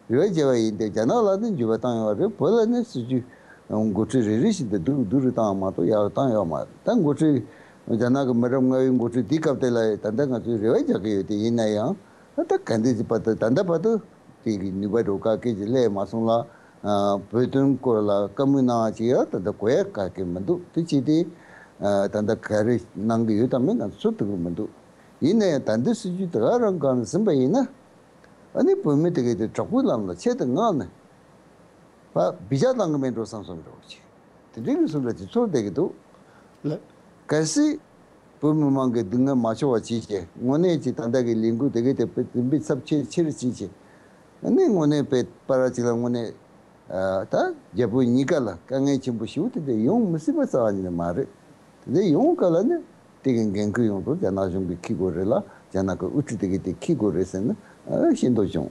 རེ་བ་བརྒྱབ་པ་ཡིན་ཏེ། རྒྱ་ནག་ལ་ནི་འགྱུར་བ་བཏང་ཡོད་རེད། བོད་ལ་ནི་སྲིད་ཇུས་འགོ་ཁྲིད་རེ་རེ་བཞིན་དུ་སྡུག་སྡུག་རུ་བཏང་བ་མ་གཏོགས་ཡག་བཏང་ཡོད་མ་རེད། ད་འགོ་ཁྲིད་རྒྱ་ནག་གི་མི་རབས་ལྔ་པའི་འགོ་ཁྲིད་དེའི་སྐབས་དེ་ལ་ད་ལྟ་ང་ཚོས་རེ་བ་རྒྱག་གི་ཡོད་དེ། ཡིན་ན་ཡང་ད་ག་འདྲ་ཅིག་བར་དུ་ད་ལྟ་བར་དུ་དེ་གི་ནུས་པ་འགྲོ་ག་སྐད་ཅིག་སླེབས་མ་སོང་ལ། ཨ་བོད་དོན་སྐོར་ལ་བཀའ་མོལ་གནང་བ་ཅིག་ཡང་ད་ལྟ་གོ་ཡ་ག་གེ་མི་འདུག་དེ་བྱས་ཏེ་ཨ་ད་ལྟ་ག་རེ་གནང་གི་ཡོད་དམ་མེད་ང་ཚོ་ཚོད་ཐིག་གི་མི་འདུག་ཡིན་ན་ཡང་ད་འདི་སྲིད་ཇུས་དེ་ག་རང་སྒང་ནས་ཟིན་པ་ཡིན་ན། ཨ་ནི་བོད་མི་དེ་གས་དེ་དྲག་པོའི་ལམ་ལ་ཆེད་དུ་མངགས་ནས་ཕར་བི་ཇ་བཏང་གི་མེད་འགྲོ་བསམ་བསམ་འགྲོ་གི་ཅིག་དེ་འདྲའི་གི་བཟོ་འདྲ་ཅིག་ཚོར་བསྡད་ཀྱི་འདུག་ལགས། གལ་སྲིད་བོད་མི་མང་གི་སྡུག་བསྔལ་མ་ཆོག་པ་བྱས་བྱས། དངོས་གནས་ཀྱི་ད་ལྟ་གི་ལས་འགུལ་དེ་གས་དེ་དཔེ་དེ་འབི་ཚབས་ཆེ་ཆེ་རུ་བྱས་བྱས། ཨ་ནི་དངོས་གནས་དཔེ་པ་ར་ཅིག་ལ་དངོས་གནས་ཨ་ད་རྒྱ་བོད་གཉིས་ཀ་ལ་དཀའ་ངལ་ཆེན་པོ་ཞེ་པོ་དེ་འདྲ་ཡོང་མི་སྲིད་པ་རྩ་བ་ཉིད་ནས་མ་རེད། དེ་འདྲ་ཡོང་ག་ལ་ནི་དེ་གི་འགན་ཁུར་ཡོངས་རྫོགས་རྒྱ་ནག་གཞུང་གིས་འཁྱེར་དགོས་རེད་ལ། རྒྱ་ནག་གི་དབུ་ཁྲིད་དེ་གི་དེ་འཁྱེར་དགོས་རེད་ཟེར་ནས་ཨ་ཤེས་མདོག་བྱུང་།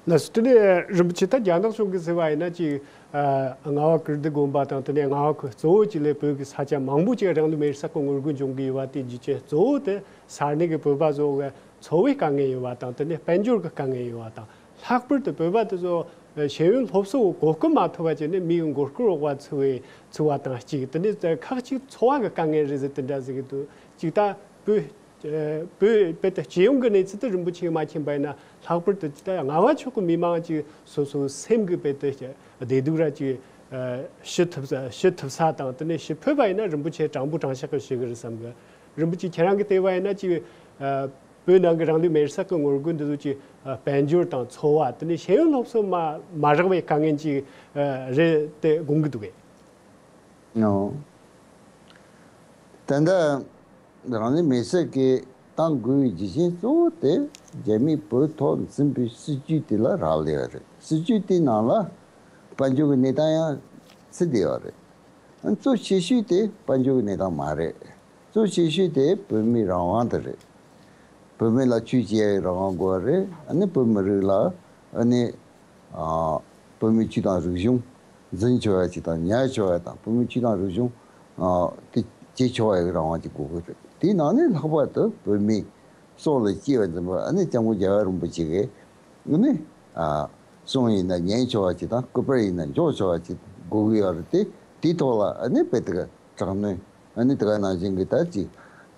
ལགས་སོ། དེ་ནས་རིན་པོ་ཆེ། ད་རྒྱ་ནག་གཞུང་གིས་ཟེར་བ་ཡིན་ན་ཅིག་ཨ་རྔ་བ་ཀིརྟི་དགོན་པ་དང་། དེ་ནས་རྔ་བ་ཁུལ་གཙོ་བོ་ཅིག་ལ་བོད་ཀྱི་ས་ཆ་མང་པོ་ཅིག་རང་ལུས་མེར་སྲེག་གི་ངོ་རྒོལ་འབྱུང་གི་ཡོད་པ་དེ་རྒྱུ་རྐྱེན་གཙོ་བོ་དེ་ས་གནས་ཀྱི་བོད་པ་ཚོ་གི་འཚོ་བའི་དཀའ་ངལ་ཡོད་པ་དང་། དེ་ནས་དཔལ་འབྱོར་གྱི་དཀའ་ངལ་ཡོད་པ་དང་། ལྷག་པར་དུ་བོད་པ་དེ་ཚོ་ཤེས་ཡོན་སློབ་གསོ་གོ་སྐབས་མ་ཐོབ་པ་བྱས་ནས་མིའི་མགོ་སྐོར་འོག་པ་ཚུད་པའི་ཚུད་པ་དང་གཅིག་དེ་ནས་ཁག་ཅིག་འཚོ་བ་གི་དཀའ་ངལ་རེད་ཟེར། དེ་འདྲ་ཟེར་གི་འདུག་ཅིག་ད་བོད་བོད་བོད་དུ་སྤྱི་ཡོངས་ཀྱི་གནས་ཚུལ་དེ་རིན་པོ་ཆེས་མ་མཁྱེན་པ་ཡིན་ན། ལྷག་པར་དུ་ད་རྔ་བ་ཕྱོགས་ཀྱི་མི་མང་ཅིག་སོ་སོའི་སེམས་ཀྱི་བོད་དུ་བདེ་སྡུག་ར་ཅིག་ཞུ་ཐུབ་ས་ཞུ་ཐུབ་ས་དང་། དེ་ནས་ཞུ་ཕོད་པ་ཡིན་ན་རིན་པོ་ཆེ་དྲང་པོ་དྲང་བཞག་གི་ཞུ་གི་རེད་བསམ་གི། རིན་པོ་ཆེ་ཁྱེད་རང་གིས་བལྟས་པ་ཡིན་ན་ཅིག་བོད་ནང་གི་རང་ལུས་མེར་སྲེག་གི་ངོ་རྒོལ་འདི་ཚོ་ཅིག་དཔལ་འབྱོར་དང་འཚོ་བ། དེ་ནས་ཤེས་ཡོན་སློབ་གསོ་མ་མ་རག་པའི་དཀའ་ངལ་ཅིག་རེད་དེ་དགོངས་ཀྱི་འདུག་གས། ཨོ། ད་ལྟ་རང་ལུས་མེར་སྲེག་གི་བཏང་དགོས་པའི་རྒྱུ་རྐྱེན་གཙོ་བོ་དེ་རྒྱ་མིས་བོད་ཐོག་འཛིན་པའི་སྲིད་ཇུས་དེ་ལ་རག་ལས་པ་རེད། སྲིད་ཇུས་དེའི་ནང་ལ་དཔལ་འབྱོར་གྱི་གནས་སྟངས་ཡང་ཚུད་བསྡད་ཡོད་རེད། གཙོ་ཆེ་ཤོས་དེ་དཔལ་འབྱོར་གྱི་གནས་སྟངས་མ་རེད། གཙོ་ཆེ་ཤོས་དེ་བོད་མིའི་རང་དབང་དེ་རེད། བོད་མི་ལ་ཆོས་བྱེད་ཡག་གི་རང་དབང་དགོས་པ་རེད། ཨ་ནི་བོད་མི་རིགས་ལ་ཨ་ནི་ཨ་བོད་མིའི་ཆོས་དང་རིག་གཞུང་འཛིན་ཆོག་ཡག་ཅིག་དང་ཉར་ཆོག་ཡག་དང་། བོད་མིའི་ཆོས་དང་རིག་གཞུང་ཨ་དེ་བྱེད་ཆོག་ཡག་གི་རང་དབང་ཅིག་དགོས་ཀྱི་རེད། དེའི་ནང་ནས་ལྷག་པར་དུ་བོད་མིའི་སྲོག་ལ་གཅེས་པར་འཛིན་པ་ཨ་ནི་སྐྱབས་མགོན་རྒྱལ་བ་རིན་པོ་ཆེ་གིས་ཨ་ནི་ཨ་གསུང་ཡིན་ན་ཉན་ཆོག་ཡག་ཅིག་དང་། སྐུ་པར་ཡིན་ན་འཇོག་ཆོག་ཡག་ཅིག་དགོས་ཀྱི་ཡོད་རེད་དེ། དེའི་ཐོག་ལ་ཨ་ནི་དཔེ་དེ་ག་དྲག་གནོན། ཨ་ནི་དེ་ག་ནང་བཞིན་གྱི་ད་ཅིག་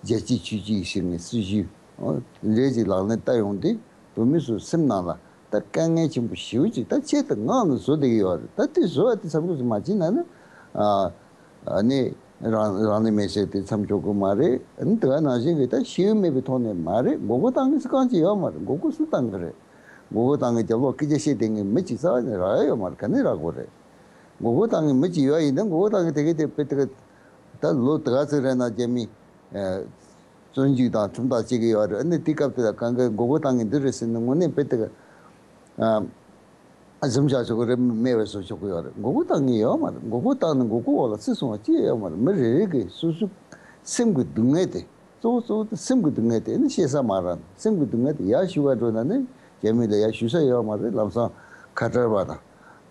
རྒྱལ་གཅེས་ཆོས་གཅེས་ཞིག་ནས་སྲིད་ཇུས་འོ་འདྲ་ཅིག་ལག་ལེན་བསྟར་ཡོང་དུས། བོད་མི་ཚོའི་སེམས་ནང་ལ་ད་དཀའ་ངལ་ཆེན་པོ་ཞེ་པོ་ཅིག་ད་ཆེད་དུ་མངགས་ནས་བཟོ་བསྡད་ཀྱི་ཡོད་རེད། ད་དེ་བཟོ་བ་དེ་མཚམས་འཇོག་ཅིག་མ་བྱས་ན་ནི་ཨ་ཨ་ནི་རང་རང་ལུས་མེར་སྲེག་དེ་མཚམས་འཇོག་གི་མ་རེད། ཨ་ནི་དེ་ག་ནང་བཞིན་གྱི་ད་ཤེས་ཡོན་མེད་པའི་ཐོག་ནས་མ་རེད། མགོ་སྐོར་བཏང་མཁན་སུ་གང་ཅིག་ཡོད་མ་རེད། མགོ་སྐོར་སུ་བཏང་གི་རེད། མགོ་སྐོར་བཏང་མཁན་རྒྱབ་ལོགས་སྐད་ཆ་བཤད་བསྡད་མཁན་མི་གཅིག་རྩ་བ་ནས་རག་ཡ་ཡོད་མ་རེད། ག་ནས་རག་དགོས་རེད། མགོ་སྐོར་བཏང་མཁན་མི་གཅིག་ཡོད་ཡིན་ན། མགོ་སྐོར་བཏང་མཁན་དེ་གས་དེ་དཔེ་དེ་ག་ད་ལོ་དེ་ག་ཚོད་རེད་ན་རྒྱ་མི་ཨ་བཙོན་འཇུག་དང་ཁྲིམས་ཐག་བཅད་ཀྱི་ཡོད་རེད། ཨ་ནི་དེ་སྐབས་དེ་ལ་གང་ག་མགོ་སྐོར་བཏང་མཁན་འདི་རེད་ཟེར་ནས་དངོས་གནས་དཔེ་དེ་ག་ཨ་གཟིམ་བཞག་ཆོག་གི་རེད། མེད་པ་བཟོ་ཆོག་གི་ཡོད་རེད། མགོ་སྐོར་བཏང་མཁན་ཡོད་མ་རེད། མགོ་སྐོར་བཏང་ནས་མགོ་སྐོར་འོག་ལ་ཚུད་སོང་བ་ཅི་ཡང་ཡོད་མ་རེད། མི་རེ་རེ་གིས་སོ་སོ་སེམས་ཀྱི་སྡུག་བསྔལ་དེ། གཙོ་བོ་གཙོ་བོ་དེ་སེམས་ཀྱི་སྡུག་བསྔལ་དེ་ནི་བཤད་ས་མ་རག་ན། སེམས་ཀྱི་སྡུག་བསྔལ་དེ་ཡར་ཞུ་ག་འགྲོ་ན་ནི་རྒྱ་མི་ལ་ཡར་ཞུ་ས་ཡོད་མ་རེད། ལམ་སང་ཁ་བྲལ་བ་དང་།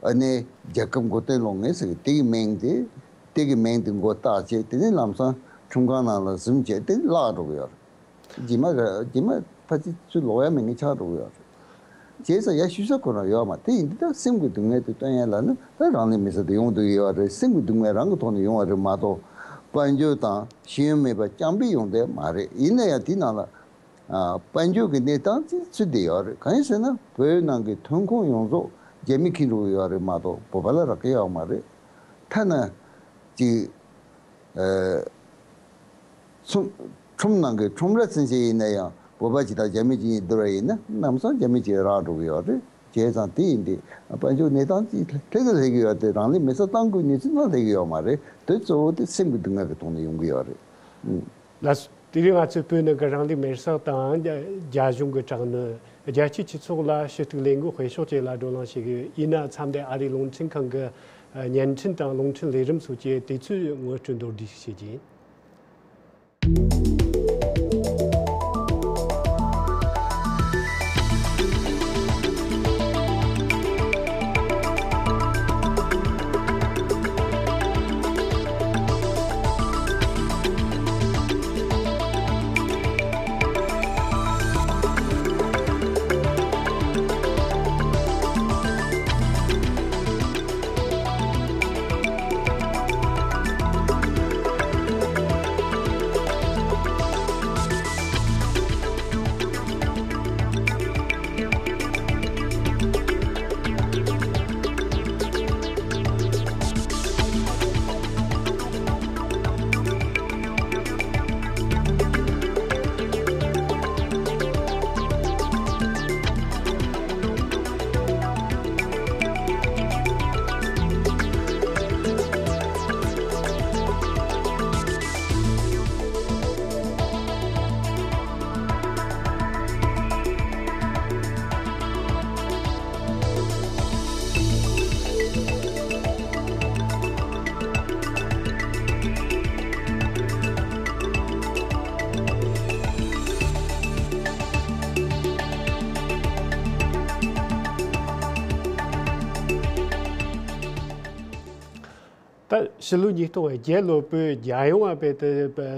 ཨ་ནི་རྒྱལ་ཁབ་མགོ་རྟིང་སློག་མཁན་ཟེར་གི་དེ་གི་མིང་དེ། དེ་གི་མིང་དེ་མགོ་བཏགས་བྱས། དེ་ནི་ལམ་སང་ཁྲིམས་ཁང་ནང་ལ་གཟིམ་བྱས་དེ་བརླག་འགྲོ་གི་ཡོད་རེད། རྗེས་མ་རྗེས་མ་ཕལ་ཆེར་ཚུར་ལོག་ཡ་མེད་མཁན་ཆགས་འགྲོ་གི་ཡོད་རེད། བྱས་ཙང་ཡར་ཞུ་ས་ཁོ་རང་ཡོད་མ་རེད། དེ་ཡིན་དུས་ད་སེམས་ཀྱི་སྡུག་བསྔལ་དེ་སྟོན་ཡ་ལ་ནི་ད་རང་ལུས་མེར་སྲེག་དེ་ཡོང་བསྡད་ཀྱི་ཡོད་རེད། སེམས་ཀྱི་སྡུག་བསྔལ་རང་གི་ཐོག་ནས་ཡོང་བ་རེད་མ་གཏོགས། དཔལ་འབྱོར་དང་ཤེས་ཡོན་མེད་པ་རྐྱང་པས་ཡོང་བསྡད་མ་རེད། ཡིན་ན་ཡང་དེའི་ནང་ལ་ཨ་དཔལ་འབྱོར་གྱི་གནས་སྟངས་ཅིག་ཚུད་བསྡད་ཡོད་རེད། གང་ཡིན་ཟེར་ན་བོད་ནང་གི་ཐོན་ཁུངས་ཡོངས་རྫོགས་རྒྱ་མིས་འཁྱེར་འགྲོ་གི་ཡོད་རེད་མ་གཏོགས་བོད་པ་ལ་རག་གི་ཡོད་མ་རེད། ཐ་ན་ཅིག་ཨ་ཁྲོམ་ཁྲོམ་ནང་གི་ཁྲོམ་ར་ཚུན་ཆད་ཡིན་ན་ཡང་བོད་པ་ཅིག་དང་རྒྱ་མི་ཅིག་གཉིས་བསྡུར་བ་ཡིན་ན་ལམ་སང་རྒྱ་མི་ཅིག་རག་འགྲོ་གི་ཡོད་རེད། བྱས་ཙང་དེ་ཡིན་དུས་དཔལ་འབྱོར་གནས་སྟངས་ཅིག་སླེབས་ཀྱི་སླེབས་ཀྱི་ཡོད་དེ། རང་ལུས་མེར་སྲེག་བཏང་དགོས་གནས་ཚུལ་ནང་སླེབས་ཀྱི་ཡོད་མ་རེད། དེ་གཙོ་བོ་དེ་སེམས་ཀྱི་སྡུག་བསྔལ་གྱི་ཐོག་ནས་ཡོང་གི་ཡོད་རེད། ཨུམ། ལགས་སོ། དེ་རིང་ང་ཚོས་བོད་ནང་གི་རང་ལུས་མེར་སྲེག་དང་རྒྱ་གཞུང་གི་དྲག་གནོན། རྒྱལ་སྤྱིའི་སྤྱི་ཚོགས་ལ་ཞུ་གཏུག་ལས་འགུལ་སྤེལ་ཕྱོགས་བཅས་ལ་བགྲོ་གླེང་བྱེད་ཀྱི་ཡོད། ཡིན་ན་མཚམས་འདིར་ཨ་རིའི་རླུང་འཕྲིན་ཁང་གི་ བརྙན་འཕྲིན་དང་རླུང་འཕྲིན་ལས་རིམ་སོགས་ཀྱི་དུས་ཚོད་ངོ་སྤྲོད་མདོར་བསྡུས་ཤིག་བྱེད་རྒྱུ་ཡིན། ད་ཕྱི་ལོ་ཉིས་སྟོང་བརྒྱད་ལོར་བོད་རྒྱལ་ཡོངས་ཨ་བོད་དུ་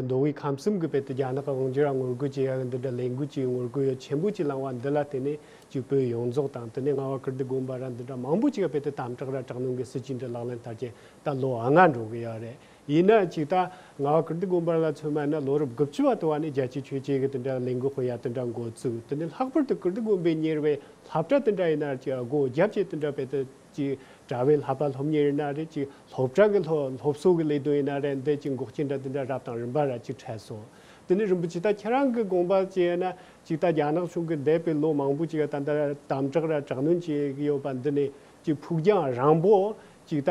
མདོ་དབུས་ཁམས་གསུམ་གྱི་བོད་དུ་རྒྱ་ནག་གི་དབང་སྒྱུར་ངོ་རྒོལ་བྱེད་ཡ་འདི་འདྲ་ལས་འགུལ་གྱི་ངོ་རྒོལ་ཡ་ཆེན་པོ་ཅིག་བསླངས་པ་འདི་ལ་བརྟེན་ནས་ཅིག་བོད་ཡོངས་རྫོགས་དང་དེ་ནས་རྔ་བ་ཀིརྟི་དགོན་པ་ར་འདི་འདྲ་མང་པོ་ཅིག་ག་བོད་དུ་དམ་དྲག་ར་དྲག་གནོན་གྱི་སྲིད་ཇུས་འདི་ལག་ལེན་བསྟར་གྱི་ད་ལོ་ལྔ་འགྲོ་གི་ཡོད་རེད། ཡིན་ན་ཅིག་ད་རྔ་བ་ཀིརྟི་དགོན་པ་ལ་མཚོན་པ་ན་ལོ་རབས་དགུ་བཅུ་བ་དུ་བ་ནས་རྒྱལ་སྤྱིའི་ཆོས་བྱེད་ཀྱི་དེ་འདྲ་ལས་འགུལ་སྤེལ་ཡ་དེ་འདྲ་འགོ་བཙུགས། དེ་ནས་ལྷག་པར་དུ་ཀིརྟི་དགོན་པས་གཉེར་བའི་སློབ་གྲྭ་དེ་འདྲ་ཡིན་ན་ཅིག་སྒོ་བརྒྱབ་བྱས་དེ་འདྲ་བོད་དུ་ཅིག་གྲྭ་བའི་བསླབ་པ་སློབ་གཉེར་ཡིན་ན་རེད། ཅིག་སློབ་གྲྭ་གི་སློབ་སློབ་གསོ་གི་ལས་དོན་ཡིན་ན་རེད། འདི་ཅིག་འགོག་རྐྱེན་འདྲ་དེ་འདྲ་རབ་དང་རིམ་པ་ར་ཅིག་འཕྲད་སོང་། དེ་ནས་རིན་པོ་ཆེ་ད་ཁྱེད་རང་གི་དགོངས་པ་བྱས་ན་ཅིག་ད་རྒྱ་ནག་གཞུང་གིས་འདས་པའི་ལོ་མང་པོ་ཅིག་ད་ལྟ་དམ་དྲག་ར་དྲག་གནོན་བྱེད་ཀྱི་ཡོད་པ་འདི་ནས་ཅིག་ཕུགས་རྒྱང་རིང་པོ་ཅིག་ད་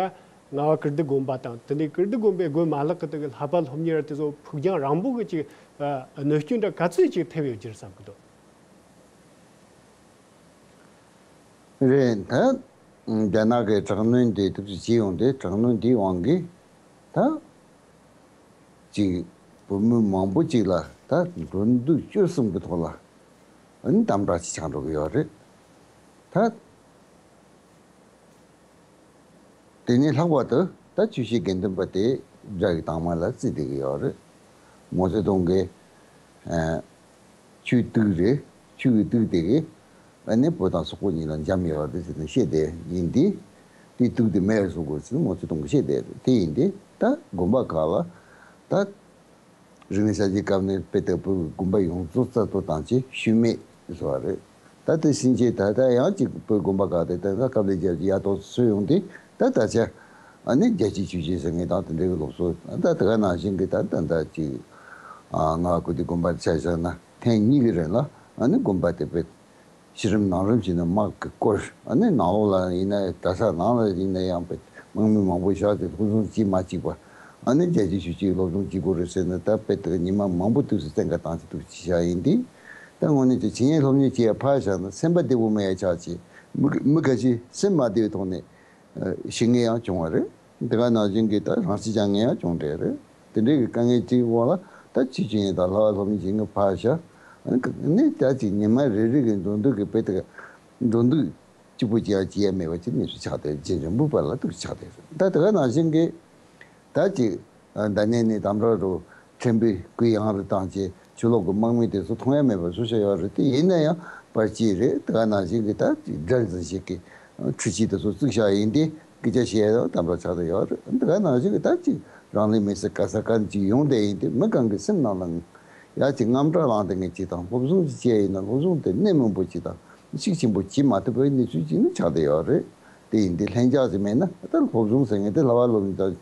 རྔ་བ་ཀིརྟི་དགོན་པ་དང་དེ་ནས་ཀིརྟི་དགོན་པའི་དགོན་མ་ལག་གི་དེ་གི་བསླབ་པ་སློབ་གཉེར་དེ་ཚོ་ཕུགས་རྒྱང་རིང་པོ་གི་ཅིག་གནོད་སྐྱོན་འདྲ་ག་ཚོད་ཅིག་ཐེབས་ཡོད་རྒྱུ་རེད་བསམ་གི་འདུག་རེད། ད་རྒྱ་ནག་གི་དྲག་གནོན་དེ་ཐུབ་ཚོད་བྱེད་ཡོང་དུས་དྲག་གནོན་དེའི་དབང་གིས་ད་ཅིག་བོད་མི་མང་པོ་ཅིག་ལ་ད་འགྲོ་འདུག་སྤྱོད་གསུམ་གྱི་ཐོག་ལ་ཨ་ནི་དམ་དྲག་ཅིག་ཆགས་འགྲོ་གི་ཡོད་རེད། ད་དེ་ནས་ལྷག་པར་དུ་ད་ཆོས་བྱེད་དགེ་འདུན་པ་དེ་དགྲ་ཡི་དྭངས་མ་ལ་བརྩིས་བསྡད་ཀྱི་ཡོད་རེད། མའོ་ཙེ་ཏུང་གིས་ཨ་ཆོས་དུག་རེད། ཆོས་ཀྱི་དུག་དེ་གིས་ཨ་ནི་བོད་དང་སོག་པོ་གཉིས་ལ་འཇམ་ཡོད་རེད་ཟེར་ནས་བཤད་བསྡད་ཡིན་དུས། དེ་དུག་དེ་མེད་པར་བཟོ་དགོས་ཟེར་ནས་མའོ་ཙེ་ཏུང་གིས་བཤད་བསྡད་རེད། དེ་ཡིན་དུས་ད་དགོན་པ་ཁག་ལ་ད་རིག་གནས་གསར་བརྗེའི་སྐབས་ནས་དཔེ་ལྟ་བུ་དགོན་པ་ཡོངས་རྫོགས་རྩ་གཏོར་བཏང་བྱས་ཤུལ་མེད་བཟོ་བ་རེད། ད་དེ་ཕྱིན་ཆད་ད་ལྟ་ཡང་ཅིག་བོད་དགོན་པ་ཁག་དེ་ད་ལྟ་སྐབས་ལས་རྒྱབ་ཀྱི་ཡ་ཐོག་སུ་ཡོང་དུས་ད་ད་ཆ་ཨ་ནི་རྒྱལ་སྤྱིའི་ཆོས་བྱེད་ཟེར་མཁན་དང་དེ་འདྲའི་སློབ་གསོ་ད་དེ་ག་ནང་བཞིན་གྱི་ད་ད་ད་ཅིག་ཨ་རྔ་བ་ཀིརྟི་དགོན་པ་ཆ་བཞག་ན་ཐེངས་གཉིས་ཀྱི་རིང་ལ་ཨ་ནི་དགོན་པ་དེ་དཔེ་ཕྱི་རིམ་ནང་རིམ་བྱས་ནས་དམག་གིས་བསྐོར། ཨ་ནི་ནང་ལོགས་ལ་ཡིན་ན་གྲྭ་ས་ནང་ལ་ཡིན་ན་ཡང་དཔེ་དམག་མི་མང་པོ་བཞག་སྟེ་སློབ་སྦྱོང་བྱེད་མ་བཅུག་པ། ཨ་ནི་རྒྱལ་སྤྱིའི་ཆོས་བྱེད་སློབ་སྦྱོང་བྱེད་དགོས་རེད་ཟེར་ནས་ད་དཔེ་དེ་ཉི་མ་མང་པོ་དུས་སུ་བཙན་བཀའ་བཏང་བྱས་འདུག་ཅི་བྱ་ཡིན་དུས། ད་དངོས་གནས་ཀྱི་ཆོས་ཉིད་སློབ་གཉེར་བྱེད་ཡ་ཕར་བཞག་ན་སེམས་པ་བདེ་པོ་མེད་ཡ་ཆགས་བྱས། མི་མི་ཁ་ཤས་སེམས་མ་བདེ་བའི་ཐོག་ནས་ཨ་ཤི་མཁན་ཡང་བྱུང་བ་རེད། དེ་ག་ནང་བཞིན་གྱི་ད་རང་ཤི་རྒྱག་མཁན་ཡང་བྱུང་བསྡད་རེད། དེ་འདྲའི་གི་དཀའ་ངལ་ཅིག་འོག་ལ་ད་ཅི་བྱེད་ཡིན་ད་ལྷ་བ་སློབ་གཉེར་བྱེད་མཁན་ཕར་བཞག་ཨ་ནི་ད་ཅིག་ཉི་མ་རེ་རེ་གི་འགྲོ་འདུག་གི་དཔེ་དེ་ག་འགྲོ་འདུག་གཅིག་པུ་བྱེད་ཡ་བྱེད་ཡ་མེད་པ་ཅིག་གནས་ཚུལ་ཆགས་བསྡད་རྗེས་འབྲིང་པོ་བར་ལ་འདུག་ཆགས་བསྡད་རེད། ད་དེ་ག་ནང་བཞིན་གྱི་ད་ཅིག་ཨ་ད་ནས་ནས་དམ་དྲག་རུ་ཕྲན་བུའི་གུ་ཡངས་རུ་བཏང་བྱས་ཕྱི་ལོགས་ཀྱི་དམག་མི་དེ་ཚོ་མཐོང་ཡ་མེད་པར་བཟོ་བྱས་ཡོད་རེད། དེ་ཡིན་ན་ཡང་བར་ཅིག་རེད། དེ་ག་ནང་བཞིན་གྱི་ད་ཅིག་དགྲར་འཛིན་བྱེད་ཀྱི་འཕྲུལ་ཆས་དེ་ཚོ་བཙུགས་བཞག་ཡིན་དུས་སྐད་ཆ་བཤད་ཡ་དམ་དྲག་ཆགས་བསྡད་ཡོད་རེད། དེ་ག་ནང་བཞིན་གྱི་ད་ཅིག་རང་ལུས་མེ་སྲེག་ག་ས་ག་ནས་ཅིག་ཡོང་བསྡད་ཡིན་དུས་མི་གང་གི་སེམས་ནང་ལ་ཡ་ཅིག་དངངས་སྐྲག་ལངས་བསྡད་མཁན་ཅིག་དང་སློབ་སྦྱོང་ཅིག་བྱས་ཡིན་ན་སློབ་སྦྱོང་དེ་གནད་སྨིན་པོ་ཅིག་དང་ཤུགས་ཆེན་པོ་བྱེད་མ་ཐུབ་པའི་གནས་ཚུལ་ཅིག་ནི་ཆགས་བསྡད་ཡོད་རེད། དེ་ཡིན་དུས་ལྷན་རྒྱས་ཀྱི་མེད་ན་ད་སློབ་སྦྱོང་ཟེར་མཁན་དེ་ལྷ་བ་སློབ་གཉེར་དང་།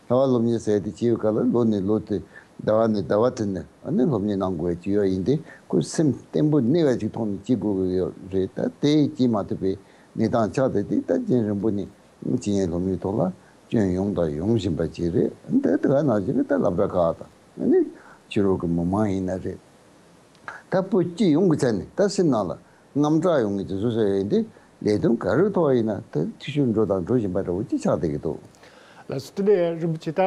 ལྷ་བ་སློབ་གཉེར་ཟེར་དེ་བྱེད་ཡོད་ག་ལ་ལོ་ནས་ལོ་དེ་ཟླ་བ་ནས་ཟླ་བ་དེ་ནས་ཨ་ནི་སློབ་གཉེར་གནང་དགོས་ཀྱི་ཡོད་ཡིན་དུས་ཁོས་སེམས་བརྟན་པོ་གནས་པ་ཅིག་ཐོག་ནས་བྱེད་དགོས་ཀྱི་ཡོད་རེད། ད་དེ་བྱེད་མ་ཐུབ་པའི་གནས་སྟངས་ཆགས་བསྡད་དེ་ད་རྒྱུན་རིང་པོ་ནས་ཆོས་ཉིད་སློབ་གཉེར་ཐོག་ལ་སྐྱོན་ཡོང་དང་ཡོང་བཞིན་པ་ཅིག་རེད། ད་དེ་ག་ནང་བཞིན་གྱི་ད་སློབ་གྲྭ་ཁག་དང་ཨ་ནི་ཕྱི་རོལ་གྱི་མི་མང་ཡིན་ན་རེད། ད་བོད་སྤྱི་ཡོངས་ཀྱི་ཆ་ནས་ད་སེམས་ནང་ལ་དངངས་སྐྲག་ཡོང་གི་དེ་ཚོ་ཟེར་ཡིན་དུས་ ལས་དོན་ག་རེ་ཐོག་ཡིན་ན་དེ་འཐུས་ཤོར་འགྲོ་དང་འགྲོ་བཞིན་པ་འདྲ་བོ་ཅིག་ཆགས་བསྡད་ཀྱི་འདུག། ལགས་སོ། དེ་ནས་རིན་པོ་ཆེ་ད་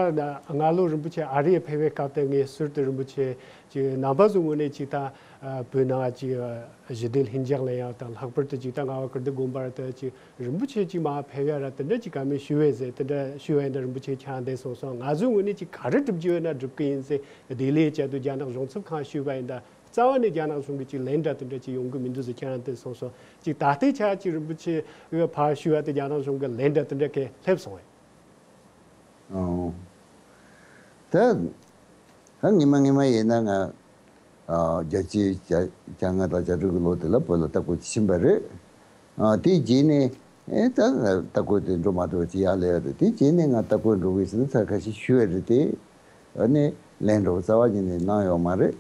སྔ་ལོ་རིན་པོ་ཆེ་ཨ་རིར་ཕེབས་པའི་སྐབས་དེ་ངས་ཟུར་དུ་རིན་པོ་ཆེ་ཀྱི་རྣམ་པ་ཚོའི་ངོས་ནས་ཅིག་ད་བོད་ནང་ཅིག་ཞི་བདེ་ལྷིང་འཇགས་ལ་ཡང་དང་ལྷག་པར་དུ་ཅིག་ད་རྔ་བ་ཀིརྟི་དགོན་པར་དུ་ཅིག་རིན་པོ་ཆེ་ཅིག་མར་ཕེབས་ཡ་ར་དེ་འདྲ་ཅིག་བཀའ་མོལ་ཞུས་པས་ཟེར། དེ་འདྲ་ཞུས་པ་ཡིན་ན་རིན་པོ་ཆེ་ཁྱེད་རང་འདིར་སོང་སོང་། ང་ཚོའི་ངོས་ནས་ཅིག་ག་རེ་སྒྲུབ་རྒྱུ་ཡོད་ན་སྒྲུབ་ཀྱི་ཡིན་ཟེར་བདེ་ལེགས་བྱ་དུས་རྒྱ་ནག་གཞུང་ཚབ་ཁང་ཞུས་པ་ཡིན་ད། རྩ་བ་ནས་རྒྱ་ནག་གཞུང་གི་ཅིག་ལན་འདྲ་དེ་འདྲ་ཅིག་ཡོང་གི་མི་འདུག་ཟེར། ཁྱེད་རང་འདིར་སོང་སོང་། ཅིག་ད་ལྟའི་ཆ་ཅིག་རིན་པོ་ཆེ་ཕར་ཞུས་པ་དེ་རྒྱ་ནག་གཞུང་གི་ལན་འདྲ་དེ་འདྲ་གས་སླེབས་སོང་བས། ཨོ། ད་ད་ངེས་མ་ངེས་མ་ཡིན་ན་ང་ཨ་བརྒྱད་ཅུ་གྱ་གྱ་ལྔ་དང་གྱ་དྲུག་གི་ལོ་དེ་ལ་བོད་ལ་ལྟ་སྐོར་ཕྱིན་པ་རེད། ཨ་དེའི་རྗེས་ནས་ཨེ་ད་ལྟ་སྐོར་དེ་འགྲོ་མ་ཐུབ་པ་ཅིག་ཡར་སླེབས་ཡོད་རེད། དེའི་རྗེས་ནས་ང་ལྟ་སྐོར་འགྲོ་དགོས་ཟེར་ན་ཚར་ཁ་ཤས་ཞུས་པ་རེད་དེ། ཨ་ནི་ལན་འགྲོ་རྩ་བ་ཉིད་ནས་གནང་ཡོད་མ་རེད།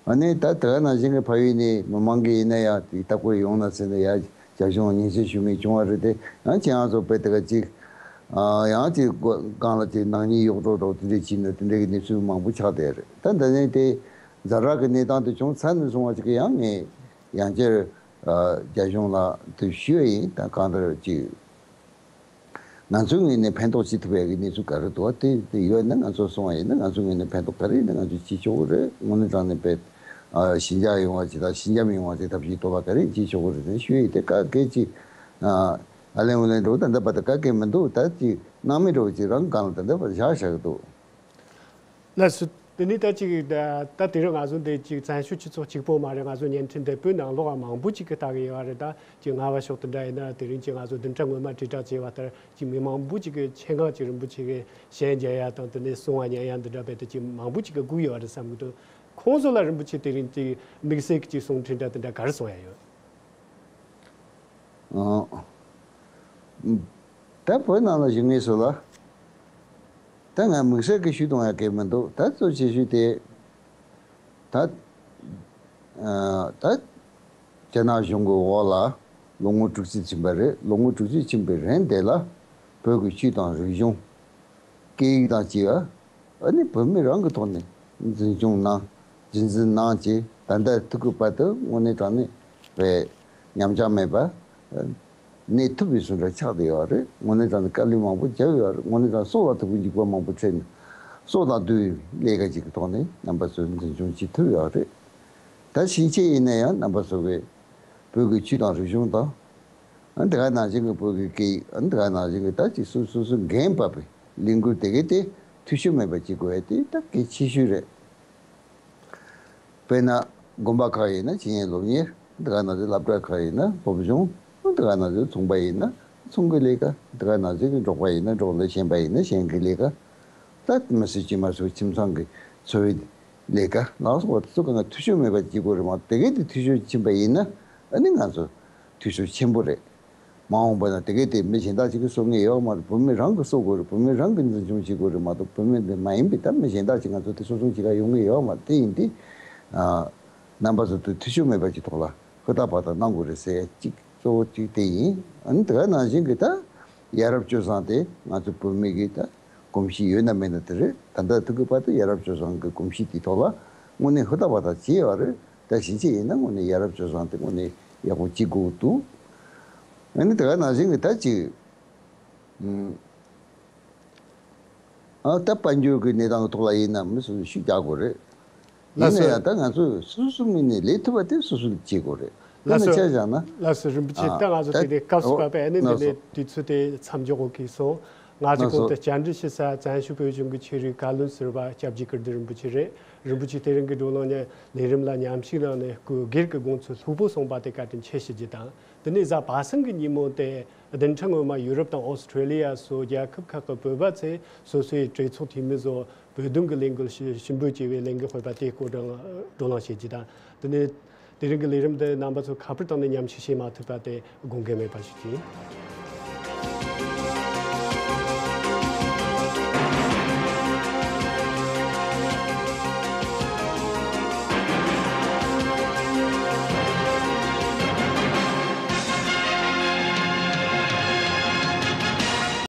ཨ་ནི་ད་དེ་ག་ནང་བཞིན་གྱི་ཕ་ཡུལ་ནས་མི་མང་གིས་ཡིན་ན་ཡང་དེ་ལྟ་སྐོར་ཡོང་ན་ཟེར་ནས་ཡར་རྒྱ་གཞུང་སྙན་སེང་ཞུ་མཁན་བྱུང་བ་རེད་དེ། ཡང་ཁྱེད་རང་ཚོ་དཔེ་དེ་ག་ཅིག་ཨ་ཡང་ཅིག་སྒང་ལ་ཅིག་ནག་ཉེས་གཡོག་གྲོག་འདྲ་བོ་དེ་འདྲས་བྱས་ན་དེ་འདྲས་ཀྱི་གནས་ཚུལ་མང་པོ་ཆགས་བསྡད་རེད། ད་འདི་ནས་དེ་ཛ་དྲག་གི་གནས་སྟངས་དེ་བྱུང་ཚར་ནས་བཟུང་བ་ཅིག་གི་ཡང་ངས་ཡང་བསྐྱར་ཨ་རྒྱ་གཞུང་ལ་དེ་ཞུས་ཡིན། ད་གང་ལྟར་ཅིག་ང་ཚོའི་ངོས་ནས་ཕན་ཐོགས་བྱེད་ཐུབ་པའི་གནས་ཚུལ་ག་རེ་འདུག་བ་དེ་དེ་ཡོད་ན་ང་ཚོ་གསུང་བ་ཡིན་ན། ང་ཚོའི་ངོས་ནས་ཕན་ཐོགས་ག་རེ་ཡིན་ན་ང་ཚོས་བྱེད་ཆོག་གི་རེད། དངོས་གནས་དྲང་གནས་དཔེ་ཨ་ཞི་འཇགས་ཡོང་བ་ཅིག་དང་ཞི་འཇམ་ཡོང་བ་ཅིག་ཐབས་ཤེས་ཐོབ་པ་ག་རེ་བྱེད་ཆོག་གི་རེད་ཟེར་ཞུས་ཡིན། དེ་ག་གེ་ཅིག་ཨ་ཨ་ལན་འུ་ལན་འགྲོ་ད་ལྟ་བར་དུ་ག་གེ་མི་འདུག། ད་ཅིག་སྣང་མེད་འགྲོ་ཅིག་རང་སྒང་ལ་ད་ལྟ་བར་བཞག་བཞག་གི་འདུག། ལགས་སོ། དེ་ནས་ད་ཅིག་ད་ད་དེ་རིང་ང་ཚོ་འདི་ཅིག་བཙན་བྱོལ་སྤྱི་ཚོགས་གཅིག་པོ་མ་རེད། ང་ཚོ་བརྙན་འཕྲིན་འདི་བོད་ནང་ལོགས་མང་པོ་ཅིག་གིས་ལྟ་གི་ཡོད་རེད། ད་ཅིག་རྔ་བ་ཕྱོགས་དེ་འདྲ་ཡིན་ན་དེ་རིང་ཅིག་ང་ཚོ་བདུན་ཕྲག་སྔོན་མ་དྲིལ་བསྒྲགས་བྱས་པ་ལྟར་ཅིག་མི་མང་པོ་ཅིག་གིས་ཆེད་མངགས་ཀྱིས་རིན་པོ་ཆེ་གི་ཞལ་མཇལ་ཡ་དང་དེ་ནས་གསུང་བ་ཉན་ཡ་འདི་འདྲ་བས་ད་ཅིག་མང་པོ་ཅིག་གིས་སྒུག་ཡོད་རེད་བསམ་གི་འདུག། ཁོང་ཚོ་ལ་རིན་པོ་ཆེ་དེ་རིང་ཅིག་དམིགས་བསལ་གྱི་ཅིག་གསུང་འཕྲིན་འདྲ་དེ་འདྲ་ག་རེ་གསུང་ཡ་ཡོད། ཨང་། ད་བོད་ནང་ལ་བཞུགས་མཁན་ཚོ་ལ་ད་ང་དམིགས་བསལ་གྱི་ཞུ་གཏོང་ཡ་གང་ཡང་མི་འདུག། ད་གཙོ་ཆེ་ཤོས་དེ་ད་ཨ་ད་རྒྱ་ནག་གཞུང་གི་འོག་ལ་ལོ་ངོ་དྲུག་ཅུ་ཕྱིན་པ་རེད། ལོ་ངོ་དྲུག་ཅུ་ཕྱིན་པའི་རིང་དེ་ལ་བོད་ཀྱི་ཆོས་དང་རིག་གཞུང་སྐད་ཡིག་དང་བཅས་པ་ཨ་ནི་བོད་མི་རང་གི་ཐོག་ནས་འཛིན་སྐྱོང་གནང་། རྒྱུན་འཛིན་གནང་བྱས་ད་ལྟ་ཐུག་གི་བར་དུ་དངོས་གནས་དྲང་གནས་པའི་ཉམས་ཆག་མེད་པ། གནས་ཐུབ་པའི་བཟོ་འདྲ་ཆགས་བསྡད་ཡོད་རེད། དངོས་གནས་དྲང་གནས་དཀའ་ལས་མང་པོ་བརྒྱབ་ཡོད་རེད། དངོས་གནས་དྲང་སྲོག་ལ་ཐུག་པའི་འཇིགས་པ་མང་པོ་འཕྲད་ནས་སྲོག་དང་བསྡོས་པའི་ལས་ཀ་ཅིག་གི་ཐོག་ནས་རྣམ་པ་ཚོས་འཛིན་སྐྱོང་བྱེད་ཐུབ་ཡོད་རེད། ད་ཕྱིན་ཆད་ཡིན་ན་ཡང་རྣམ་པ་ཚོ་གིས་བོད་ཀྱི་ཆོས་དང་རིག་གཞུང་དང་། ཨ་དེ་ག་ནང་བཞིན་གྱི་བོད་ཀྱི་སྐད་ཡིག་ཨ་དེ་ག་ནང་བཞིན་གྱི་ད་ཅིག་སོ་སོ་སོ་འགན་བབས་པའི་ལས་འགུལ་དེ་གའི་དེ་འཐུས་ཤོར་མེད་པ་བྱེད་དགོས་ཡ་དེ་ད་གལ་ཆེ་ཤོས་རེད། དཔེར་ན་དགོན་པ་ཁག་ཡིན་ན་འཆད་ཉན་སློབ་གཉེར། དེ་ག་ནང་བཞིན་སློབ་གྲྭ་ཁག་ཡིན་ན་སློབ་སྦྱོང་། དེ་ག་ནང་བཞིན་ཚོང་པ་ཡིན་ན་ཚོང་གི་ལས་ཀ། དེ་ག་ནང་བཞིན་གྱི་འབྲོག་པ་ཡིན་ན་འབྲོག་ལས། ཞན་པ་ཡིན་ན་ཞན་གྱི་ལས་ཀ། ད་མི་སེར་དཀྱུས་མ་ཚོའི་ཁྱིམ་ཚང་གི་འཚོ་བའི་ལས་ཀ་ལ་སོགས་པ་དེ་ཚོ་གང་ག་འཐུས་ཤོར་མེད་པ་བྱེད་དགོས་རེད་མ་གཏོགས་དེ་གས་དེ་འཐུས་ཤོར་ཕྱིན་པ་ཡིན་ན་ཨ་ནི་ང་ཚོ་འཐུས་ཤོར་ཆེན་པོ་རེད། མ་འོངས་པ་ན་དེ་གས་དེ་མི་གཞན་དག་ཅིག་གིས་གསོ་མཁན་ཡོད་མ་རེད། བོད་མི་རང་གིས་གསོ་དགོས་རེད། བོད་མི་རང་གིས་འཛིན་སྐྱོང་བྱེད་དགོས་རེད་མ་གཏོགས་བོད་མི་འདི་མ་ཡིན་པའི་ད་མི་གཞན་དག་ཅིག་ང་ཚོ་དེ་གསོ་སྐྱོང་བྱེད་ག་ཡོང་གི་ཡོད་མ་རེད། དེ་ཡིན་དུས་ཨ་རྣམ་པ་ཚོ་དེ་འཐུས་ཤོར་མེད་པ་ཅིག་ཐོག་ལ་ཧུར་ཐག་བར་ཐག་གནང་དགོས་རེད་ཟེར་ཡ་གཅིག་གཙོ་བོ་གཅིག་དེ་ཡིན། ཨ་ནི་དེ་ག་ནང་བཞིན་གྱི་ད་ཡ་རབས་སྤྱོད་བཟང་དེ་ང་ཚོ་བོད་མི་གི་ད་གོམས་གཤིས་ཡོད་ན་མེད་ན་དེ་རེད། ད་ལྟ་ཐུག་གི་བར་དུ་ཡ་རབས་སྤྱོད་བཟང་གི་གོམས་གཤིས་དེའི་ཐོག་ལ་དངོས་གནས་ཧུར་ཐག་བར་ཐག་བྱས་ཡོད་རེད། ད་ཕྱིན་ཆད་ཡིན་ན་དངོས་གནས་ཡ་རབས་སྤྱོད་བཟང་དེ་དངོས་གནས་ཡག་པོ་བྱེད་དགོས་འདུག། ཨ་ནི་དེ་ག་ནང་བཞིན་གྱི་ད་ཅིག་ཨུམ། ཨ་ད་དཔལ་འབྱོར་གྱི་གནས་སྟངས་ཀྱི་ཐོག་ལ་ཡིན་ན་མི་སོ་སོས་ཤུགས་རྒྱག་དགོས་རེད། ཡིན་ལགས་ན་སོ། ཡང་ད་ང་ཚོས་སོ་སོ་ངོས་ནས་ལས་ཐུབ་པ་དེ་སོ་སོས་བྱེད་དགོས་རེད། དཔེར་ན་ལགས་སོ། ཆ་བཞག་ན། ལགས་སོ། རིན་པོ་ཆེ། ཨ་ད་ང་ཚོ་དེ་ནས་སྐབས་སུ་བབས་པའི་ཨ་ནི་འདི་ནས་དུས་ཚོད་དེ་མཚམས་འཇོག་དགོས་ཀྱི་སོང་། ང་ཚོ་གོང་དུ་བཅར་འདྲི་ཞུ་ས་བཙན་བྱོལ་བོད་གཞུང་གི་ཆོས་རིག་བཀའ་བློན་ཟུར་པ་སྐྱབས་རྗེ་ཀིརྟི་རིན་པོ་ཆེ་རེད། རིན་པོ་ཆེ་དེ་རིང་གི་བགྲོ་གླེང་ནི་ལས་རིམ་ལ་མཉམ་ཞུགས་གནང་ནས་སྐུ་སྒེར་གྱི་དགོངས་ཚུལ་ལྷུག་པོ་གསུངས་པ་དེ་བཀའ་དྲིན་ཆེ་ཞུ་རྒྱུ་དང་། དེ་ནས་གཟའ་པ་སངས་ཀྱི་ཉིན་མོ་དེ་བདུན་ཕྲག་སྔོན་མ་ཡུ་རོབ་དང་ཨོ་སི་ཁྲེ་ལི་ཡ་སོགས་རྒྱལ་ཁབ་ཁག་གི་བོད་པ་ཚོས་སོ་སོའི་གྲོས་ཚོགས་འཐུས་མི་ཚོ་བོད་དོན་གྱི་ལས་འགུལ་ཞུ་ཞུ་འབོད་བྱས་པའི་ལས་འགུལ་སྤེལ་བ་དེའི་སྐོར་བགྲོ་གླེང་བགྲོ་གླེང་བྱེད་རྒྱུ་དང་། དེ་ནས་དེ་རིང་གི་ལས་རིམ་འདི་རྣམ་པ་ཚོ་ཁ་པར་བཏང་ནས་མཉམ་ཞུགས་བྱེད་མ་ཐུབ་པ་དེ་དགོངས་འགལ་མེད་པ་ཞིག་ཡིན།